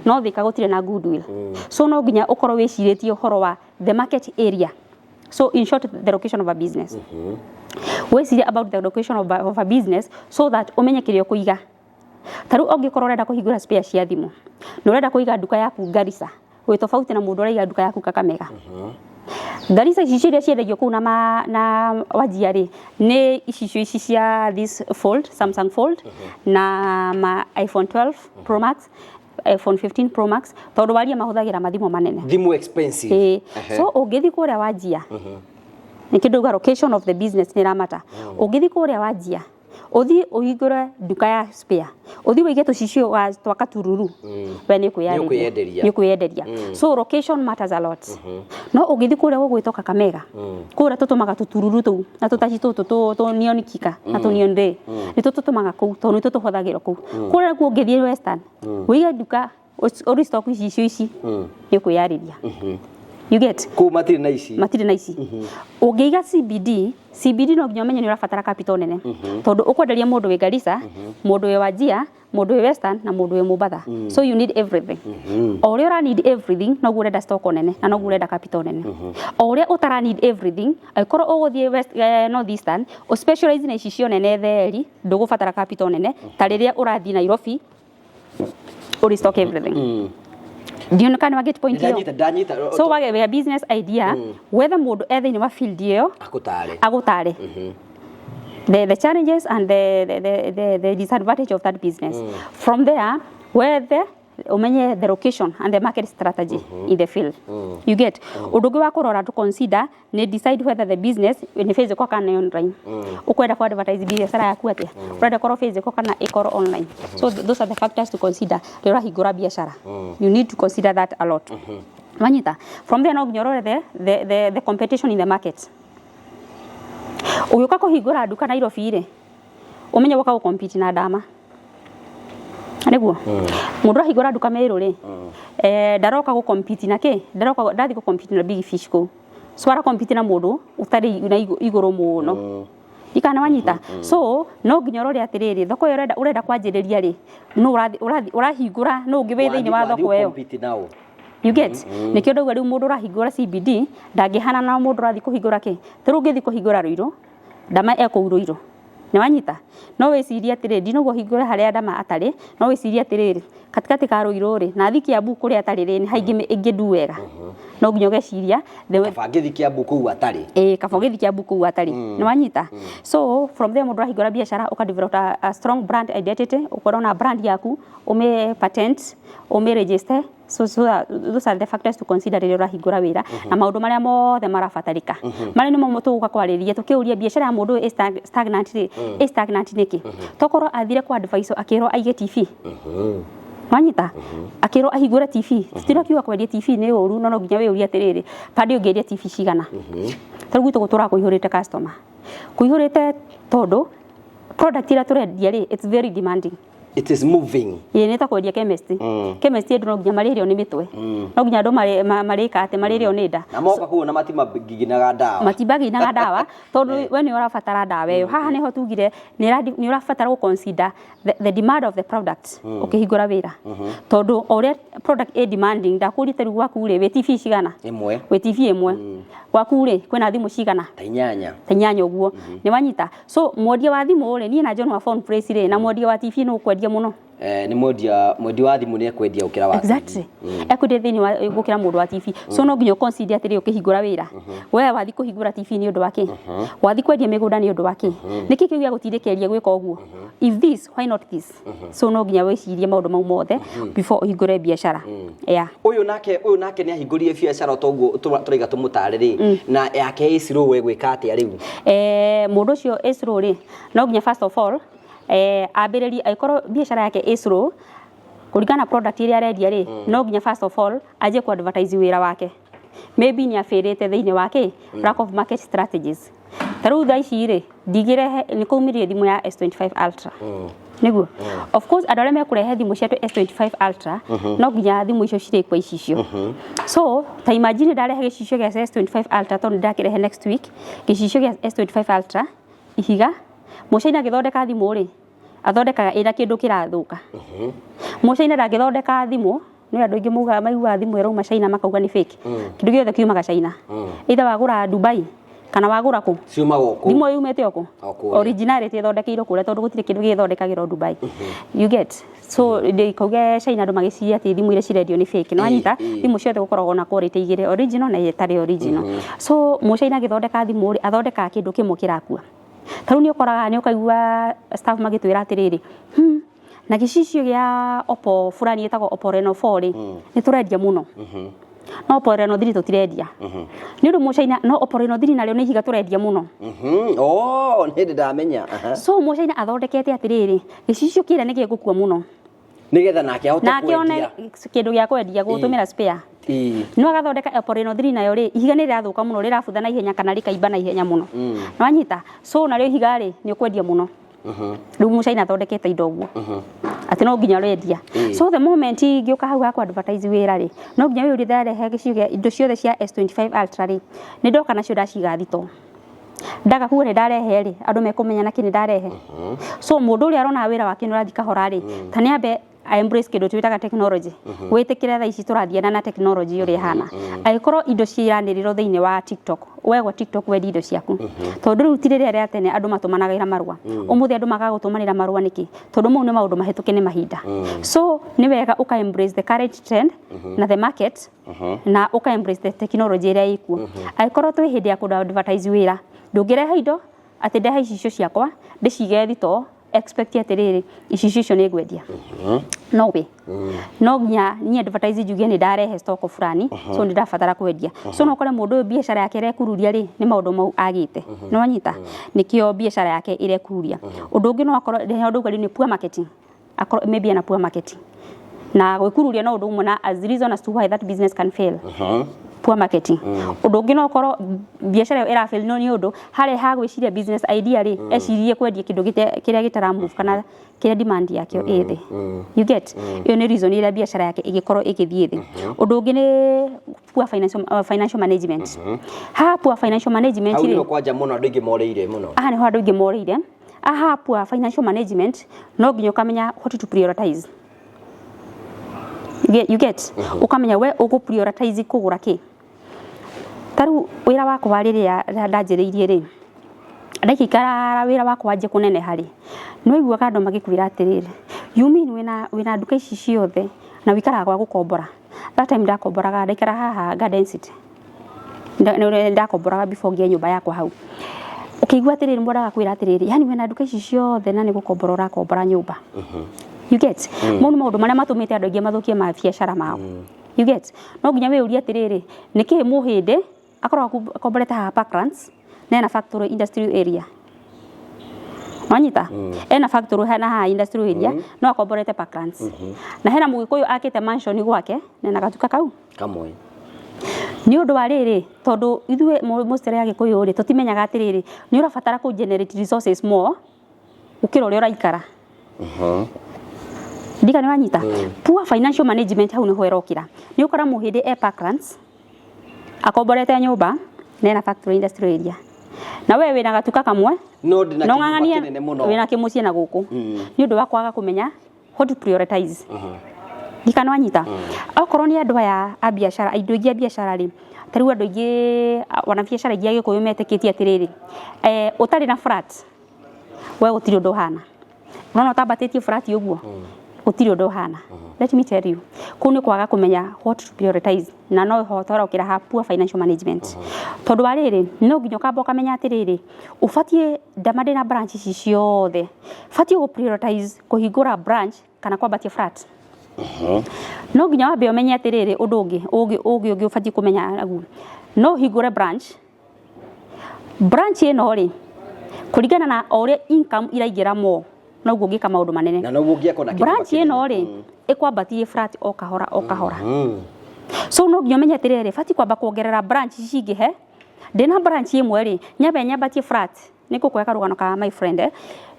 no Thĩka gũtirĩ na goodwill. So no nginya ũkorwo wĩcirĩtie ũhoro wa the market area. So in short, the location of a business. Wĩcirie about the location of a business so that ũmenye kĩrĩa ũkũiga. Ta rĩu ũngĩkorwo ũrenda kũhingũra spare cia thimũ na ũrenda kũiga nduka yaku Garissa, wĩ tofauti na mũndũ ũraiga nduka yaku Kakamega. Garissa icicio iria ciendagio kũu na Wajia rĩ, nĩ icicio ici cia this fold, Samsung Fold na ma iPhone 12 Pro Max, iPhone 15 Pro Max, tondũ waria mahũthagĩra mathimũ manene. Thimũ expensive. Ĩĩ. So ũngĩthiĩ kũrĩa Wajia, nĩ kĩndũ uga location of the business nĩ ĩramata. Ũngĩthiĩ kũrĩa Wajia, ũthiĩ ũhingũre nduka ya spare, ũthiĩ wĩige tũcicio twa katururu, we nĩ Nĩ ũkwĩyenderia. nĩ ũkwĩyenderia. So location matters a lot. No ũngĩthiĩ kũrĩa gũgwĩtwo Kakamega, kũrĩa tũtũmaga tũtururu tũu na tũtaci tũtũ tũ neon kika na tũ neon ray, nĩ tũtũtũmaga kũu tondũ nĩ tũtũhũthagĩrwo kũu. Kũrĩa nakuo ũngĩthiĩ Western, wĩige nduka ũrestock icicio ici, nĩ ũkwĩyarĩria. You get? Kũu matirĩ na ici. Matirĩ na ici. Ũngĩiga CBD, CBD no nginya ũmenye nĩ ũrabatara capital nene, tondũ ũkwenderia mũndũ wĩ Garissa, mũndũ wĩ Wajia, mũndũ wĩ Western na mũndũ wĩ Mombatha. So you need everything. O ũrĩa ũra need everything, noguo ũrenda stock nene na noguo ũrenda capital nene. O ũrĩa ũtara need everything, angĩkorwo ũgũthiĩ West, North Eastern, ũ specialize na icicio nene theri, ndũgũbatara capital nene ta rĩrĩa ũrathiĩ Nairobi ũrestock everything. Ndiona kana wa get point ĩyo. Ndanyita, ndanyita. So wage business idea, wethe mũndũ e thĩinĩ wa field ĩyo. Akũtare. Agũtare. The challenges and the disadvantage of that business. From there, whether umenye the location and the market strategy in the field. You get? Ũndũ ũngĩ wa kũrora, to consider, nĩ decide whether the business nĩ physical kana nĩ online. Ũkwenda ku advertise biacara yaku atĩa? Ũrenda ĩkorwo physical kana ĩkorwo online? So those are the factors to consider rĩrĩa ũrahingũra biacara. You need to consider that a lot. Wanyita? From there, no nginya ũrore the competition in the market. Ũgĩũka kũhingũra nduka Nairobi rĩ, ũmenye gũka gũcompete na Dama. Nĩguo mũndũ ahingũra nduka Meru rĩ, ndaroka gũcompete na kĩ? Ndaroka, ndathi gũcompete na big fish kũu, so ara compete na mũndũ ũtarĩ na igũrũ mũno ikana. Wanyita? So no nginya ũrore atĩrĩrĩ, thoko ĩyo ũrenda kwanjĩrĩria rĩ, no ũrathi ũrahingũra, no ũngĩ wĩ thĩinĩ wa thoko ĩyo. Compete nao. You get? Nĩkĩo ndauga rĩu mũndũ ũrahingũra CBD ndangĩhana na mũndũ ũrathiĩ kũhingũra kĩ. Ta rĩu ũngĩthiĩ kũhingũra Ruiru, Dama ekũu Ruiru. Nĩ wanyita? No wĩcirie atĩrĩrĩ, ndinauga ũhingũre harĩa Dama atarĩ, no wĩcirie atĩrĩrĩ, katikati ka Ruiru rĩ, na thiĩ Kiambu kũrĩa atarĩ rĩ, nĩ haingĩ ĩngĩndu wega. No nginya ũgeciria Kaba ngĩthi Kiambu kũu atarĩ. Ĩĩ, kaba ũgĩthiĩ Kiambu kũu atarĩ. Nĩ wanyita? So from there, mũndũ arahingũra biacara, ũka develop a strong brand identity, ũkorwo na brand yaku, ũmĩ patent, ũmĩ register. So those are the factors to consider rĩrĩa ũrahingũra wĩra na maũndũ marĩa mothe marabatarĩka, marĩa nĩmo tũgũka kwarĩria tũkĩũria biacara ya mũndũ ũyũ ĩ stagnant rĩ, ĩ stagnant nĩkĩ? Tokorwo athire kwa advice, akĩrwo aige TV. Wanyita? Akĩrwo ahingũre TV. Tũtirakiuga kwendia TV nĩ ũru, no no nginya wĩyũrie atĩrĩrĩ, pande ũngĩendia TV cigana? Ta rĩu gwitũ gũtũraga kũihũrĩte customer, kũihũrĩte tondũ product ĩrĩa tũrendia rĩ, it's very demanding. It is moving. Ĩĩ, nĩ ta kwendia chemist. Chemist andũ no nginya marĩrĩo nĩ mĩtwe, no nginya andũ marĩka atĩ marĩrĩo nĩ nda. Na moka kũu na matimaginaga ndawa. Matimbaginaga ndawa tondũ we nĩ ũrabatara ndawa ĩyo. Haha nĩho tugire nĩ ũrabatara gũ consider the demand of the product ũkĩhingũra wĩra, tondũ o ũrĩa product ĩ demanding. Ndakũrĩte, rĩu gwaku rĩ, wĩ TV cigana? Ĩmwe. Wĩ TV ĩmwe. Gwaku rĩ, kwĩna thimũ cigana? Ta inyanya. Ta inyanya ũguo. Nĩ wanyita? So mwendia wa thimũ rĩ, niĩ na John wa Phone Place rĩ, na mwendia wa TV nũ ũkwendia mũno? Nĩ mwendia wa thimũ nĩ ekwendia gũkĩra wa TV. Exactly, ekwendia thĩinĩ wa gũkĩra mũndũ wa TV. So no nginya ũconsider atĩrĩ, ũkĩhingũra wĩra, we wathi kũhingũra TV nĩ ũndũ wa kĩ? Wathi kwendia mĩgũnda nĩ ũndũ wa kĩ? Nĩkĩ kĩu gĩagũtindĩkĩrĩria gwĩka ũguo? If this, why not this? So no nginya wĩcirie maũndũ mau mothe before ũhingũre biacara, yeah. Ũyũ nake nĩ ahingũrire biacara toguo tũraiga tũmũtare rĩ, na yake ĩ slow, egwĩka atĩa rĩu? Mũndũ ũcio ĩ slow rĩ, no nginya first of all ambĩrĩrie, angĩkorwo biacara yake ĩ slow kũringana na product ĩrĩa arendia rĩ, no nginya first of all anjie ku advertise wĩra wake. Maybe nĩ abĩrĩte thĩinĩ wa kĩ, lack of market strategies. Ta rĩu thaa ici rĩ, ndingĩrehe, nĩ kũumirie thimũ ya S25 Ultra. Nĩguo, of course, andũ arĩa mekũrehe thimũ cia S25 Ultra, no nginya thimũ icio cirĩkwo icicio. So ta imagine ndarehe gĩcicio gĩa S25 Ultra, tondũ ndakĩrehe next week gĩcicio gĩa S25 Ultra ihiga. Mũcaina agĩthondeka thimũ rĩ, athondekaga ĩna kĩndũ kĩrathũka. Mũcaina ndangĩthondeka thimũ. Nĩ andũ aingĩ maugaga, maiguaga thimũ ĩrauma China makauga nĩ fake. Kĩndũ gĩothe kiumaga China, either wagũra Dubai kana wagũra kũ, Ciumaga o kũu. Thimũ ĩyo yumĩte o kũ. O kũrĩa. Originality ĩthondekeirwo kũrĩa, tondũ gũtirĩ kĩndũ gĩthondekagĩrwo Dubai. You get? So ndikauge China andũ magĩciria atĩ thimũ iria cirendio nĩ fake. Nĩ wanyita? Thimũ ciothe gũkoragwo na quality igĩrĩ, original na ĩtarĩ original. So mũcaina agĩthondeka thimũ rĩ, athondekaga kĩndũ kĩmwe kĩrakua. Ta rĩu nĩ ũkoraga, nĩ ũkaigua staff magĩtwĩra atĩrĩrĩ, na gĩcicio gĩa Oppo fulani ĩtagwo Oppo Reno 4 rĩ, nĩ tũrendia mũno, no Oppo Reno 3 tũtirendia nĩ ũndũ mũcaina, no Oppo Reno 3 narĩo nĩ ihiga tũrendia mũno. Oh, nĩ ndĩ ndamenya. Aha. So mũcaina athondekete atĩrĩrĩ, gĩcicio kĩrĩa nĩ gĩgũkua mũno, Nĩgetha nake ahote nake one kwendia. Kĩndũ gĩa kwendia gũtũmĩra spare. No agathondeka Oppo Reno 3 nayo rĩ, ihiga nĩ rĩrathũka mũno, rĩrabutha na ihenya kana rĩkaimba na ihenya mũno. Nĩwanyita? So narĩo ihiga rĩ, nĩ ũkwendia mũno. Rĩu mũcaina athondekete indo ũguo atĩ no nginya ũrendia. So the moment ingĩũka hau haku advertise wĩra rĩ, no nginya wĩyũrie, ndarehe gĩcicio gĩa indo ciothe cia S25 Ultra rĩ, nĩ ndoka nacio ndaciga thito, ndaga kuga nĩ ndarehe rĩ, andũ mekũmenya nakĩ nĩ ndarehe. So mũndũ ũrĩa arona wĩra wake nĩ ũrathiĩ kahora rĩ, ta nĩ ambe a embrace kĩndũ twĩtaga technology, wĩtĩkĩre thaa ici tũrathiana na technology ũrĩa ĩhana. Angĩkorwo indo ciranĩrĩrwo thĩinĩ wa TikTok, wegwo TikTok wendie indo ciaku, tondũ rĩu ti rĩrĩa rĩa tene andũ matũmanagĩra marũa. Ũmũthĩ andũ magaga gũtũmanĩra marũa nĩkĩ? Tondũ mau nĩ maũndũ mahĩtũke nĩ mahinda. So nĩ wega ũka embrace the current trend na the market, na ũka embrace the technology ĩrĩa ĩkuo. Angĩkorwo twĩ hĩndĩ ya kũndũ advertise wĩra, ndũngĩrehe indo Atĩ ndehe icicio ciakwa ndĩcige thitoo, expect atĩrĩrĩ, icicio icio nĩ ngwendia, no way. No nginya niĩ advertise, njuge nĩ ndarehe stock fulani, so nĩ ndabatara kwendia. So no ũkore mũndũ ũyũ biacara yake ĩrekururia rĩ, nĩ maũndũ mau agĩte. Nĩ wanyita? Nĩkĩo biacara yake ĩrekururia. Ũndũ ũngĩ no akorwo nĩ ũndũ ũngĩ nĩ poor marketing, akorwo maybe ena poor marketing na gwĩkururia no ũndũ ũmwe na as reason as to why that business can fail, poor marketing. Ũndũ ũngĩ no ũkorwo biacara ĩyo ĩrafail no nĩ ũndũ harĩa ha gwĩciria business idea rĩ, eciririe kwendia kĩndũ kĩrĩa gĩtara move kana kĩrĩa demand yakĩo ĩ thĩ. You get? Ĩyo nĩ reason ĩrĩa biacara yake ĩgĩkorwo ĩgĩthiĩ thĩ. Ũndũ ũngĩ nĩ poor financial management. Haha poor financial management Hau rĩ, nĩho kwanja mũno andũ aingĩ morĩire mũno. Aha nĩho andũ aingĩ morĩire. Aha poor financial management, no nginya ũkamenya what to prioritize. You get? Ũkamenya we ũgũ prioritize kũgũra kĩ. Ta rĩu wĩra wakwa rĩrĩa ndanjĩrĩirie rĩ, ndaikara wĩra wakwa wanjie kũneneha rĩ, nĩ waiguaga andũ magĩkwĩra atĩrĩrĩ, "You mean wĩna nduka ici ciothe na wĩikaraga gwa gũkombora?" That time ndakomboraga, ndaikara haha Garden City. Ndakomboraga before ngĩe nyũmba yakwa hau. Ũkĩigua atĩrĩrĩ, mũndũ agakwĩra atĩrĩrĩ, "Yani wĩna nduka ici ciothe na nĩ gũkombora ũrakombora nyũmba?" You get? Mau nĩ maũndũ marĩa matũmĩte andũ aingĩ mathũkie mabiacara mao. You get? No nginya wĩyũrie atĩrĩrĩ, nĩkĩ mũhĩndĩ akoragwo akomborete haha Parklands na ena factory industrial area? Wanyita? Ena factory hena haha industrial area no akomborete Parklands, na hena mũgĩkũyũ akĩte mansion gwake na ena gatuka kau kamwe. Nĩ ũndũ wa rĩrĩ, tondũ ithuĩ mostly a Gĩkũyũ rĩ, tũtimenyaga atĩrĩrĩ, nĩ ũrabatara kũ generate resources more gũkĩra ũrĩa ũraikara. Ndika nĩ wanyita? Poor financial management hau nĩho ĩrokĩra. Nĩ ũkora mũhĩndĩ e Parklands akomborete nyũmba na ena factory industrial area, na we wĩna gatuka kamwe. No ndĩna no kĩnyũmba ng'ang'ania kĩnene mũno. Wĩna kĩmũciĩ na gũkũ nĩ ũndũ wa kwaga kũmenya what to prioritize. Ndika nĩ wanyita? Okorwo nĩ andũ aya a biacara, andũ aingĩ a biacara rĩ, ta rĩu andũ aingĩ wanabiacara aingĩ a Gĩkũyũ metĩkĩtie atĩrĩrĩ, ũtarĩ na flat we gũtirĩ ũndũ ũhana. Ũrona ũtambatĩtie flat ũguo, gũtirĩ ũndũ ũhana. Let me tell you, kũu nĩ kwaga kũmenya what to prioritize, na no ho tũrokĩra ha poor financial management, tondũ wa rĩrĩ, no nginya ũkamba ũkamenya atĩrĩrĩ, ũbatiĩ ndama ndĩna branch ici ciothe, batiĩ gũ prioritize kũhingũra branch kana kwambatia flat. No nginya wambe ũmenye atĩrĩrĩ, ũndũ ũngĩ ũbatiĩ kũmenya naguo, no ũhingũre branch. Branch ĩno rĩ, kũringana na o ũrĩa income iraingĩra more, noguo ũngĩka maũndũ manene. Na noguo ũngĩakwo na kĩnyũmba Branch ĩno kĩnene. rĩ, ĩkwambatie flat o kahora o kahora. So no nginya ũmenye atĩrĩrĩ, batiĩ kwamba kuongerera branch cingĩhe. Ndĩna branch ĩmwe rĩ, nyambe nyambatie flat. Nĩ ngũkũhe karũgano ka my friend, eh.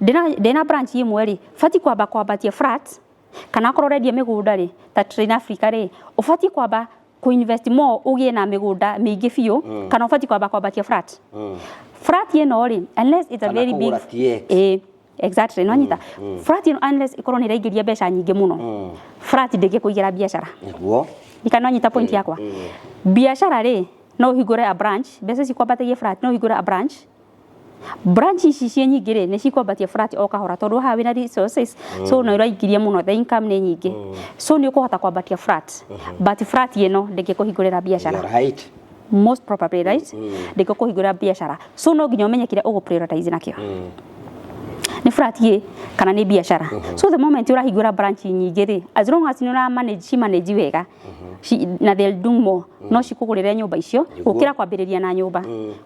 Ndĩna branch ĩmwe rĩ, batiĩ kwamba kwambatia flat, kana akorwo ũrendia mĩgũnda rĩ, ta Train Africa rĩ, ũbatiĩ kwamba kũ-invest more ũgĩe na mĩgũnda mĩingĩ biũ, kana ũbatiĩ kwamba kwambatia flat. Flat ĩno rĩ, unless it's a Kana very big kũgũra TX. Eh, exactly. No nyita flat ĩno, unless ĩkorwo nĩ ĩraingĩria mbeca nyingĩ mũno, flat ndĩngĩkũigĩra biacara. Ndika no nyita point yakwa? Biacara rĩ, no ũhingũre a branch, mbeca cikwambatagia flat. No ũhingũre a branch, branch ici ciĩ nyingĩ rĩ, nĩ cikwambatia flat o kahora, tondũ haha wĩna resources, so no ũraingĩria mũno, the income nĩ nyingĩ, so nĩ ũkũhota kwambatia flat, but flat ĩno ndĩngĩkũhingũrĩra biacara. You're right. Most probably right, ndĩngĩkũhingũrĩra biacara. So no nginya ũmenye kĩrĩa ũgũ prioritize nakĩo, nĩ flat ĩ kana nĩ biacara. So the moment ũrahingũra branch nyingĩ rĩ, as long as nĩ ũra manage, ci manage wega, na they'll do more, no cikũgũrĩre nyũmba icio gũkĩra kwambĩrĩria na nyũmba.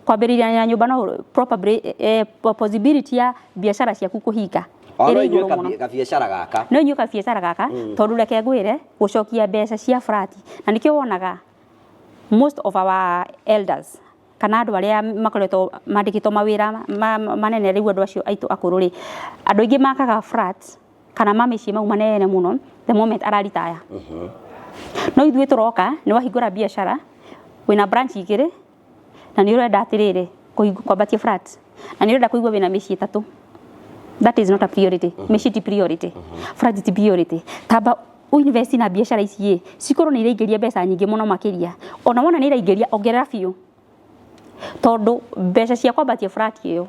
Kwambĩrĩria na nyũmba, no probably possibility ya biacara ciaku kũhinga O no ĩrĩ inyuĩ igũrũ mũno. Kabiacara gaka. No inyuĩ kabiacara gaka, tondũ reke ngwĩre, gũcokia mbeca cia flat, na nĩkĩo wonaga most of our elders kana andũ arĩa makoretwo mandĩkĩtwo mawĩra manene rĩu, andũ acio aitũ akũrũ rĩ, andũ aingĩ makaga flat kana mamĩciĩ mau manene mũno the moment araritaya. No ithuĩ tũroka, nĩ wahingũra biacara wĩna branch igĩrĩ, na nĩ ũrenda atĩrĩrĩ, kwambatia flat, na nĩ ũrenda kũigua wĩna mĩciĩ ĩtatũ. That is not a priority. Mĩciĩ ti priority, flat ti priority. Tamba uinvest na biacara ici ĩ cikorwo nĩ iraingĩria mbeca nyingĩ mũno makĩria. Ona wona nĩ iraingĩria, ongerera biũ, tondũ mbeca cia kwambatia flat ĩyo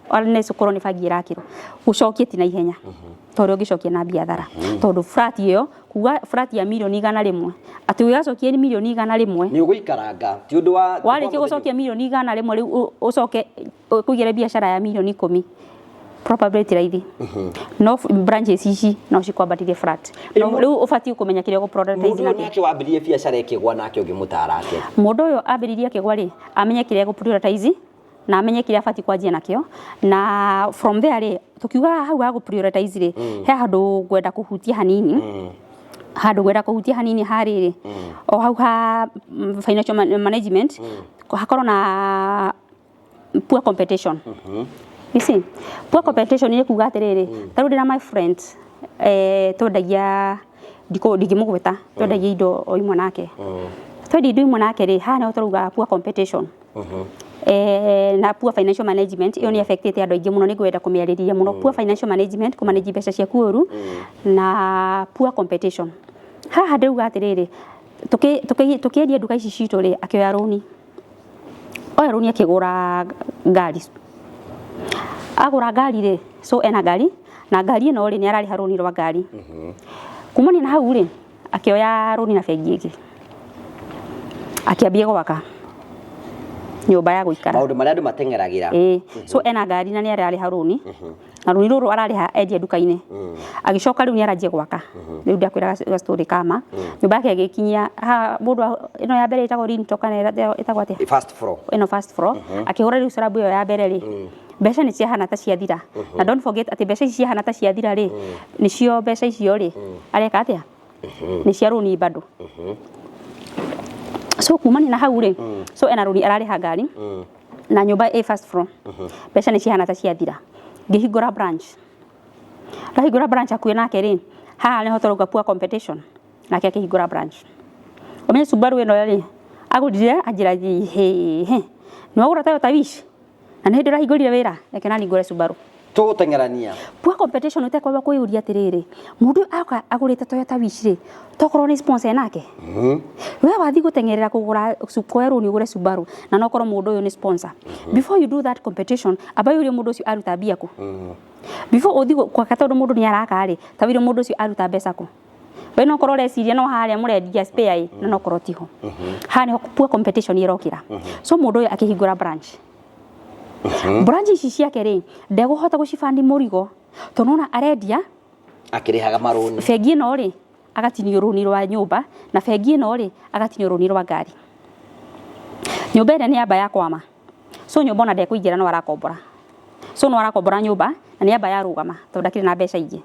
Unless ũkorwo nĩ bangi ĩrakĩrwo gũcokia ti na ihenya ta ũrĩa ũngĩcokia na biathara, tondũ flat ĩyo kuga flat ya 100,000,000 atĩ ũgacokia nĩ 100,000,000. Nĩ ũgũikaranga, ti ũndũ wa Warĩkia gũcokia 100,000,000 rĩu ũcoke kũigĩre biacara ya 10,000,000, probably ti raithi. No branches ici no cikwambatithie flat. No rĩu ũbatiĩ kũmenya kĩrĩa ũgũ prioritize. Mũndũ ũyũ Nakĩo nake wambĩrĩrie biacara ĩkĩgwa, nake ũngĩmũtara atĩa? Mũndũ ũyũ ambĩrĩrie akĩgwa rĩ, amenye kĩrĩa egũ prioritize na amenye kĩrĩa abatiĩ kwanjia nakĩo, na from there rĩ, tukiuga hau ha gũ prioritize rĩ, he handũ ngwenda kũhutia hanini, handũ ngwenda kũhutia hanini harĩrĩ o hau ha financial management, hakorwo na poor competition. You see, poor competition nĩ kuga atĩrĩrĩ, ta rĩu ndĩna my friend, twendagia, ndingĩmũgweta, twendagia indo o imwe nake. Twendia indo imwe nake rĩ, haha nĩho tũrauga poor competition na poor financial management ĩyo nĩ affectĩte andũ aingĩ mũno. Nĩ ngwenda kũmĩarĩria mũno, poor financial management, kũmanage mbeca ciaku ũru, na poor competition. Haha ndĩrauga atĩrĩrĩ, tũkĩendia nduka ici citũ rĩ, akĩoya rũni, oya rũni akĩgũra ngari. Agũra ngari rĩ, so ena ngari, na ngari ĩno rĩ, nĩ ararĩha rũni rwa ngari. Kumania na hau rĩ, akĩoya rũni na bengi ĩngĩ, akĩambia gwaka nyũmba ya gũikara. Maũndũ marĩa andũ mateng'eragĩra. Ĩĩ, so ena ngari na nĩ ararĩha rũni, na rũni rũrũ ararĩha endia nduka-inĩ. Agĩcoka rĩu nĩ aranjia gwaka. Rĩu ndakwĩra ga story kama nyũmba yake ĩgĩkinyia ha mũndũ ĩno ya mbere ĩtagwo lintel kana ĩtagwo atĩa? First floor. Ĩno first floor. Akĩhũra rĩu slab ĩyo ya mbere rĩ, mbeca nĩ ciahana ta ciathira. Na don't forget atĩ mbeca ici ciahana ta ciathira rĩ, nĩcio mbeca icio rĩ, areka atĩa? Nĩ cia rũni bado. So kumania na hau rĩ, so ena rũni, ararĩha ngari na nyũmba ĩ first floor, mbeca nĩ cihana ta ciathira. Ngĩhingũra branch, ndahingũra branch hakuhĩ nake rĩ, haha nĩho tũrauga poor competition. Nake akĩhingũra branch. Ũmenye Subaru ĩno rĩ, agũrire, anjĩra, "Hĩ hĩ, nĩ wagũra Toyota Wish na nĩ hĩndĩ ũrahingũrire wĩra, reke nani ngũre Subaru." Tũgũteng'erania. Poor competition. Ũtekwamba kwĩyũria atĩrĩrĩ, mũndũ ũyũ aoka agũrĩte Toyota Wish rĩ, tokorwo nĩ sponsor nake we wathiĩ gũteng'erera kũgũra kuoya rũni ũgũre Subaru, na no korwo mũndũ ũyũ nĩ sponsor. Before you do that competition, amba yũrie mũndũ ũcio aruta mbia kũ before ũthiĩ gwaka, tondũ mũndũ nĩ araka rĩ, ta wĩre mũndũ ũcio aruta mbeca kũ. We no korwo ũreciria no harĩa mũrendia spare ĩ, na no korwo tiho. Haha nĩho poor competition ĩrokĩra. So mũndũ ũyũ akĩhingũra branch, branch ici ciake rĩ, ndegũhota gũcibandi mũrigo, tondũ nona arendia akĩrĩhaga marũni. Bengi ĩno rĩ, agatinio rũni rwa nyũmba, na bengi ĩno rĩ, agatinio rũni rwa ngari. Nyũmba ĩrĩa nĩ yamba yakwama, so nyũmba ona ndekũingĩra, no arakombora. So no arakombora nyũmba na nĩ yamba yarũgama, tondũ ndakĩrĩ na mbeca ingĩ.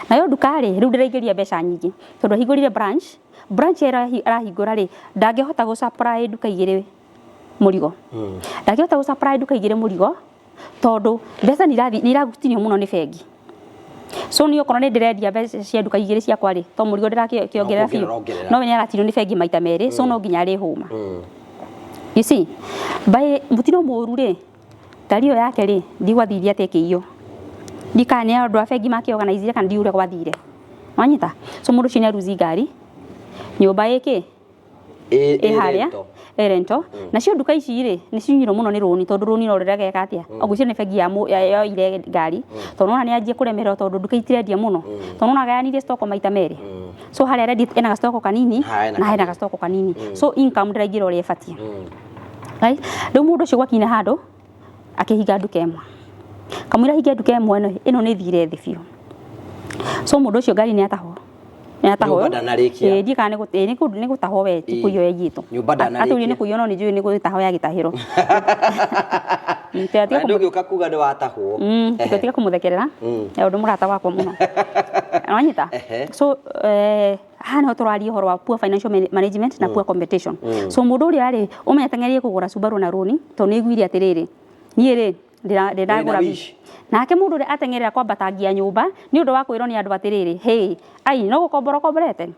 Nayo nduka rĩ, rĩu ndĩraingĩria mbeca nyingĩ, tondũ ahingũrire branch. Branch ĩrĩa arahingũra rĩ, ndangĩhota gũ supply nduka igĩrĩ mũrigo, ndangĩhota gũ supply nduka igĩrĩ mũrigo, tondũ mbeca nĩ iratinio mũno nĩ bengi. So niĩ okorwo nĩ ndĩrendia mbeca cia nduka igĩrĩ ciakwa rĩ, to mũrigo ndĩrakĩongerera No biũ. kuongerera ongerera. No we nĩ aratinio nĩ bengi maita merĩ, so no nginya arĩhũma. You see, by mũtino mũru rĩ, ngari ĩyo yake rĩ, ndigwathirie atĩ ĩkĩiywo, ndikana nĩ andũ a bengi makĩorganizire kana ndiũrĩa gwathire, wanyita. So mũndũ ũcio nĩ aruzi ngari, nyũmba ĩkĩ ĩ harĩa ĩ rental. Nacio nduka ici rĩ, nĩ cinyirwo mũno nĩ rũni, tondũ rũni no rũregeka atĩa? Ũgwĩciria nĩ bengi yoire ngari, tondũ nona nĩ anjie kũremererwo, tondũ nduka itirendia mũno, tondũ nona agayanirie stock maita merĩ. So harĩa arendia ena gastoko kanini Ha, ena na hena gastoko kanini, so income ndĩraingĩra ũrĩa ĩbatiĩ, right? Rĩu mũndũ ũcio gwakinya handũ akĩhinga nduka ĩmwe. Kamũira hinge nduka ĩmwe ĩno nĩ thire thĩ biũ. So mũndũ ũcio ngari nĩ atahwo, nĩ atahwo. Nyũmba ndanarĩkia. Ĩĩ, ndiĩ kana ĩĩ, nĩ gũtahwo we, ti Ĩĩ. kũiywo yaiyĩtwo. Nyũmba ndanarĩkia. Atũrie nĩ kũiywo, no nĩ njũĩ nĩ gũtahwo yagĩtahĩrwo. Tiga Na ndũgĩũka kuga nĩ watahwo. Tiga kũmũthekerera, ũndũ mũrata wakwa mũno, wanyita. So haha niho tũraria ũhoro wa poor financial management na poor competition. So mũndũ ũrĩa rĩ, ũmenye teng'erie kũgũra Subaru na rũni, tondũ nĩ aiguire atĩrĩrĩ, niĩ rĩ, ndĩragũra Wĩna wish. Wish. Nake mũndũ ũrĩa ateng'erera kwambatangia nyũmba nĩ ũndũ wa kwĩrwo nĩ andũ atĩrĩrĩ, hey, ai, no gũkombora ũkomborete,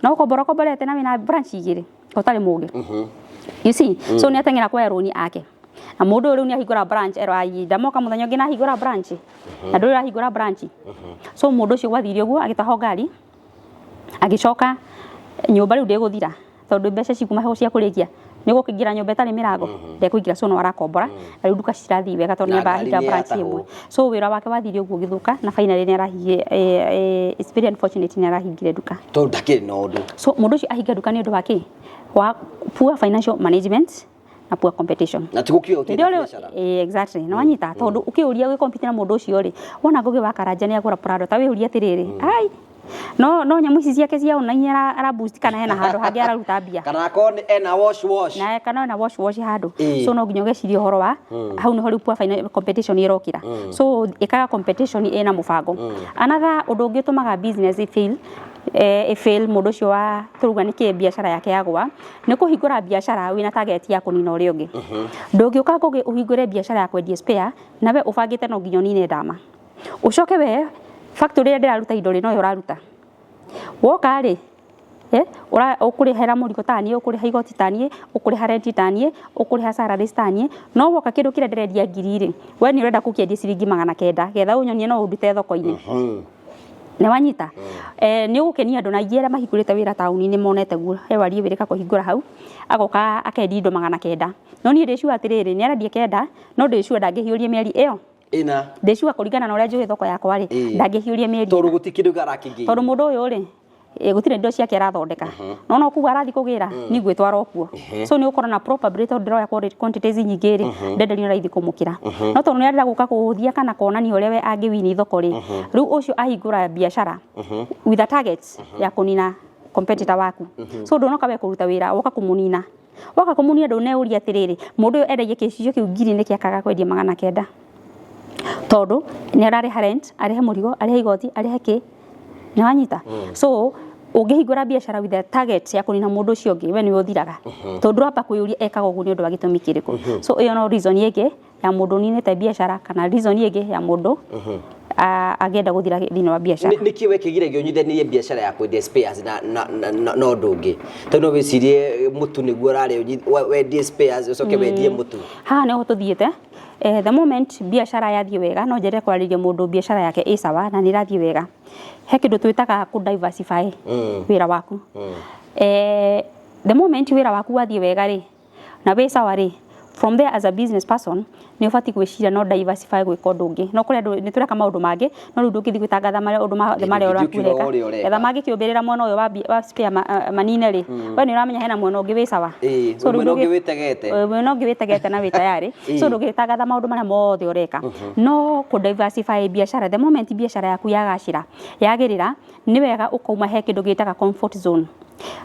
no gũkombora ũkomborete, na wĩna branch igĩrĩ, ũtarĩ mũgĩ. You see, so nĩ ateng'era kuoya rũni ake, na mũndũ ũyũ rĩu nĩ ahingũra branch, erwo ai, ndamoka mũthenya ũngĩ na ahingũra branch, na ndũrĩ ũrahingũra branch. So mũndũ ũcio gwathire ũguo, agĩtahwo ngari, agĩcoka nyũmba rĩu ndĩgũthira, tondũ mbeca cikuma ho cia kũrĩkia Nĩ gũkĩingĩra nyũmba ĩtarĩ mĩrango, ndekũingĩra, so no arakombora na rĩu nduka citirathiĩ wega tondũ Na nĩ ngari ahinga nĩ branch yatahwo. ĩmwe. So wĩra wake wathire ũguo ũgĩthũka na finally nĩ arahingire, it's very unfortunate, nĩ arahingire nduka. Tondũ ndakĩrĩ na ũndũ. So mũndũ ũcio ahinga nduka nĩ ũndũ wa kĩ? Wa poor financial management na poor competition. Na ti gũkiuga gũtirĩ Hĩndĩ na ĩyo biacara. Exactly, nĩ wanyita, tondũ ũkĩũria gwĩ compete na mũndũ ũcio rĩ, wona Ngũgĩ wa Karanja nĩ agũra Prado, ta wĩũrie atĩrĩrĩ, ai, no nyamũ ici ciake cia online ara boost kana hena handũ hangĩ araruta mbia? Kana akorwo nĩ ena wash wash. Na kana ena wash wash handũ. So no nginya ũgeciria ũhoro wa hau nĩho rĩu poor competition ĩrokĩra. So ĩkaga competition ĩna mũbango. Another ũndũ ũngĩ ũtũmaga business ĩ fail, ĩ fail, mũndũ ũcio wa tũruga nĩkĩ biacara yake yagwa, nĩ kũhingũra biacara wĩna target ya kũnina ũrĩa ũngĩ. Ndũngĩũka Ngũgĩ ũhingũre biacara ya kwendia spare na we ũbangĩte no nginya ũnine ndama, ũcoke we factory ĩrĩa ndĩraruta indo rĩ, noyo ũraruta woka rĩ, ũkũrĩhĩra mũrigo taniĩ, ũkũrĩha igoti taniĩ, ũkũrĩha rent taniĩ, ũkũrĩha salaries taniĩ, no woka kĩndũ kĩrĩa ndĩrendia 1000 rĩ, we nĩ ũrenda gũkĩendia ciringi 900 getha ũnyonie no ũndute thoko-inĩ. Nĩ wanyita? Nĩ ũgũkenia andũ na aingĩ arĩa mahingũrĩte wĩra taũni-inĩ monete guo he warie wĩrĩka kũhingũra hau agoka akendia indo 900, no niĩ ndĩ sure atĩrĩrĩ, nĩ arendia kenda, no ndĩ sure ndangĩhiũria mĩeri ĩyo. Ĩna. Ndĩ sure kũringana na ũrĩa njũĩ thoko yakwa rĩ, ndangĩhiũria mĩeri Tondũ ĩna. Gũtirĩ kĩndũ arakĩingĩria. Tondũ mũndũ ũyũ rĩ, gũtirĩ indo ciake arathondeka, no no kuga arathiĩ kũgĩra ni ngwĩtwara o kuo. So nĩ ũgũkorwo na probability, tondũ ndĩroya quantities nyingĩ rĩ, ndenderio raithi kũmũkĩra, no tondũ nĩ arenda gũka kũhũthia kana kuonania ũrĩa we angĩwini thoko rĩ, rĩu ũcio ahingũra biacara with a target ya kũnina competitor waku. So ndũnoka we kũruta wĩra, woka kũmũnina. Woka kũmũnina, ndũneũria atĩrĩrĩ, mũndũ ũyũ endagia gĩcicio kĩu 1000 nĩkĩ akaga kwendia 900? Tondũ nĩ ararĩha rent, arĩhe mũrigo, arĩhe igoti, arĩhe kĩ. Nĩ wanyita? So ũngĩhingũra biacara with a target ya kũnina mũndũ ũcio ũngĩ, we nĩwe ũthiraga, tondũ ndũramba kwĩyũria ekaga ũguo nĩ ũndũ wa gĩtũmi kĩrĩkũ. So ĩyo no reason ĩngĩ ya mũndũ ũninĩte biacara kana reason ĩngĩ ya mũndũ angĩenda gũthira thĩinĩ wa biacara. Nĩkĩ we kĩgiragia ũnyitithanie biacara ya kwendia spares na ũndũ ũngĩ? Tondũ no wĩcirie mũtu nĩguo ũrarĩa, wendie spares ũcoke wendie mũtu. Haha nĩho tũthiĩte. The moment biacara yathiĩ wega, no njende kwarĩria mũndũ biacara yake ĩ sawa na nĩ ĩrathiĩ wega, he kĩndũ twĩtaga kũ diversify wĩra waku. The moment wĩra waku wathiĩ wega rĩ, na wĩ sawa rĩ, from there as a business person nĩ ũbatiĩ gwĩciria no diversify gwĩka ũndũ ũngĩ. No kũrĩ andũ nĩ tũreka maũndũ mangĩ, no rĩu ndũngĩthiĩ gwĩtangatha marĩa ũndũ mothe marĩa Ndũngĩthiĩ ũraku ũkiugaga ũreka. ũrĩa ũreka. Getha mangĩkĩũmbĩrĩra mwena ũyũ wa spare manine rĩ, we nĩ ũramenya hena mwena ũngĩ wĩ sawa. So rĩu mwena ũngĩ wĩtegete. Mwena ũngĩ wĩtegete na wĩ tayari. So ndũngĩtangatha maũndũ marĩa mothe ũreka, no kũ diversify biacara, the moment biacara yaku yagacĩra, yagĩrĩra, nĩ wega ũkauma he kĩndũ gĩtaga comfort zone.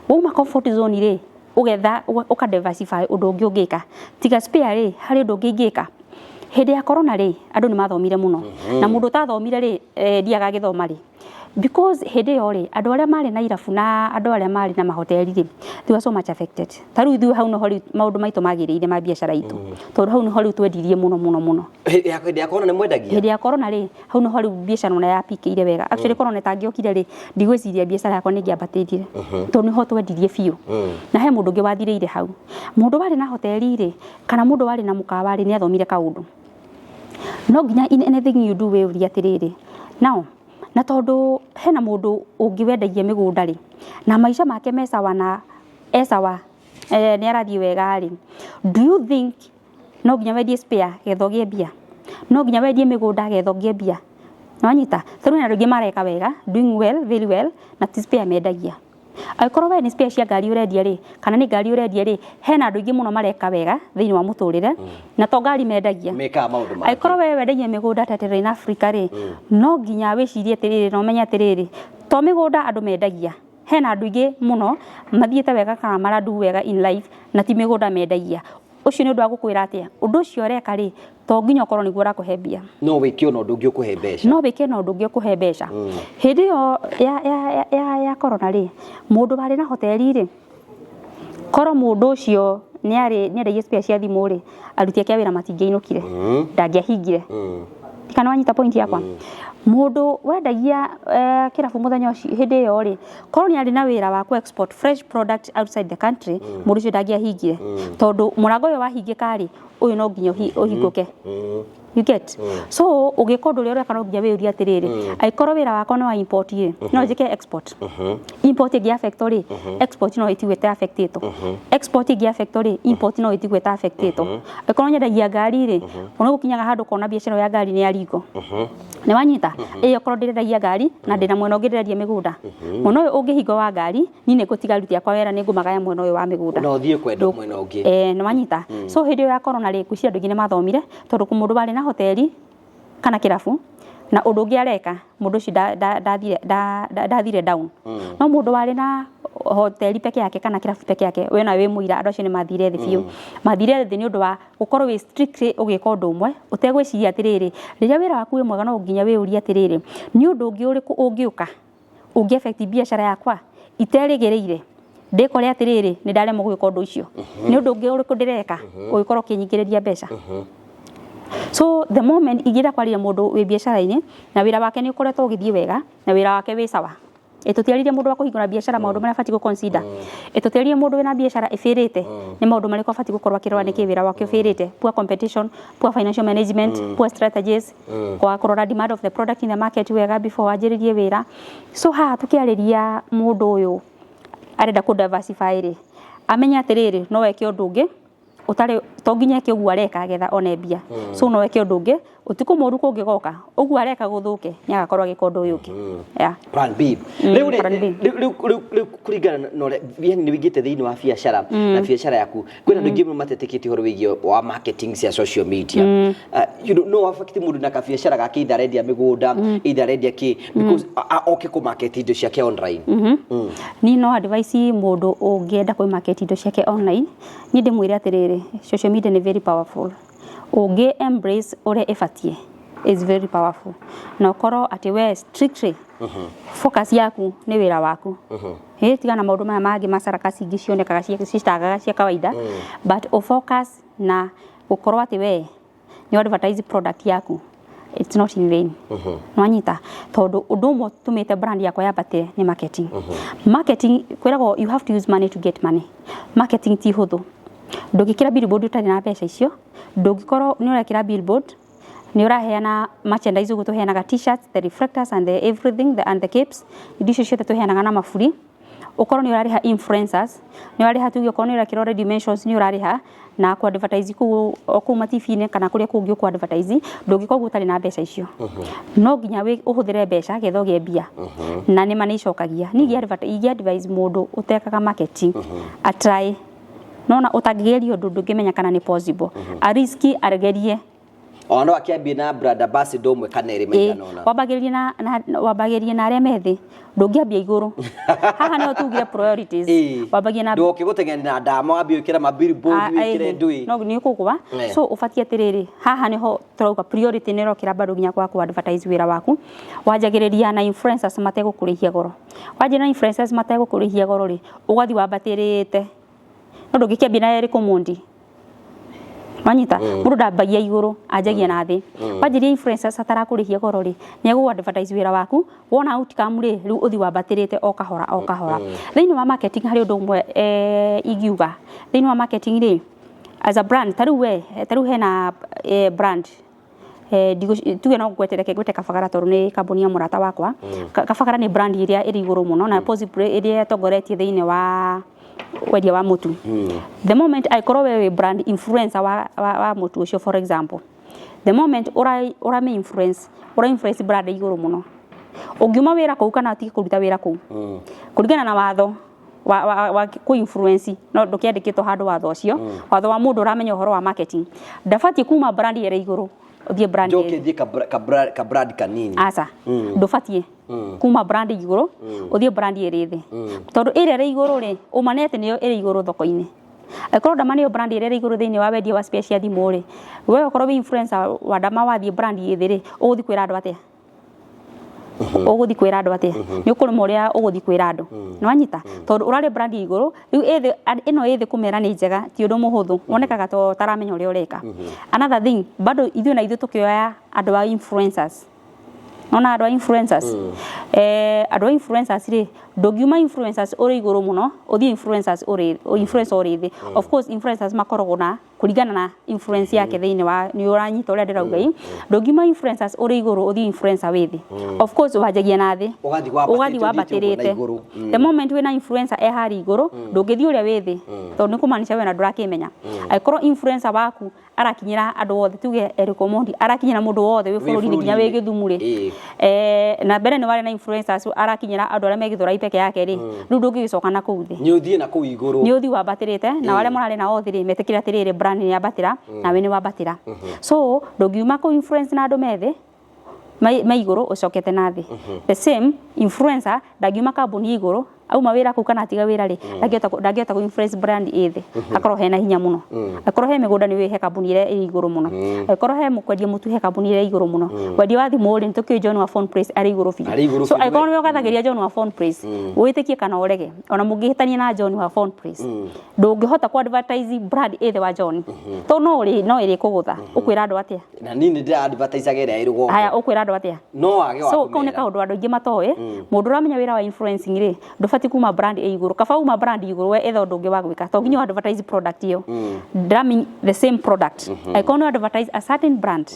Wauma comfort zone rĩ, ũgetha ũka diversify ũndũ ũngĩ ũngĩka tiga spare rĩ, harĩ ũndũ ũngĩ ingĩka. Hĩndĩ ya corona rĩ, andũ nĩ mathomire mũno, na mũndũ ũtathomire rĩ, ndiaga agĩthoma rĩ, because hĩndĩ ĩyo rĩ, andũ arĩa marĩ na irabu na andũ arĩa marĩ na mahoteli rĩ, they were so much affected. Ta rĩu ithuĩ hau noho rĩu maũndũ maitũ magĩrĩire ma biacara itũ, tondũ hau noho rĩu twendirie mũno mũno mũno. Hĩndĩ ya corona nĩ mwendagia? Hĩndĩ ya corona rĩ, hau noho rĩu biacara ona yapikĩire wega. Actually, corona ĩtangĩokire rĩ, ndigwĩciria biacara yakwa nĩ ĩngĩambatĩrire, tondũ nĩho twendirie biũ. Na he mũndũ ũngĩ wathirĩire hau, mũndũ warĩ na hoteli rĩ, kana mũndũ warĩ na mũkawa rĩ, nĩ athomire kaũndũ. No nginya in anything you do wĩũrie atĩrĩrĩ, now na tondũ hena mũndũ ũngĩ wendagia mĩgũnda rĩ, na maica make me sawa na e sawa, nĩ arathiĩ wega rĩ, do you think no nginya wendie spare getha ũgĩe mbia? No nginya wendie mĩgũnda getha ũgĩe mbia? Nĩwanyita? Tondũ hena andũ aingĩ mareka wega, doing well, very well, na ti spare mendagia. Angĩkorwo we nĩ spare cia ngari ũrendia rĩ, kana nĩ ngari ũrendia rĩ, hena andũ aingĩ mũno mareka wega thĩinĩ wa mũtũrĩre na to ngari mendagia. Mekaga maũndũ mangĩ. Angĩkorwo we wendagia mĩgũnda ta Terrain Africa rĩ, no nginya wĩcirie atĩrĩrĩ na ũmenye atĩrĩrĩ, to mĩgũnda andũ mendagia, hena andũ aingĩ mũno mathiĩte wega kana maradu wega in life na ti mĩgũnda mendagia. Ũcio nĩ ũndũ wa gũkwĩra atĩa, ũndũ ũcio ũreka rĩ, to nginya ũkorwo nĩguo ũrakũhe mbia. No wĩke ona ũndũ ũngĩ ũkũhe mbeca. No wĩke na ũndũ ũngĩ ũkũhe mbeca. Hĩndĩ ĩyo ya corona rĩ, mũndũ warĩ na hoteli rĩ, korwo mũndũ ũcio nĩ arĩ nĩ endagia spare cia thimũ rĩ, aruti ake a wĩra matingĩainũkire, ndangĩahingire. Kana wanyita point yakwa? Mũndũ wendagia kĩrabu mũthenya ũcio, hĩndĩ ĩyo rĩ, korwo nĩ arĩ na wĩra wa ku export fresh product outside the country, mũndũ ũcio ndangĩahingire, tondũ mũrango ũyũ wahingĩka rĩ, ũyũ no nginya ũhingũke. You get? So ũgĩka ũndũ ũrĩa ũreka no nginya wĩyũrie atĩrĩrĩ, angĩkorwo wĩra wakwa nĩ wa import rĩ, no njĩke export. Import ĩngĩ affect rĩ, export no ĩtigwo ĩta affectĩtwo. Export ĩngĩ affect rĩ, import no ĩtigwo ĩta affectĩtwo. Angĩkorwo nyendagia ngari rĩ, ona gũkinyaga handũ ũkona biacara ya ngari nĩ yaringwo. Nĩ wanyita? Ĩ okorwo ndĩrendagia ngari na ndĩna mwena ũngĩ ndĩrendia mĩgũnda, mwena ũyũ ũngĩhingwo wa ngari, niĩ nĩ ngũtiga aruti akwa wĩra, nĩ ngũmagaya mwena ũyũ wa mĩgũnda. Na ũthiĩ kwenda mwena ũngĩ. Nĩ wanyita? So hĩndĩ ĩyo ya corona rĩ, ngwĩciria andũ aingĩ nĩ mathomire, tondũ kũ mũndũ warĩ na hoteli kana kĩrabu na ũndũ ũngĩ areka, mũndũ ũcio ndathire down. No mũndũ warĩ na hoteli peke yake kana kĩrabu peke yake, we na wĩ mũira, andũ acio nĩ mathire thĩ biũ. Mathire thĩ nĩ ũndũ wa gũkorwo wĩ strictly ũgĩka ũndũ ũmwe ũtegwĩciria atĩrĩrĩ, rĩrĩa wĩra waku wĩ mwega no nginya wĩyũrie atĩrĩrĩ, nĩ ũndũ ũngĩ ũrĩkũ ũngĩũka ũngĩ affect biacara yakwa iterĩgĩrĩire, ndĩkore atĩrĩrĩ, nĩ ndaremwo gwĩka ũndũ ũcio, nĩ ũndũ ũngĩ ũrĩkũ ndĩreka ũgĩkorwo ũkĩnyingĩrĩria mbeca. So the moment ingĩenda kwarĩria mũndũ wĩ biacara-inĩ na wĩra wake nĩ ũkoretwo ũgĩthiĩ wega na wĩra wake wĩ sawa, ĩtũtiarĩrie mũndũ wa kũhingũra biacara maũndũ marĩa abatiĩ gũ consider, ĩtũtiarĩrie mũndũ wĩna biacara ĩbĩrĩte nĩ maũndũ marĩkũ abatiĩ gũkorwo akĩrora nĩkĩ wĩra wake ũbĩrĩte: poor competition, poor financial management, poor strategies, kwa kũrora demand of the product in the market wega before wanjĩrĩrie wĩra. So haha tũkĩarĩria mũndũ ũyũ arenda kũ diversify rĩ, amenye atĩrĩrĩ, no eke ũndũ ũngĩ ũtarĩ to nginya eke ũguo areka getha one mbia. So no eke ũndũ ũngĩ, ũtukũ mũru kũngĩgoka ũguo areka gũthũke, nĩ agakorwo agĩka ũndũ ũyũ ũngĩ, yeah. Plan B. Rĩu rĩ, Plan B. Rĩu kũringana na ũrĩa yani nĩ wĩingĩte thĩinĩ wa biacara na biacara yaku, kwĩna andũ aingĩ mũno matetĩkĩtie ũhoro wĩgiĩ wa marketing cia social media. No affect mũndũ na kabiacara gake, either arendia mĩgũnda, either arendia kĩ, because oke kũ market indo ciake online. Niĩ no advice mũndũ ũngĩenda kwĩ market indo ciake online, niĩ ndĩmwĩre atĩrĩrĩ, social media nĩ very powerful. Ũngĩ embrace ũrĩa ĩbatiĩ is very powerful, na ũkorwo atĩ we strictly focus yaku nĩ wĩra waku, ĩ tiga na maũndũ maya mangĩ macarakasi ingĩ cionekaga citagaga cia kawaida, but ũ focus na gũkorwo atĩ we nĩ advertise product yaku, it's not in vain. Nwanyita? Tondũ ũndũ ũmwe ũtũmĩte brand yakwa yambatĩre nĩ marketing. Marketing kwĩragwo you have to use money to get money. Marketing ti hũthũ. Ndũngĩkĩra billboard ũtarĩ na mbeca icio. Ndũngĩkorwo nĩ ũrekĩra billboard, nĩ ũraheana merchandise ũguo tũheanaga T-shirts, the reflectors and the everything, and the capes, indo icio ciothe tũheanaga na maburi, ũkorwo nĩ ũrarĩha influencers, nĩ ũrarĩha, tuge okorwo nĩ ũrekĩra already mentions, nĩ ũrarĩha na ku advertise kũu o kũu ma TV-inĩ kana kũrĩa kũngĩ ũkũ advertise. Ndũngĩkorwo ũguo ũtarĩ na mbeca icio. No nginya ũhũthĩre mbeca getha ũgĩe mbia, na nĩ ma nĩ icokagia. Niĩ ingĩ advise mũndũ ũtekaga marketing atry nona ũtangĩgeria ũndũ ndũngĩmenya kana nĩ possible, ariski agerie. Ona no akĩambie na brand ambassador ũmwe kana ĩrĩ maigana ũna. Wambagĩrĩria na arĩa me thĩ, ndũngĩambia igũrũ. Haha nĩho tugire priorities. Wambagia na Ndũke gũteng'era na ndama wambie wĩkĩre ma billboard, wĩkĩre ndũĩ. No nĩ ũkũgwa. So ũbatiĩ atĩrĩrĩ, haha nĩho tũrauga priority nĩ ĩrokĩra bado nginya kwa ku advertise wĩra waku. Wanjagĩrĩria na influencers mategũkũrĩhia goro. Wanjia na influencers mategũkũrĩhia goro rĩ, ũgathiĩ wambatĩrĩte, no ndũngĩkĩambia na Eric Omondi. Wanyita? Mũndũ ndambagia igũrũ, anjagia na thĩ. Wanjĩria influencers atarakũrĩhia goro rĩ, nĩ egũ advertise wĩra waku, wona outcome rĩ, rĩu ũthiĩ wambatĩrĩte o kahora o kahora. Thĩinĩ wa marketing harĩ ũndũ ũmwe ingiuga thĩinĩ wa marketing rĩ, as a brand, ta rĩu we, ta rĩu hena brand, tuge no ngwete, reke ngwete Kabagara tondũ nĩ kambuni ya mũrata wakwa. Kabagara nĩ brand ĩrĩa ĩrĩ igũrũ mũno na possibly ĩrĩa ĩtongoretie thĩinĩ wa wendia wa mũtu. The moment angĩkorwo we wĩ brand influencer wa mũtu ũcio, for example, the moment ũra influence, ũra influence brand igũrũ mũno, ũngiuma wĩra kũu kana ũtige kũruta wĩra kũu, kũringana na watho wa kũ influence, no ndũkĩandĩkĩtwo handũ watho ũcio, watho wa mũndũ ũramenya ũhoro wa marketing, ndabatiĩ kuma brand ĩrĩa igũrũ ũthiĩ brand Njoke ĩrĩa thiĩ ka brand kanini. Aca, ndũbatiĩ kuma brand igũrũ ũthiĩ brand ĩrĩ thĩ, tondũ ĩrĩa ĩrĩ igũrũ rĩ, ũmanete nĩyo ĩrĩ igũrũ thoko-inĩ. Angĩkorwo Dama nĩyo brand ĩrĩa ĩrĩ igũrũ thĩinĩ wa wendia wa spare cia thimũ rĩ, we okorwo wĩ influencer wa Dama wathiĩ brand ĩ thĩ rĩ, ũgũthiĩ kwĩra andũ atĩa? Ũgũthiĩ kwĩra andũ atĩa? Nĩ ũkũrema ũrĩa ũgũthiĩ kwĩra andũ. Nĩ wanyita? Tondũ ũrarĩ brand ya igũrũ, rĩu ĩ thĩ, ĩno ĩ thĩ kũmera nĩ njega ti ũndũ mũhũthũ, wonekaga ta ũtaramenya ũrĩa ũreka. Another thing, bado ithuĩ na ithuĩ tũkĩoya andũ a influencers, nona andũ a influencers, andũ a influencers rĩ, ndũngiuma influencers ũrĩ igũrũ mũno ũthiĩ influencers ũrĩ influencer ũrĩ thĩ. Of course influencers makoragwo na Kũringana na influence yake thĩinĩ wa, nĩ ũranyita ũrĩa ndĩrauga? Ĩ, ndũngiuma influencers ũrĩ igũrũ ũthiĩ influencer wĩ thĩ. Of course wanjagia na thĩ. Ũgathiĩ wambatĩte. Ũgathiĩ ũthiĩte ũguo na wambatĩrĩte. igũrũ. The moment wĩna influencer e harĩa igũrũ, ndũngĩthiĩ ũrĩa wĩ thĩ, tondũ nĩ kũmaanisha we na ndũrakĩmenya. Angĩkorwo influencer waku arakinyĩra andũ othe, tuge Eric Omondi arakinyĩra mũndũ wothe wĩ bũrũri-inĩ nginya wĩ bũrũri-inĩ. Gĩthumu rĩ, na mbere nĩ warĩ na influencers arakinyĩra andũ arĩa me Gĩthũrai peke yake rĩ, rĩu ndũngĩgĩcoka na kũu thĩ. Nĩ ũthiĩ na kũu igũrũ. Nĩ ũthiĩ wambatĩrĩte, na arĩa mũrarĩ nao othe rĩ, metĩkĩre atĩrĩrĩ, brand nĩ yambatĩra nawe nĩ wambatĩra. So ndũngiuma kũ influence na andũ me thĩ, me igũrũ, ũcokete na thĩ. The same influencer ndangiuma kambuni igũrũ, auma wĩra kũu kana atiga wĩra rĩ, ndangĩhota kũ influence brand ĩ thĩ. Akorwo hena hinya mũno, akorwo he mĩgũnda, nĩ he kambuni ĩrĩa ĩ igũrũ mũno. Akorwo he kwendia mũtu, he kambuni ĩrĩa ĩ igũrũ mũno. Wendia wa thimũ rĩ, nĩ tũkĩũĩ John wa Phone Place arĩ igũrũ biũ. Arĩ igũrũ So biũ. Angĩkorwo nĩwe ũgathagĩria John wa Phone Place, wĩtĩkie kana ũrege, ona mũngĩhĩtania na John wa Phone Place, ndũngĩhota ku advertise brand ĩ thĩ wa John, tondũ no ũrĩ no ĩrĩ kũgũtha. Ũkwĩra andũ atĩa? Na niĩ nĩ ndĩra advertise ĩrĩa ĩ rũgongo. Haya, ũkwĩra andũ atĩa? No wage wa So kau nĩ kũmera. kaũndũ andũ aingĩ matoĩ. Mũndũ ũramenya wĩra wa influencing rĩ, ndũbatiĩ kuma brand ĩ igũrũ. Kaba uma brand igũrũ, we etha ũndũ ũngĩ wa gwĩka, to nginya advertise product ĩyo. Ndĩramenya the same product, angĩkorwo nĩ advertise a certain brand,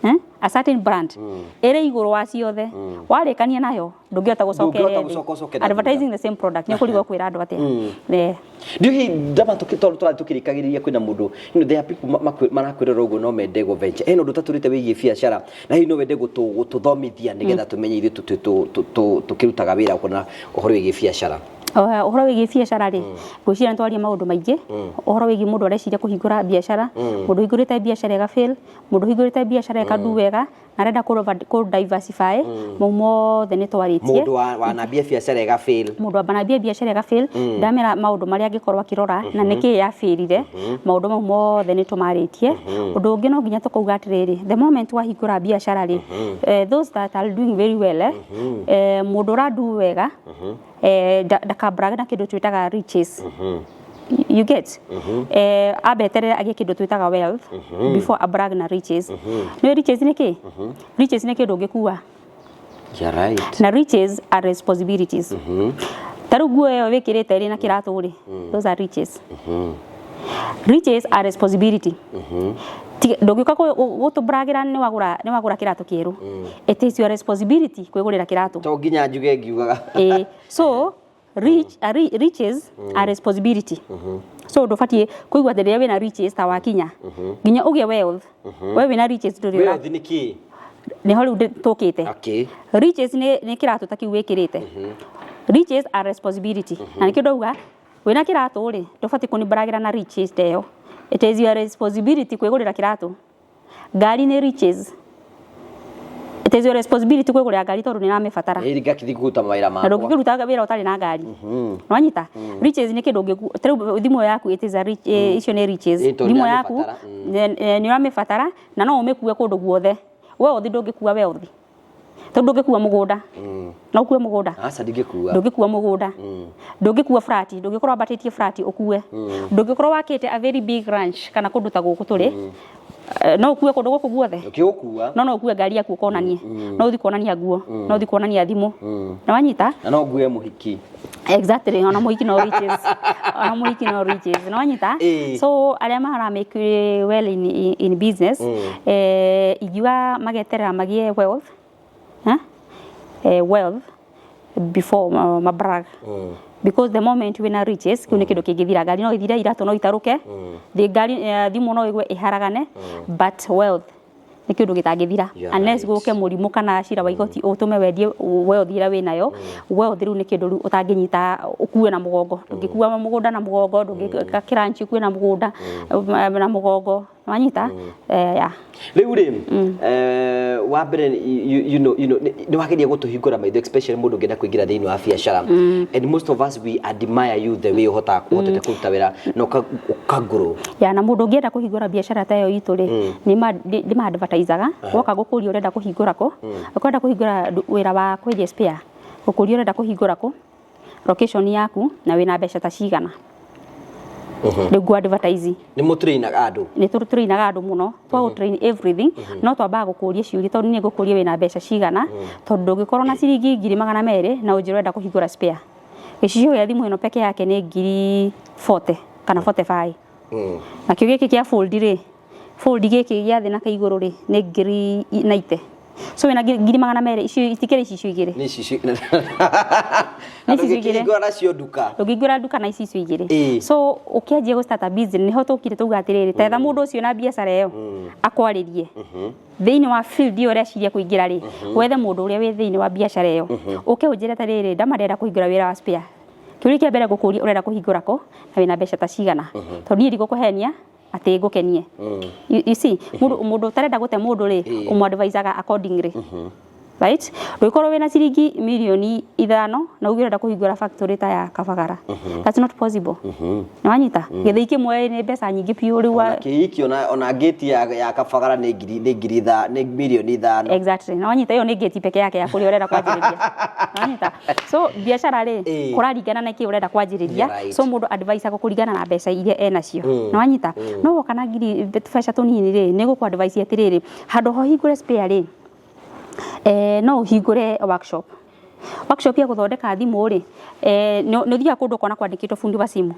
eh? A certain brand ĩrĩ igũrũ wa ciothe, warĩkania nayo ndũngĩhota gũcokeria Ndũngĩhota thĩ. gũcoka ũcoke na thutha. Advertising the same product, nĩ ũkũrigwo kwĩra andũ atĩa. Eh. Ndiũĩ ndama tondũ tũrathiĩ tũkĩrĩkagĩrĩria, kwĩna mũndũ, there are people marakwĩrora ũguo no mende gũ venture. Hena ũndũ ũtatũrĩte wĩgiĩ biacara na hihi no wende gũtũthomithia nĩgetha tũmenye ithuĩ tũkĩrutaga wĩra kuona ũhoro wĩgiĩ biacara? Ũhoro wĩgiĩ biacara rĩ, ngwĩciria nĩ twaria maũndũ maingĩ. Ũhoro wĩgiĩ mũndũ areciria kũhingũra biacara, mũndũ ũhingũrĩte biacara ĩga fail, mũndũ ũhingũrĩte biacara ĩkandu wega na arenda kũ diversify, mau mothe nĩ twarĩtie. Mũndũ wanambia biacara ĩga fail. Mũndũ ambanambia biacara ĩga fail, ndamera maũndũ marĩa angĩkorwo akĩrora na nĩkĩ yabĩrire. Maũndũ mau mothe nĩ tũmarĩtie. Ũndũ ũngĩ no nginya tũkauga atĩrĩrĩ, the moment wahingũra biacara rĩ, those that are doing very well, mũndũ ũrandu wega, ndakabrag na kĩndũ twĩtaga riches, you get? Ambeterere agĩe kĩndũ twĩtaga wealth before abrag na riches. Nĩ riches nĩ kĩ? Riches nĩ kĩndũ ũngĩkua. Yeah, right. Na riches are responsibilities. Ta rĩu nguo ĩyo wĩkĩrĩte ĩrĩ na kĩratũ rĩ, those are riches. Riches are responsibility. Ndũngĩũka gũtũbragĩra nĩ wagũra kĩratũ kĩerũ. It is your responsibility kwĩgũrĩra kĩratũ. To nginya njuge ngiugaga. Eh, so riches are responsibility. So ndũbatiĩ kũigua atĩ rĩrĩa wĩna riches ta wakinya. Nginya ũgĩe wealth, we wĩna riches ndũrĩ Wealth nĩ kĩ? Nĩho rĩu tũkĩte. Riches nĩ kĩratũ ta kĩu wĩkĩrĩte. Riches are responsibility, na nĩkĩo ndauga wĩna kĩratũ rĩ, ndũbatiĩ kũnibragĩra na riches ta ĩyo. It is your responsibility kwĩgũrĩra kĩratũ. Ngari nĩ riches. It is your responsibility kwĩgũrĩra ngari tondũ nĩ ũramĩbatara. Ĩĩ, ngakĩthiĩ kũruta mawĩra Na makwa. ndũngĩkĩruta wĩra ũtarĩ na ngari. Nwanyita? Riches nĩ kĩndũ ũngĩku, ta rĩu thimũ yaku, it is a rich, icio nĩ riches. Ĩ, tondũ Thimũ yaku nĩũramĩbatara. Nĩ ũramĩbatara na no ũmĩkue kũndũ guothe. Wealth, ndũngĩkua wealth, tondũ ndũngĩkua mũgũnda. No ũkue mũgũnda? Aca, ndingĩkua. Ndũngĩkua mũgũnda, ndũngĩkua flat, ndũngĩkorwo wambatĩtie flat ũkue, ndũngĩkorwo wakĩte a very big ranch kana kũndũ ta gũkũ tũrĩ. No ũkue kũndũ gũkũ guothe? Ũkĩgũkua. No ũkue ngari yaku ũkonanie, no ũthiĩ kuonania nguo, no ũthiĩ kuonania thimũ. Na wanyita? Na no ngue mũhiki. Exactly, ona mũhiki no riches, ona mũhiki no riches. Na wanyita? Ĩĩ. So arĩa mara make well in business, ingiuga mageterera magĩe wealth, huh? Wealth before mabrag, because the moment wĩna riches, kĩu nĩ kĩndũ kĩngĩthira. Ngari no ithire, iratũ no itarũke, thĩ ngari, thimũ no ĩgwe ĩharagane, but wealth nĩ kĩndũ gĩtangĩthira unless gũke mũrimũ kana cira wa igoti ũtũme wendie wealth ĩrĩa wĩnayo. Wealth rĩu nĩ kĩndũ rĩu ũtangĩnyita ũkue na mũgongo. Ndũngĩkua mũgũnda na mũgongo, ndũngĩka kĩranchi ũkue na mũgũnda na mũgongo. Wanyita? Yeah. Rĩu rĩ, wa mbere, nĩ wageria gũtũhingũra maitho, especially mũndũ ũngĩenda kũingĩra thĩinĩ wa biacara, and most of us, we admire you, the way ũhotaga ũhotete kũruta wĩra na ũka grow. Ya, na mũndũ ũngĩenda kũhingũra biacara ta ĩyo itũ rĩ, nĩ ma advertisaga. Woka gũkũria ũrenda kũhingũra kũ, ũkwenda kũhingũra wĩra wa kwendia spare, gũkũria ũrenda kũhingũra kũ, location yaku, na wĩna mbeca ta cigana, rĩu ngũ advertise. Nĩ mũtũrainaga andũ? Nĩ tũrainaga andũ mũno. Twa train everything, no twambaga gũkũria ciũria, tondũ niĩ ngũkũria wĩna mbeca cigana, tondũ ndũngĩkorwo na ciringi 200,000 na ũnjĩre ũrenda kũhingũra spare. Gĩcicio gĩa thimũ ĩno peke yake nĩ 40,000 kana 45. Nakĩo gĩkĩ kĩa fold rĩ, fold gĩkĩ gĩa thĩ na kĩa igũrũ rĩ, nĩ 90,000. So wĩna 200,000, icio itikĩrĩ ici icio igĩrĩ. Nĩ ici ici. Nĩ ici igĩrĩ. Ndũngĩkĩhingũra nacio nduka. Ndũngĩhingũra nduka na ici icio igĩrĩ. So ũkĩanjia gũ start a business nĩho tũkire tauga atĩrĩrĩ, tetha mũndũ ũcio na biacara ĩyo akwarĩrie thĩinĩ wa field ĩyo ũreciria kũingĩra rĩ, wethe mũndũ ũrĩa wĩ thĩinĩ wa biacara ĩyo, ũke ũnjĩre tarĩrĩ, ndama ndĩrenda kũhingũra wĩra wa spare. Kĩũria kĩa mbere ngũkũria, ũrenda kũhingũra kũ na wĩna mbeca ta cigana? Tondũ niĩ ndigũkũhenia atĩ ngũkenie. You see, mũndũ ũtarenda gũte mũndũ rĩ, ũmũ-advisaga accordingly. Right? Ndũngĩkorwo wĩna ciringi 5 mirioni na uge ũrenda kũhingũra factory ta ya Kabagara. That's not possible. Nĩwanyita? Gĩthĩi kĩmwe nĩ mbeca nyingĩ biũ rĩu. Ona kĩiki ona ngĩti ya Kabagara nĩ ngiri nĩ ngiri itha nĩ 5 mirioni. Exactly. Nĩwanyita, ĩyo nĩ ngĩti peke yake ya kũrĩa ũrenda kwanjĩrĩria. Nĩwanyita? So biacara rĩ, kũraringana na kĩ ũrenda kwanjĩrĩria. So mũndũ advice kũringana na mbeca iria enacio. Nĩwanyita? No woka na ngiri tũbeca tũnini rĩ, nĩ gũkũ advice atĩrĩrĩ, handũ ha ũhingũre spare rĩ, no ũhingũre workshop. Workshop ya gũthondeka thimũ rĩ, nĩ ũthiaga kũndũ ũkona kwandĩkĩtwo fundi wa simu.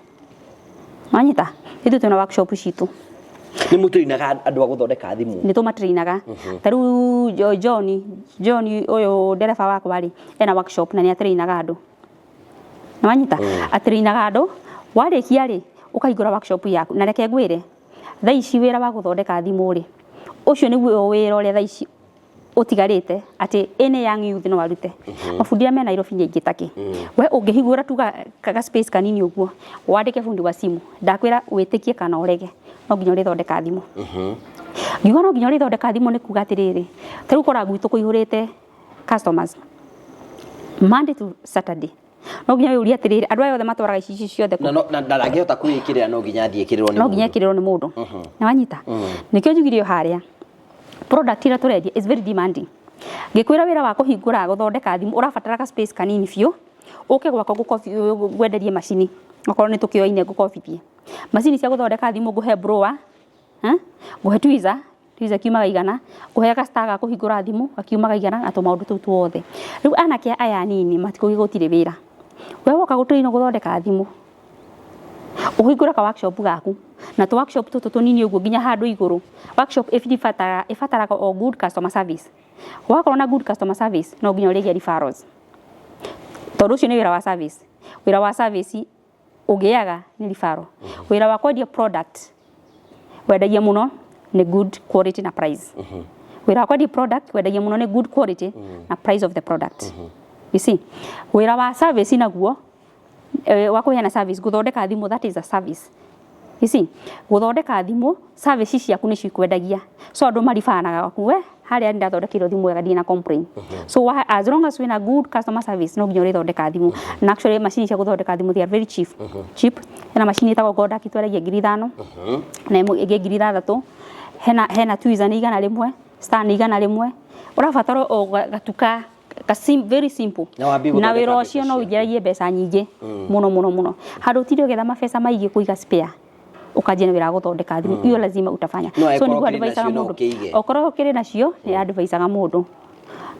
Nĩwanyita? Ithuĩ twĩna workshop citũ. Nĩ mũtũinaga andũ a gũthondeka thimũ? Nĩ tũmatrainaga. Ta rĩu John ũyũ ndereba wakwa rĩ, ena workshop na nĩ atrainaga andũ. Nĩwanyita? Atrainaga andũ, warĩkia rĩ, ũkahingũra workshop yaku. Na reke ngwĩre, thaa ici wĩra wa gũthondeka thimũ rĩ, ũcio nĩguo wĩra ũrĩa thaa ici ũtigarĩte atĩ any young youth no arute. Mabundi arĩa me Nairobi nĩ aingĩ takĩ. We ũngĩhingũra tu ga space kanini ũguo, wandĩke fundi wa simu, ndakwĩra wĩtĩkie kana ũrege, no nginya ũrĩthondeka thimũ. Ngiuga no nginya ũrĩthondeka thimũ nĩ kuga atĩrĩrĩ, ta rĩu ũkoraga gwitũ kũihũrĩte customers Monday to Saturday. No nginya wĩyũrie atĩrĩrĩ, andũ aya othe matwaraga ici ciothe kũ? Na ndangĩhota kwĩĩkĩrĩra, no nginya athiĩ ĩkĩrĩrwo nĩ No nginya mũndũ. Ĩkĩrĩrwo nĩ mũndũ. Nĩwanyita? Nĩkĩo njugire o harĩa, product ĩrĩa tũrendia is very demanding. Ngĩkwĩra wĩra wa kũhingũra gũthondeka thimũ ũrabatara ka space kanini biũ, ũke gwakwa ngwenderie macini, okorwo nĩ tũkĩoine ngũkobithie macini cia gũthondeka thimũ, ngũhe blower, ngũhe tweezer, tweezer kiumaga 100, ngũhe ga star ga kũhingũra thimũ gakiumaga 100, na tũmaũndũ tũu tuothe. Rĩu anake aya anini matikũgĩ gũtirĩ wĩra. We woka gũtũinwo gũthondeka thimũ, ũhingũre ka workshop gaku, na tũ workshop tũtũ tũnini ũguo nginya handũ igũrũ. Workshop ĩbataraga o good customer service. Wakorwo na good customer service, no nginya ũrĩgĩa referrals, tondũ ũcio nĩ wĩra wa service. Wĩra wa service ũgĩaga nĩ referral. Wĩra wa kwendia product wendagia mũno nĩ good quality na price. Wĩra wa kwendia product wendagia mũno nĩ good quality na price of the product. You see, wĩra wa service naguo, wa kũheana service, gũthondeka thimũ, that is a service. You see, gũthondeka thimũ, service ciaku nĩcio ikwendagia. So andũ maribanaga gwaku, we harĩa ndathondekeirwo thimũ wega, ndirĩ na complain. So as long as wĩna good customer service, no nginya ũrĩthondeka thimũ. Na actually macini cia gũthondeka thimũ, they are very cheap cheap. Hena macini ĩtagwo Kodak, twendagia 5,000, na ĩmwe ĩngĩ 6,000. Hena tweezer nĩ 100, star nĩ 100. Ũrabatara o gatuka ka very simple. Na wambie na gũthondeka wĩra mbeca ũcio no ciaku. ũingĩragie mbeca nyingĩ mũno mũno mũno, handũ ũtinde ũgĩetha mabeca maingĩ kũiga spare, ũkanjia na wĩra wa gũthondeka thimũ. Hiyo lazima utafanya. No So angĩkorwo nĩguo ũkĩrĩ advisaga nacio no mũndũ ũkĩige. Okorwo ũkĩrĩ nacio, nĩ advisaga mũndũ,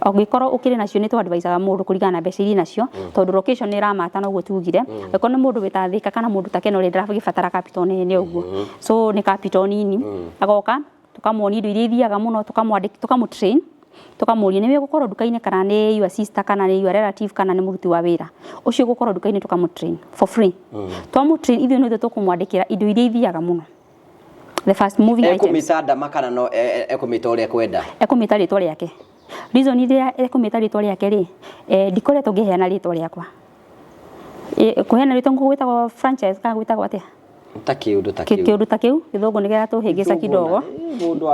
ũngĩkorwo ũkĩrĩ nacio, nĩ twadvisaga mũndũ kũringana na mbeca iria nacio, tondũ location nĩ ĩramata noguo tugire. Angĩkorwo nĩ mũndũ wĩta Thika kana mũndũ ta Kenol, ndĩragĩbatara capital nene ũguo, so nĩ capital nini. Agoka, tũkamuonia indo iria ithiaga mũno, tũkamwandĩka, tũkamũtrain, tũkamũria nĩwe ũgũkorwo nduka-inĩ kana nĩ your sister kana nĩ your relative kana nĩ mũruti wa wĩra ũcio ũgũkorwo nduka-inĩ. Tũkamũtrain for free. Twamũtrain, ithuĩ nĩ ithuĩ tũkũmwandĩkĩra indo iria ithiaga mũno, the fast moving items. Ekũmĩta ndama kana no ekũmĩta ũrĩa ekwenda? Ekũmĩta rĩtwa rĩake. Reason iria ekũmĩta rĩtwa rĩake rĩ, ndikoretwo ngĩheana rĩtwa rĩakwa. Kũheana rĩtwa gwĩtagwo franchise kana gwĩtagwo atĩa? Ta kĩũndũ ta kĩu. Kĩũndũ ta kĩu, gĩthũngũ nĩ kĩratũhĩngĩca kidogo. Mũndũ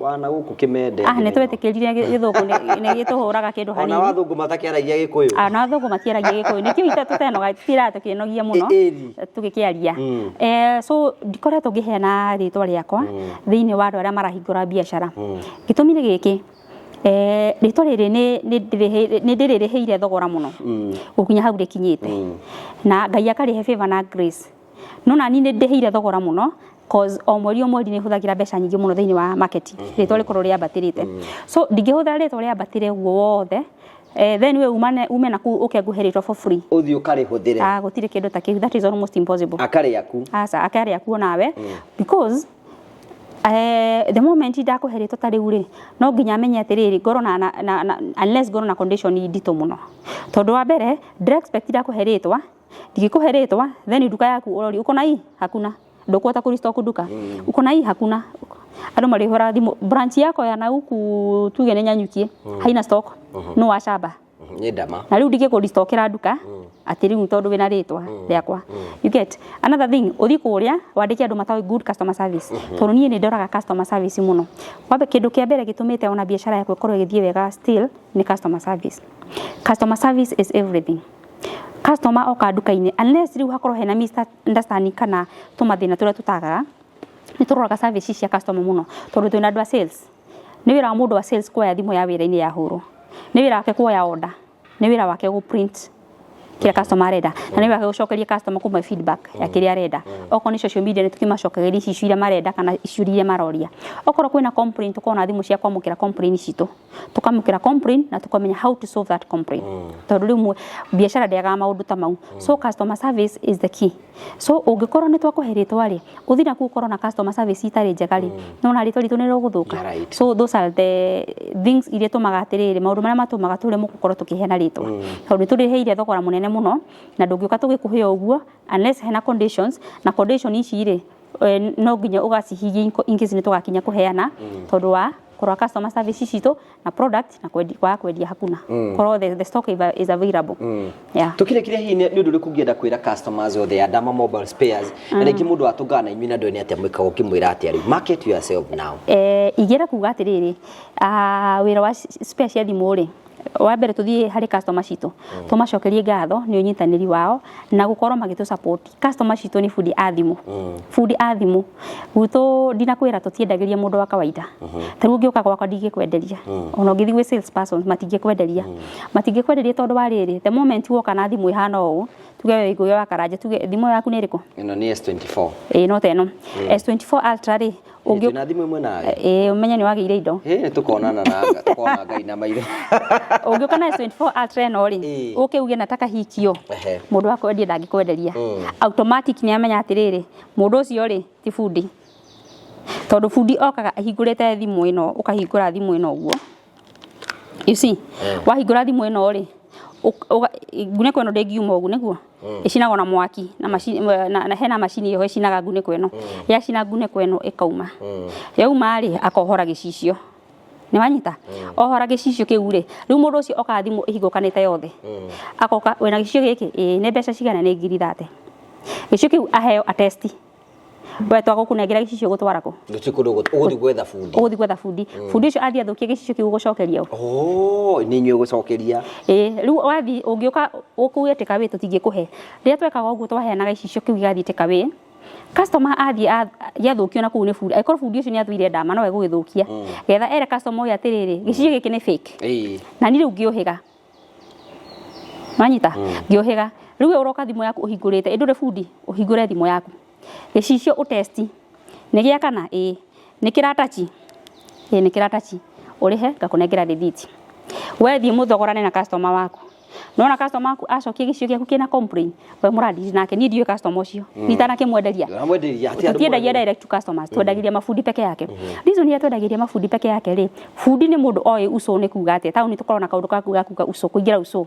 wana gũkũ kĩmende. Ah, nĩ twetĩkĩrire gĩthũngũ nĩ gĩtũhũraga kĩndũ Ona hanini. Wathũngũ matakĩaragia Gĩkũyũ. Ah, na athũngũ matiaragia Gĩkũyũ, nĩkĩo ita tũtenoga tiraga tũkĩnogia mũno Ĩri. tũgĩkĩaria. So ndikoretwo ngĩheana rĩtwa rĩakwa thĩinĩ wa andũ arĩa marahingũra biacara. Gĩtũmi nĩ gĩkĩ, rĩtwa rĩrĩ nĩ ndĩrĩrĩhĩire thogora mũno gũkinya hau rĩkinyĩte, na Ngai akarĩhe favor na grace. No nani nĩ ndĩhĩire thogora mũno, cause o mweri o mweri nĩ hũthagĩra mbeca nyingĩ mũno thĩinĩ wa marketing rĩtwa rĩkorwo rĩambatĩrĩte. So ndingĩhũthĩra rĩtwa rĩambatĩre ũguo wothe. Then we umane ume na kuu uke nguhe rĩtwa for free. Ũthiĩ ũkarĩhũthĩre. Ah, gũtirĩ kĩndũ ta kĩu, that is almost impossible. Akarĩ aku. Aca, akarĩ akuo nawe, because the moment ndakũhe rĩtwa ta rĩu rĩ, no nginya menye atĩrĩrĩ, ngorwo na unless ngorwo na condition nditũ mũno, tondũ wa mbere ndĩra expect ndakũhe rĩtwa, ndingĩkũhe rĩtwa then nduka yaku ũrori uko na hii hakuna, ndũkũhota kũ restock nduka, uko na hii hakuna, andũ marĩhũra thimũ branch yako ya na huku, tuge nĩ Nyanyukie, haina stock, no wacamba. Nĩ ndama. Na rĩu ndingĩkũ restockera nduka atĩ rĩu tondũ wĩna rĩtwa rĩakwa. You get? Another thing, ũthiĩ kũrĩa wandĩke andũ matoĩ good customer service, tondũ niĩ nĩ ndoraga customer service mũno. Wambe kĩndũ kĩa mbere gĩtũmĩte ona biacara yakwa ĩkorwo ĩgĩthiĩ wega still nĩ customer service. Customer service is everything. Customer oka nduka-inĩ, unless rĩu hakorwo hena misunderstanding kana tũmathĩna tũrĩa tũtagaga, nĩ tũroraga service cia customer mũno, tondũ twĩna andũ a sales. Nĩ wĩra wa mũndũ wa sales kuoya thimũ ya wĩra-inĩ yahũrwo, nĩ wĩra wake kuoya order, nĩ wĩra wake gũ print kĩrĩa customer arenda, na nĩ wĩra wake gũcokeria customer kũmwe feedback ya kĩrĩa arenda. Okorwo nĩ social media, nĩ tũkĩmacokagĩria icio iria marenda kana icio iria maroria. Okorwo kwĩna complaint, tũkorwo na thimũ cia kwamũkĩra complaint citũ, tũkamũkĩra complaint na tũkamenya how to solve that complaint, tondũ rĩu biacara ndĩagaga maũndũ ta mau. So customer service is the key. So ũngĩkorwo nĩ twakũhe rĩtwa rĩ, ũthiĩ nakuo ũkorwo na customer service itarĩ njega rĩ, no na rĩtwa ritũ nĩ rĩgũthũka. So those are the things iria tũmaga atĩrĩrĩ, maũndũ marĩa matũmaga tũremwo gũkorwo tũkĩheana rĩtwa, tondũ nĩ tũrĩhĩire thogora mũnene mũno, na ndũngĩũka tũgĩkũhe o ũguo unless hena conditions, na condition ici rĩ, no nginya ũgacihingia in case nĩ tũgakinya kũheana, tondũ wa kũrora customer service citũ na product na kwaga kwendia hakuna, korwo the stock is available, yeah. Tukĩrĩkĩria, hihi nĩ ũndũ ũrĩkũ ũngĩenda kwĩra customers othe a Dama Mobile Spares, na rĩngĩ mũndũ atũngana na inyuĩ na ndũĩ nĩ atĩa mwĩkaga, ũkĩmwĩra atĩa rĩu? Market yourself now. Ingĩenda kuga atĩrĩrĩ, wĩra wa spare cia thimũ rĩ, wa mbere tũthiĩ harĩ customer citũ, tũmacokerie ngatho nĩ ũnyitanĩri wao na gũkorwo magĩtũ support. Customer citũ nĩ bundi a thimũ, bundi a thimũ gwitũ ndinakwĩra tũtiendagĩria mũndũ wa kawaida. Ta rĩu ũngĩũka gwakwa ndingĩkwenderia, ona ũngĩthiĩ gwĩ sales person matingĩkwenderia, matingĩkwenderia, tondũ wa rĩrĩ, the moment woka na thimũ ĩhana ũũ, tuge we Ngũgĩ wa Karanja, tuge thimũ yaku nĩ ĩrĩkũ? Ĩno nĩ S24. Ĩĩ, no ta ĩno S24 Ultra rĩ, ũngĩ Twĩna thimũ ĩmwe nawe. Ĩĩ, ũmenye nĩ wagĩire indo. Ĩ, nĩ tũkonana na tũkona Ngai na maitho. Ũngĩũka na S24 Ultra ĩno rĩ, ũke uge nataka hikio, mũndũ wa kwendia ndangĩkwenderia. Automatic nĩ amenya atĩrĩrĩ, mũndũ ũcio rĩ ti bundi, tondũ bundi okaga ahingũrĩte thimũ ĩno, ũkahingũra thimũ ĩno ũguo, you see, wahingũra thimũ ĩno rĩ, ngunĩko ĩno ndĩngiuma ũguo nĩguo ĩcinagwo na mwaki na, na hena macini ĩho ĩcinaga ngunĩko ĩno. Yacina ngunĩko ĩno ĩkauma, yauma rĩ, akohora gĩcicio. Nĩ wanyita? Ohora gĩcicio kĩu rĩ, rĩu mũndũ ũcio okaga thimũ ĩhingũkanĩte yothe, akoka wĩna gĩcicio gĩkĩ, ĩĩ, nĩ mbeca cigana? Nĩ 30,000. Gĩcicio kĩu aheo atesti, we twagũkũnengera gĩcicio gũtwara kũ? Gũtirĩ kũndũ ũgũthiĩ gwetha bundi. Ũgũthiĩ gwetha bundi. Bundi ũcio athiĩ athũkie gĩcicio kĩu, ũgũcokeria ũ? Oh, nĩ inyuĩ gũcokeria. Ĩĩ, rĩu wathiĩ ũngĩũka ũkuge take away, tũtingĩkũhe. Rĩrĩa twekaga ũguo, twaheanaga gĩcicio kĩu gĩgathiĩ take away, customer athiĩ gĩathũkio na kũu nĩ bundi, angĩkorwo bundi ũcio nĩ athũire ndama, no egũgĩthũkia getha ere customer ũyũ atĩrĩrĩ, gĩcicio gĩkĩ nĩ fake. Na niĩ rĩu ngĩũhĩga, wanyita, ngĩũhĩga. Rĩu we ũroka thimũ yaku ũhingũrĩte, ĩ ndũrĩ bundi, ũhingũre thimũ yaku, gĩcicio ũtesti nĩ gĩa kana, ĩĩ, nĩ kĩratachi, ĩĩ, nĩ kĩratachi, ũrĩhe, ngakũnengera rĩthiti. We thiĩ mũthogorane na customer waku. Nona customer waku acokia gĩcicio gĩaku kĩna complain, we mũrandiri nake, niĩ ndiũĩ customer ũcio, nitanakĩmwenderia. Ndũramwenderia hatirĩ andũ. Tũtiendagia direct to customers, twendagĩria mabundi peke yake. Reason ya twendagĩria mabundi peke yake rĩ, bundi nĩ mũndũ oĩ uco nĩ kuga atĩa. Taũni tũkoragwo na kaũndũ ka kuga kuga uco, kũingĩra uco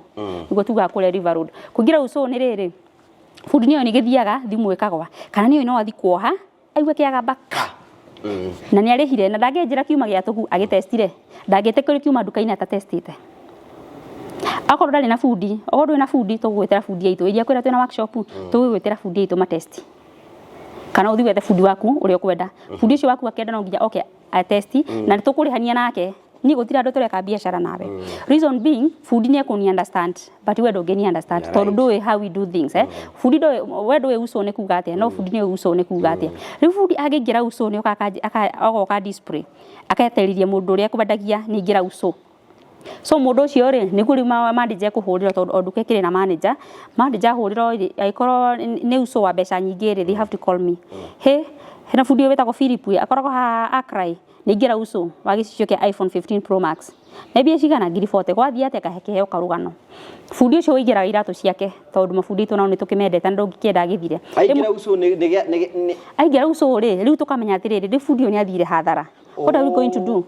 nĩguo tugaga kũrĩa River Road. Kũingĩra uco nĩ rĩrĩ, bundi nĩoĩ nĩ gĩthiaga thimũ ĩkagwa, kana nĩoĩ no athi kuoha aigue kĩagamba ka na nĩ arĩhire, na ndangĩnjĩra kiuma gĩa tũhu agĩtestire, ndangĩtĩkĩrio kiuma nduka-inĩ atatestĩte. Akorwo ndarĩ na bundi, okorwo ndũrĩ na bundi, tũgũgwĩtĩra bundi aitũ iria kwĩra twĩna workshop, tũgũgwĩtĩra bundi aitũ matesti, kana ũthiĩ wethe bundi waku ũrĩa ũkwenda. Bundi ũcio waku akĩenda no nginya oke atesti, na nĩ tũkũrĩhania nake. Niĩ gũtirĩ andũ tũreka biacara nawe. Reason being, bundi nĩ ekũni understand, but we ndũngĩni understand, tondũ ndũĩ how we do things, eh. Bundi ndũĩ, we ndũĩ uco nĩ kuga atĩa, no bundi nĩ uco nĩ kuga atĩa. Rĩu bundi angĩingĩra uco nĩ ogoka display, aketerithia mũndũ ũrĩa ekwendagia nĩ ingĩra uco. So mũndũ ũcio rĩ, nĩguo rĩu manager ekũhũrĩrwo, tondũ o nduka ĩkĩrĩ na manager. Manager ahũrĩrwo rĩ, angĩkorwo nĩ uco wa mbeca nyingĩ rĩ, they have to call me, he Hena bundi ũyũ wĩtagwo Philip ĩ, akoragwo haha Accra ĩ, nĩ aingĩra uco wa gĩcicio kĩa iPhone 15 Pro Max. Nĩ mbia cigana? 40,000. Gwathiĩ atĩa? Kahe kĩheo karũgano. Bundi ũcio ũingĩraga iratũ ciake tondũ mabundi aitũ nao nĩ tũkĩmendete na ndũngĩkĩenda agĩthire. Aingĩra uco nĩ Aingĩra uco rĩ, rĩu tũkamenya atĩrĩrĩ, rĩu bundi ũyũ nĩ athire hathara. What are we going to do?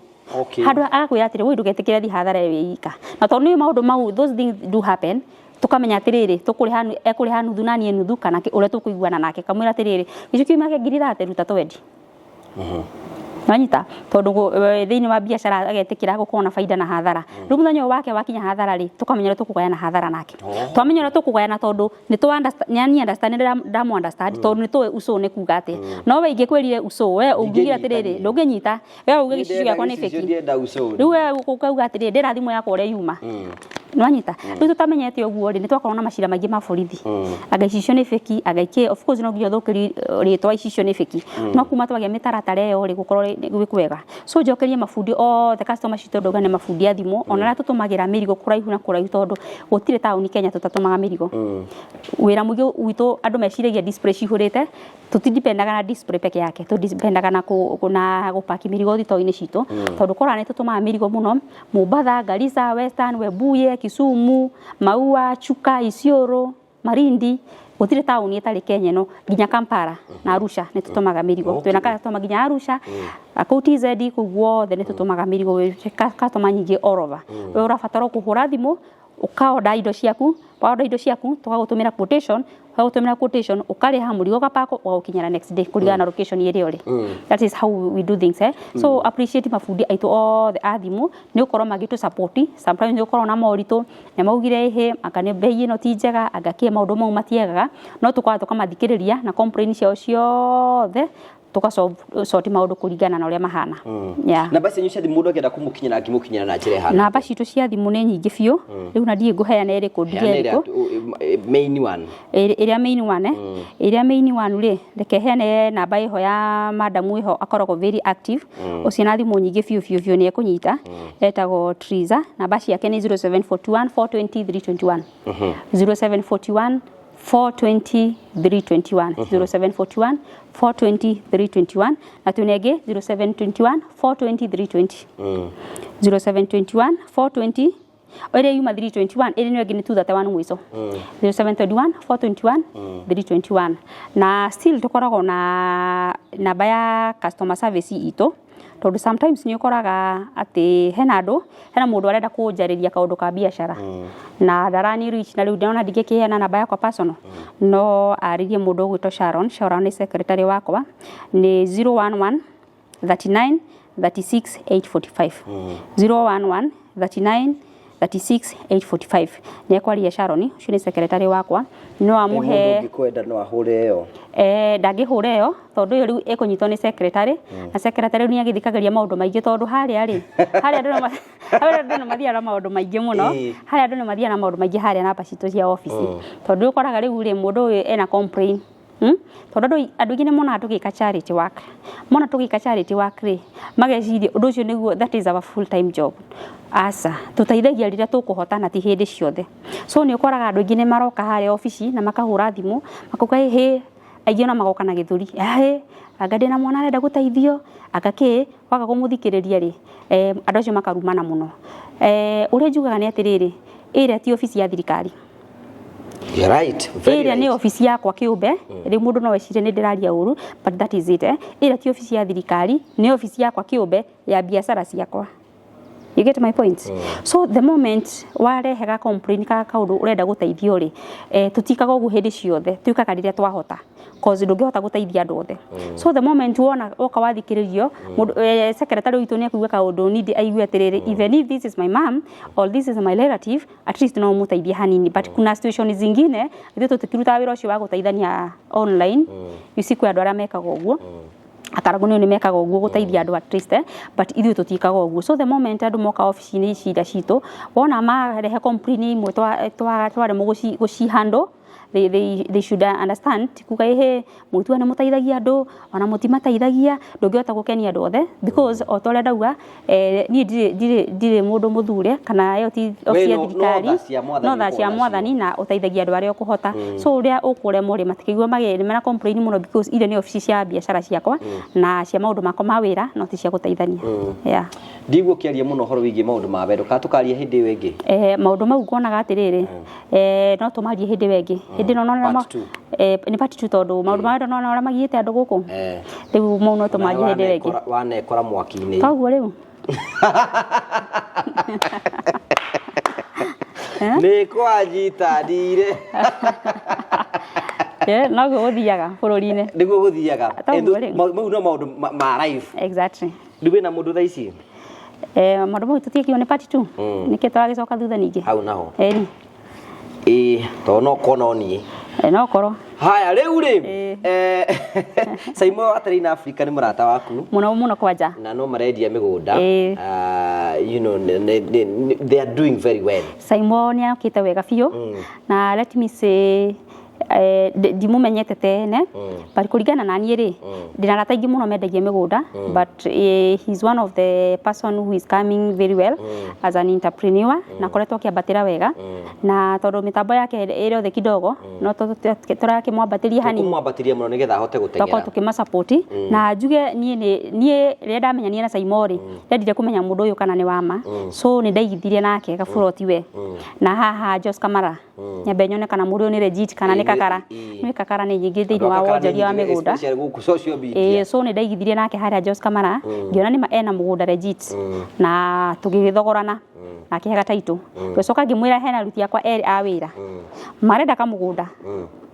Handũ agakwĩra atĩrĩ, woi ndũgetĩkĩre thiĩ hathara ĩyo ika. Na tondũ nĩ maũndũ mau, those things do happen, tukamenya atiriri tukuriha ekuriha nuthu na nie nuthu kana uria tukuiguana nake. Kamwira atiriri, gĩcicio kiuma kĩa 30,000, ruta 20. Wanyita tondu thiini wa biacara agetikira gukorwo na faida na hathara. Riu muthenya ũyũ wake wakinya hathara ri, tukamenya uria tukugayana hathara nake. Twamenya uria tukugayana tondu ni twa understand, ni understand, ndamu understand tondu ni tuwe uco ni kuga atia. No we ingĩkwĩrire uco, we ũngiugire atiriri, ndũngĩnyita, we uge gĩcicio gĩakwa nĩ fake. Ndĩrenda uco. Rĩu we ũkauga atĩrĩrĩ, ndĩra thimũ yakwa ũrĩa yuma. Nĩwanyita? Rĩu tũtamenyete ũguo rĩ, nĩ twakorwo na macira maingĩ ma borithi, anga icicio nĩ fake, anga ikĩ. Of course no nginya ũthũkĩrie rĩtwa icicio nĩ fake, no kuma twagĩa mĩtaratara ĩyo rĩ, gũkorwo gwĩ kwega. So njokerie mabundi othe customer citũ, ndauga nĩ mabundi a thimũ ona arĩa tũtũmagĩra mĩrigo kũraihu na kũraihu, tondũ gũtirĩ taũni Kenya tũtatũmaga mĩrigo. Wĩra mũingĩ witũ, andũ meciragia display cihũrĩte. Tũtidipendaga na display peke yake, tũdipendaga na gũpaki mĩrigo thitoo-inĩ citũ, tondũ kora nĩ tũtũmaga mĩrigo mũno Mombatha, Garissa, Western, Webuye, Kisumu, Maua, Chuka, Isiolo, Malindi. Gũtirĩ taũni ĩtarĩ Kenya ĩno, nginya Kampala na Arusha nĩ tũtũmaga mĩrigo. Twĩna customer nginya Arusha, kũu TZ, kũu guothe nĩ tũtũmaga mĩrigo. Customer nyingĩ all over. We ũrabatara kũhũra thimũ ũkaonda indo ciaku. Waonda indo ciaku, tũgagũtũmĩra quotation. Ũgagũtũmĩra quotation, ũkarĩha, mũrigo ũgapakwo, ũgagũkinyĩra next day kũringana na location ĩrĩa ũrĩ. That is how we do things, eh? So appreciate mabundi aitũ othe a thimũ nĩ gũkorwo magĩtũ support. Sometimes nĩ gũkorwo na moritũ, nĩ maugire ĩhĩ, anga nĩ bei ĩno ti njega, anga kĩ, maũndũ mau matiagaga, no tũkoragwo tũkamathikĩrĩria na complain ciao ciothe, tũgasort maũndũ kũringana na ũrĩa mahana, yeah. Namba cianyu cia thimũ, mũndũ angĩenda kũmũkinyĩra angĩmũkinyĩra na njĩra ĩhana? Namba citũ cia thimũ nĩ nyingĩ biũ rĩu na ndiĩ ngũheana ĩrĩkũ, ndige Heana ĩrĩkũ. Ĩrĩa main one. Ĩrĩa main one, eh? Ĩrĩa main one rĩ, reke heane namba ĩho ya madamu ĩho akoragwo very active. Ũcio na thimũ nyingĩ biũ biũ biũ, nĩ ekũnyita. Etagwo Triza, namba ciake nĩ 0741 420 321, 0741 420 321, 0741 420 321. Na twĩna ĩngĩ 0721 420 320, 0721 420 ĩrĩa yuma 321, ĩrĩa nĩyo ĩngĩ nĩ 231 mũico, 0721 421 321. Na still tũkoragwo na namba ya customer service itũ, tondũ sometimes nĩ ũkoraga atĩ hena andũ, hena mũndũ arenda kũnjarĩria kaũndũ ka biacara na ndarani reach, na rĩu ndĩrona ndingĩkĩheana namba yakwa personal, no arĩrie mũndũ ũgwĩtwo Sharon. Sharon nĩ secretary wakwa, nĩ 011 39 36 845, 011 39 36 845. Nĩ ekwaria Sharon, ũcio nĩ secretary wakwa, no amũhe. Mũndũ ũngĩkwenda no ahũre ĩyo? Eh, ndangĩhũra ĩyo tondũ ĩyo rĩu ĩkũnyitwo nĩ secretary, na secretary rĩu nĩ agĩthikagĩria maũndũ maingĩ, tondũ harĩa rĩ, harĩa andũ nĩ mathiaga na maũndũ maingĩ mũno. Harĩa andũ nĩ mathiaga na maũndũ maingĩ harĩa namba citũ cia obici, tondũ ũkoraga rĩu rĩ, mũndũ ũyũ ena complain. Tondũ andũ aingĩ nĩ monaga tũgĩka charity work, mona tũgĩka charity work rĩ, mageciria ũndũ ũcio nĩguo, that is our full time job. Aca, tũteithagia rĩrĩa tũkũhota na ti hĩndĩ ciothe. So nĩ ũkoraga andũ aingĩ nĩ maroka harĩa obici na makahũra thimũ makauga hĩ, aingĩ ona magoka na gĩthũri, hĩ, anga ndĩna mwana arenda gũteithio, anga kĩ. Waga kũmũthikĩrĩria rĩ, andũ acio makarumana mũno. Ũrĩa njugaga nĩ atĩrĩrĩ, ĩrĩa ti obici ya thirikari. You're right. Very Ĩrĩa nĩ right. obici yakwa kĩũmbe. Rĩu mũndũ no ecirie nĩ ndĩraria ũru, but that is it, eh. Ĩrĩa ti obici ya thirikari, nĩ obici yakwa kĩũmbe ya biacara ciakwa. You get my point? So the moment warehega complain ka kaũndũ ũrenda gũteithio rĩ, tũtikaga ũguo hĩndĩ ciothe, twĩkaga rĩrĩa twahota, cause ndũngĩhota gũteithia andũ othe. So the moment wona woka wathikĩrĩrio, mũndũ, secretary witũ nĩ akuiga kaũndũ need aigue atĩrĩrĩ, even if this is my mom or this is my relative, at least no mũteithie hanini. But kuna situation zingine ithuĩ tũtikirutaga wĩra ũcio wa gũteithania online. You see, kwĩ andũ arĩa mekaga ũguo, akaragu nĩ mekaga ũguo gũteithia andũ at least, eh, but ithuĩ tũtiĩkaga ũguo. So the moment andũ moka obici-inĩ ici iria citũ, wona marehe complain imwe twaremwo gũci handle. They should understand ti kuga ĩhĩ mũtua nĩ mũteithagia andũ, ona mũtimateithagia, ndũngĩhota gũkenia andũ othe, because o ta ũrĩa ndauga, niĩ ndirĩ mũndũ mũthure kana ĩyo ti obici ya no thirikari. Tha cia Mwathani No tha cia ũkoragwo nacio. Mwathani, na ũteithagia andũ arĩa ũkũhota. So ũrĩa ũkũremwo rĩ, matikĩigua magĩ mena complain mũno, because iria nĩ obici cia biacara ciakwa na cia maũndũ makwa ma wĩra, no ti cia gũteithania, yeah. Ndiguo ũkĩaria mũno ũhoro wĩgiĩ maũndũ ma wendo, kana tũkaria hĩndĩ ĩyo ĩngĩ? Maũndũ mau nguonaga atĩrĩrĩ, no tũmarie hĩndĩ ĩyo ĩngĩ, hĩndĩ ĩno nona Part two. Nĩ part two, tondũ maũndũ ma wendo nona ũrĩa magiĩte andũ gũkũ. Rĩu mau no tũmarie hĩndĩ ĩyo ĩngĩ. Wanekora mwaki-inĩ. Koguo rĩu Nĩ kwanyita ndire. Noguo gũthiaga bũrũri-inĩ. Nĩguo gũthiaga. Toguo rĩu. Mau no maũndũ ma life. Exactly. Rĩu wĩna mũndũ thaa ici? Maũndũ mau tũtiĩkiwo nĩ part two. Nĩkĩ tũragĩcoka thutha ningĩ? Hau naho. Ĩni. Ĩĩ, tondũ no korwo no niĩ. No korwo. Haya, rĩu rĩ, Ĩĩ. Saimo wa Terrain Africa nĩ mũrata waku. Mũno mũno kwanja. Na no marendia mĩgũnda. Ĩĩ. They are doing very well. Saimo nĩ okĩte wega biũ, na let me say, ndimumenyete tene, but kũringana na niĩ rĩ, ndĩna arata aingĩ mũno mendagia mĩgũnda, but he's one of the person who is coming very well as an entrepreneur, na akoretwo akĩambatĩra wega, na tondũ mĩtambo yake ĩrĩ othe kidogo, no tũrakĩmwambatĩria hanini. Tũkũmwambatĩria mũno nĩgetha ahote twakorwo gũteng'era. Tũkĩmasupport, na njuge niĩ nĩ niĩ rĩrĩa ndamenyanire na Saimo rĩ, ndendire kũmenya mũndũ ũyũ kana nĩ wama, so nĩ ndaigithirie nake gaburoti we na haha Jos Kamara, nyambe nyone kana mũndũ ũyũ nĩ legit kana nĩ kakara. Nĩ kakara nĩ nyingĩ thĩinĩ wa wonjoria wa mĩgũnda. Especially gũkũ social media. Ĩĩ, so nĩ ndaigithirie nake harĩa Jos Kamara, ngĩona nĩma ena mũgũnda legit, na tũgĩgĩthogorana na akĩhe title. Ngĩcoka ngĩmwĩra hena aruti akwa erĩ a wĩra marenda kamũgũnda,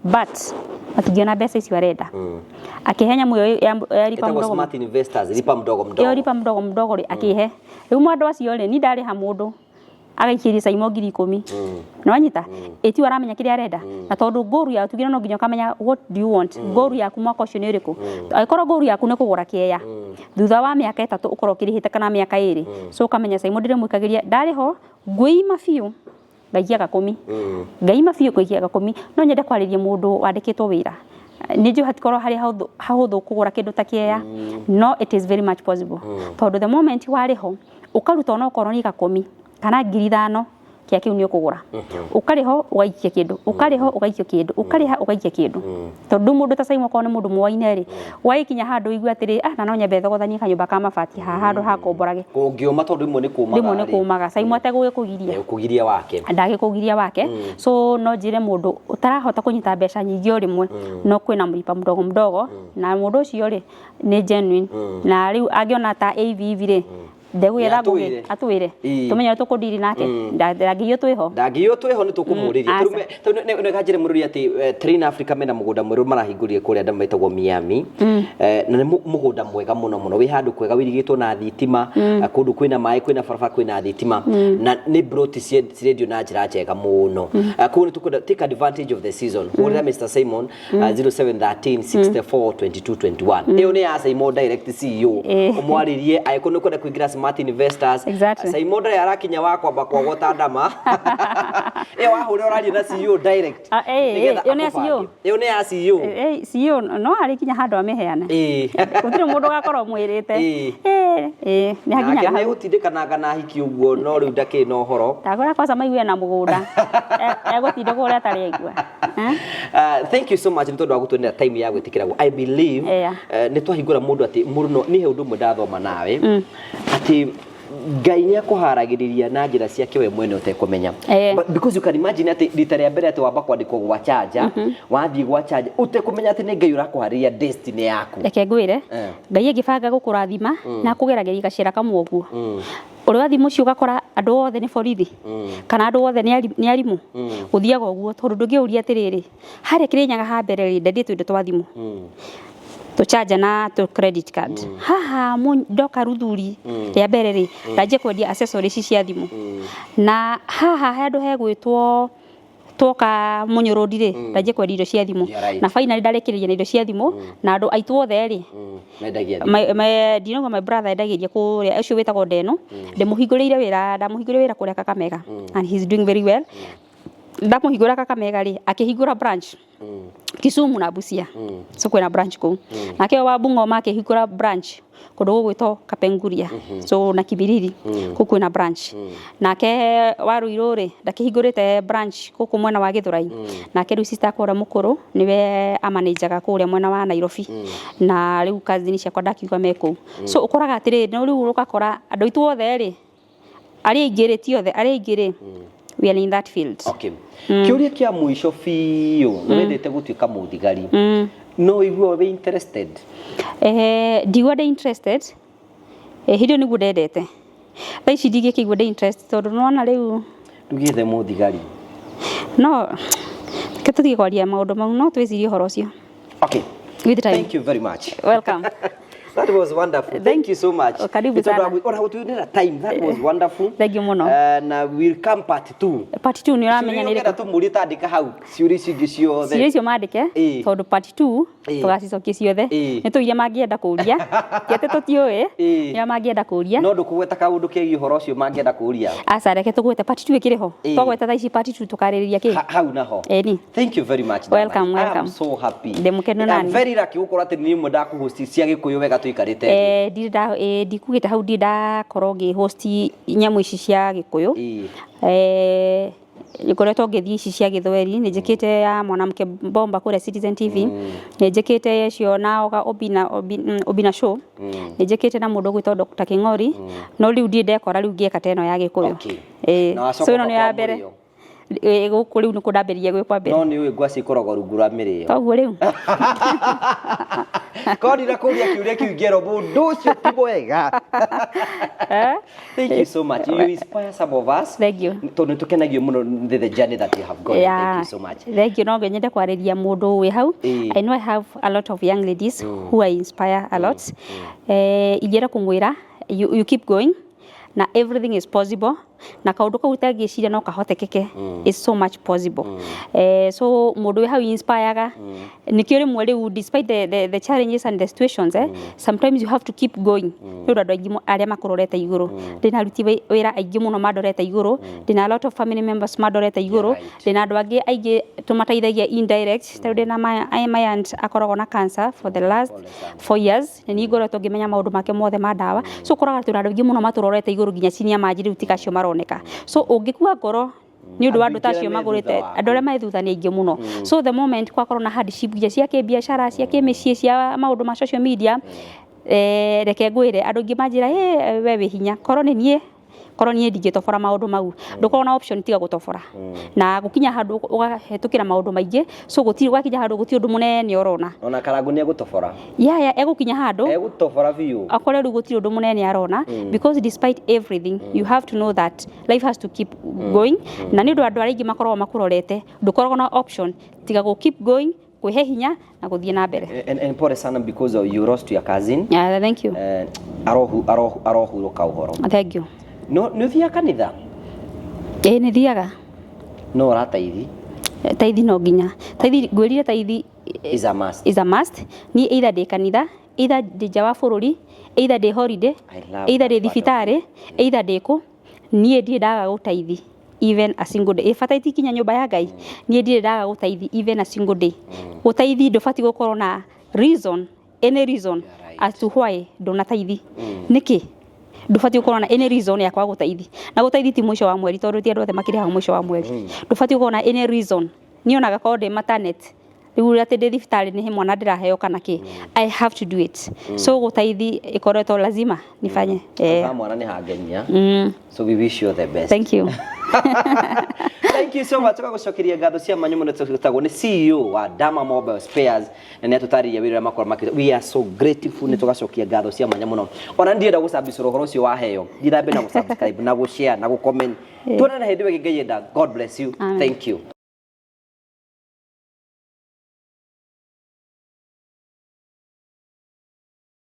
but matingĩona mbeca icio arenda. Akĩhe nyamũ ĩyo ya lipa Ĩtagwo mdogo. Smart Investors, lipa mdogo Ĩyo mdogo. lipa mdogo mdogo rĩ, akĩhe. Rĩu andũ acio rĩ, ni ndarĩha mũndũ agaikĩria Saimo 10,000, nĩwanyita ĩtiwe aramenya kĩrĩa arenda, na tondũ goal yaku tugire no nginya ũkamenya what do you want, goal yaku mwaka ũcio nĩ ũrĩkũ. Angĩkorwo goal yaku nĩ kũgũra kĩea thutha wa mĩaka 3 ũkorwo ũkĩrĩhĩte kana mĩaka 2, so ũkamenya Saimo ndĩrĩmwĩkagĩria ndarĩho ngwĩima biũ ngaikia gakũmi, ngaima biũ ngaikia gakũmi. No nyende kwarĩria mũndũ wandĩkĩtwo wĩra, nĩ njũĩ hatikorwo harĩ hahũthũ kũgũra kĩndũ ta kĩea, no it is very much possible, tondũ the moment warĩho ũkaruta onokorwo nĩ gakũmi kana 5,000 kĩa kĩu nĩ ũkũgũra, ũkarĩho ũgaikia kĩndũ, ũkarĩho ũgaikia kĩndũ, ũkarĩha ũgaikia kĩndũ, tondũ mũndũ ta Saimo okorwo nĩ mũndũ muoine rĩ, wagĩkinya handũ ũigue atĩrĩ, ah, na no nyambe thogothanie kanyũmba ka mabati haha handũ hakomborage. Kũngĩũma, tondũ rĩmwe nĩ kũmaga. Rĩmwe nĩ kũmaga, Saimo ategũgĩkũgiria. Kũgiria wake. Ndagĩkũgiria wake. So no njĩre mũndũ ũtarahota kũnyita mbeca nyingĩ o rĩmwe, no kwĩna mlipa mdogo mdogo, na mũndũ ũcio rĩ nĩ genuine, na rĩu angĩona ta ĩ hivi hivi rĩ, ndegũgĩetha ngũgĩ Atwĩre. Atwĩre Ĩĩ. tũmenye ũrĩa tũkũndiri nake. Ndangĩiywo twĩho. Ndangĩiywo twĩho, nĩ tũkũmũrĩria. Aca. Nĩ kanjĩre mũrũri atĩ Train Africa mena mũgũnda mwerũ marahingũrire kũrĩa andũ metagwo Miami. Na nĩ mũgũnda mwega mũno mũno, wĩ handũ kwega wĩirigĩtwo na thitima, kũndũ kwĩna maĩ, kwĩna barabara, kwĩna thitima, na nĩ broti cirendio na njĩra njega mũno. Koguo nĩ tũkwenda take advantage of the season. Hũrĩra Mr Simon 0713 64 22 21. Ĩyo nĩ ya Simon direct CEO. Ũmwarĩrie angĩkorwo nĩ ũkwenda kũingĩra Smart Investors. Simon ndarĩ arakinya wa kwamba kwagwo ta ndama. Ĩyo wahũrĩra ũraria na CEO direct. Ah, Nĩgetha ĩyo nĩ ya akũbange. CEO? Ĩyo nĩ ya CEO. CEO no arĩkinya handũ amĩheane. Gũtirĩ mũndũ ũgakorwo mwĩrĩte. Ĩ nĩ Nake hakinyaga nĩ hau. gũtindĩkananga na hiki ũguo, no rĩu ndakĩrĩ na ũhoro. Ndagũra kwanza maigue na mũgũnda. Egũtinda kũrĩa atarĩ aigua. Eh? Thank you so much nĩ tondũ wa gũtwendera time ya gwĩtĩkĩra guo. I believe nĩ twahingũra mũndũ atĩ mũndũ no niĩ he ũndũ ũmwe ndathoma nawe, atĩ Ngai nĩ akũharagĩrĩria na njĩra ciake we mwene ũtekũmenya. But because you can imagine atĩ rita rĩa mbere atĩ wamba kwandĩkwo gwa chanja, wathiĩ gwa chanja ũtekũmenya atĩ nĩ Ngai ũrakũharĩria destiny yaku. Reke ngwĩre, Ngai angĩbanga gũkũrathima na akũgeragĩria gacĩra kamwe ũguo, ũrĩa wathiĩ mũciĩ ũgakora andũ othe nĩ borithi kana andũ othe nĩ arimũ. Gũthiaga ũguo, tondũ ndũngĩũria atĩrĩrĩ, harĩa Kĩrĩnyaga ha mbere rĩ, ndendie tũindo twa thimũ, tũchanja na tũ credit card. Haha ndoka Ruthuri rĩa mbere rĩ, ndanjia kwendia accessories cia thimũ, na haha handũ hegwĩtwo twoka Mũnyũrũndi rĩ, ndanjia kwendia indo cia thimũ. Na finally ndarĩkĩrĩria na indo cia thimũ, na andũ aitũ othe rĩ, Mendagia thimũ. Ndinauga my brother endagĩria kũrĩa, ũcio wĩtagwo Ndeno, ndĩmũhingũrĩire wĩra, ndamũhingũrĩire wĩra kũrĩa Kakamega, and he's doing very well. Ndamũhingũra Kakamega rĩ, akĩhingũra branch Kisumu na Busia. So kwĩna branch kũu. Nake ũyũ wa Bungoma akĩhingũra branch kũndũ gũgwĩtwo Kapenguria, so na Kimilili, kũu kwĩna branch. Nake wa Ruiru rĩ, ndakĩhingũrĩte branch gũkũ mwena wa Gĩthũrai. Nake rĩu sister akwa ũrĩa mũkũrũ nĩwe amanĩnjaga kũrĩa mwena wa Nairobi, na rĩu cousin ciakwa ndakiuga me kũu. So ũkoraga atĩrĩrĩ, no rĩu ũgakora andũ aitũ othe rĩ, arĩa aingĩ rĩ, ti othe, arĩa aingĩ rĩ, we are in that field. Okay, kĩũria kĩa mũico biũ, nĩ wendete gũtuĩka mũthigari, no ũigue wĩ interested? Ndigua ndĩ interested. Hĩndĩ ĩyo nĩguo ndendete, thaa ici ndingĩkĩigua ndĩ interested tondũ nĩwona rĩu Ndugĩte mũthigari. No reke tũtige kwaria maũndũ mau, no twĩcirie ũhoro ũcio with time. Thank you very much. Welcome. That was wonderful. Thank you so much. Oh, karibu sana. Ona gũtuĩra time. That was wonderful. Thank you mũno. Na we'll come part 2. Part 2 nĩ ũramenya nĩ ĩrĩkũ tũmũrie, tandĩka hau ciũria icio ingĩ ciothe. Ciũria icio mandĩke, tondũ part 2 tũgacicokia ciothe. Nĩ tũ iria mangĩenda kũria, ti atĩ tũtiũĩ, nĩ mangĩenda kũria. No ndũkũgweta kaũndũ kegiĩ ũhoro ũcio mangĩenda kũria? Aca, reke tũgwete part 2 ĩkĩrĩ ho. Twagweta thaa ici part 2 tũkarĩrĩria kĩ hau naho. Ĩni. Thank you very much. Welcome, welcome. I am so happy. Ndĩ mũkenu I'm nani. very lucky gũkorwo atĩ niĩ ũmwe ndakũhost cia Gĩkũyũ wega tũikarĩte thĩ. Ndirĩ nda ndikugĩte hau, ndirĩ ndakorwo ngĩ host nyamũ ici cia Gĩkũyũ. Ngoretwo ngĩthiĩ ici cia Gĩthweri, nĩ njĩkĩte ya mwanamke bomba kũrĩa Citizen TV, nĩ njĩkĩte cio na Oga Obina, Obina show, nĩ njĩkĩte na mũndũ ũgwĩtwo Dr. King'ori, no rĩu ndirĩ ndekora rĩu ngĩka ta ĩno ya Gĩkũyũ. Na wacoka So ĩno nĩ ya ũgakora mbere. mũrĩo. Gũkũ rĩu nĩkuo ndambĩrĩria gwĩkwa mbere. No nĩ ũĩ ngwacĩ ikoragwo rungu rwa mĩrĩo. Koguo rĩu Korwo ndinakũria kĩũria kĩu ngĩerwo mũndũ ũcio ti mwega. Thank you so much. You inspire some of us. Thank you. Tondũ nĩ tũkenagio mũno nĩ the journey that you have gone. Thank you so much. Thank you. No nyende kwarĩria mũndũ wĩ hau. I know I have a lot of young ladies who I inspire a lot. Ingĩenda kũmwĩra you keep going na everything is possible, na kaũndũ kau ũtangĩciria no kahotekeke is so much possible. So mũndũ wĩ hau inspireaga nĩkĩo rĩmwe rĩu, despite the challenges and the situations, sometimes you have to keep going nĩ ũndũ andũ aingĩ arĩa makũrorete igũrũ. Ndĩna aruti wĩra aingĩ mũno mandorete igũrũ, ndĩna a lot of family members mandorete igũrũ, ndĩna andũ angĩ aingĩ tũmateithagia indirect. Ta rĩu ndĩna my aunt akoragwo na cancer for the last 4 years, na niĩ ngoretwo ngĩmenya maũndũ make mothe ma ndawa. So ũkoraga twĩna andũ aingĩ mũno matũrorete igũrũ, nginya chini ya maji rĩu ti kacio maroneka. So ũngĩkua ngoro nĩ ũndũ wa andũ ta acio Andũ aingĩ arĩa me magũrĩte thutha waku. Andũ arĩa me thutha nĩ aingĩ mũno. So the moment kwakorwo na hardship nginya cia kĩbiacara, cia kĩmĩciĩ, cia maũndũ ma social media, reke ngwĩre, andũ aingĩ manjĩra, "Ĩ, we wĩ hinya." Korwo nĩ niĩ, korwo niĩ ndingĩtobora maũndũ mau. Ndũkorwo na option tiga gũtobora na gũkinya handũ ũgahetũkĩra maũndũ maingĩ. So gũtirĩ gwakinya handũ gũtirĩ ũndũ mũnene ũrona. Ona Karangũ nĩ egũtobora. Ya egũkinya handũ Egũtobora biũ. Akore rĩu gũtirĩ ũndũ mũnene arona, because despite everything you have to know that life has to keep going, na nĩ ũndũ andũ arĩa aingĩ makoragwo makũrorete, ndũkoragwo na option tiga go keep going, kwĩhe hinya na gũthiĩ na mbere. And pole sana because of you lost your cousin. Yeah, thank you. Arohurũka ũhoro. Thank you. No nĩ ũthiaga kanitha? Ĩĩ, nĩ thiaga. No ũrataithi? Taithi no nginya taithi, ngwĩrire taithi is a must. Is a must. Niĩ either ndĩ kanitha, either ndĩ nja wa bũrũri, either ndĩ holiday, I love either ndĩ that part of thibitarĩ, either ndĩ kũ, niĩ ndirĩ ndaga gũtaithi even a single day. Ĩ bata itikinya nyũmba ya Ngai, niĩ ndirĩ ndaga gũtaithi even a single day. Gũtaithi ndũbatiĩ gũkorwo na reason, any reason as to why ndũnataithi. Nĩkĩ ndũbatiĩ gũkorwo na any reason ya kwaga gũtaithi? Na gũtaithi ti mũico wa mweri, tondũ ti andũ othe makĩrĩhaga mũico wa mweri. Ndũbatiĩ gũkorwo na any reason. Niĩ onaga korwo ndĩ maternity rĩu, atĩ ndĩ thibitarĩ nĩ mwana ndĩraheo kana kĩ, I have to do it. So gũtaithi ĩkoretwo lazima nifanye. Ha mwana nĩ hangenia. So we wish you the best. Thank you. Thank you so much. Tũgagũcokeria ngatho cia manyu mũno. Tũtagwo nĩ CEO wa Dama Mobile Spares na nĩ atũtarĩria wĩra ũrĩa makorwo makĩruta. We are so grateful. Nĩ tũgacokia ngatho cia mwanya mũno. Ona ndirenda gũcabicũra ũhoro ũcio waheo, thiĩ na mbere na gũsubscribe na gũshare na gũcomment. Tuonane hĩndĩ ĩyo ĩngĩ Ngai enda. God bless you. Amen. Thank you.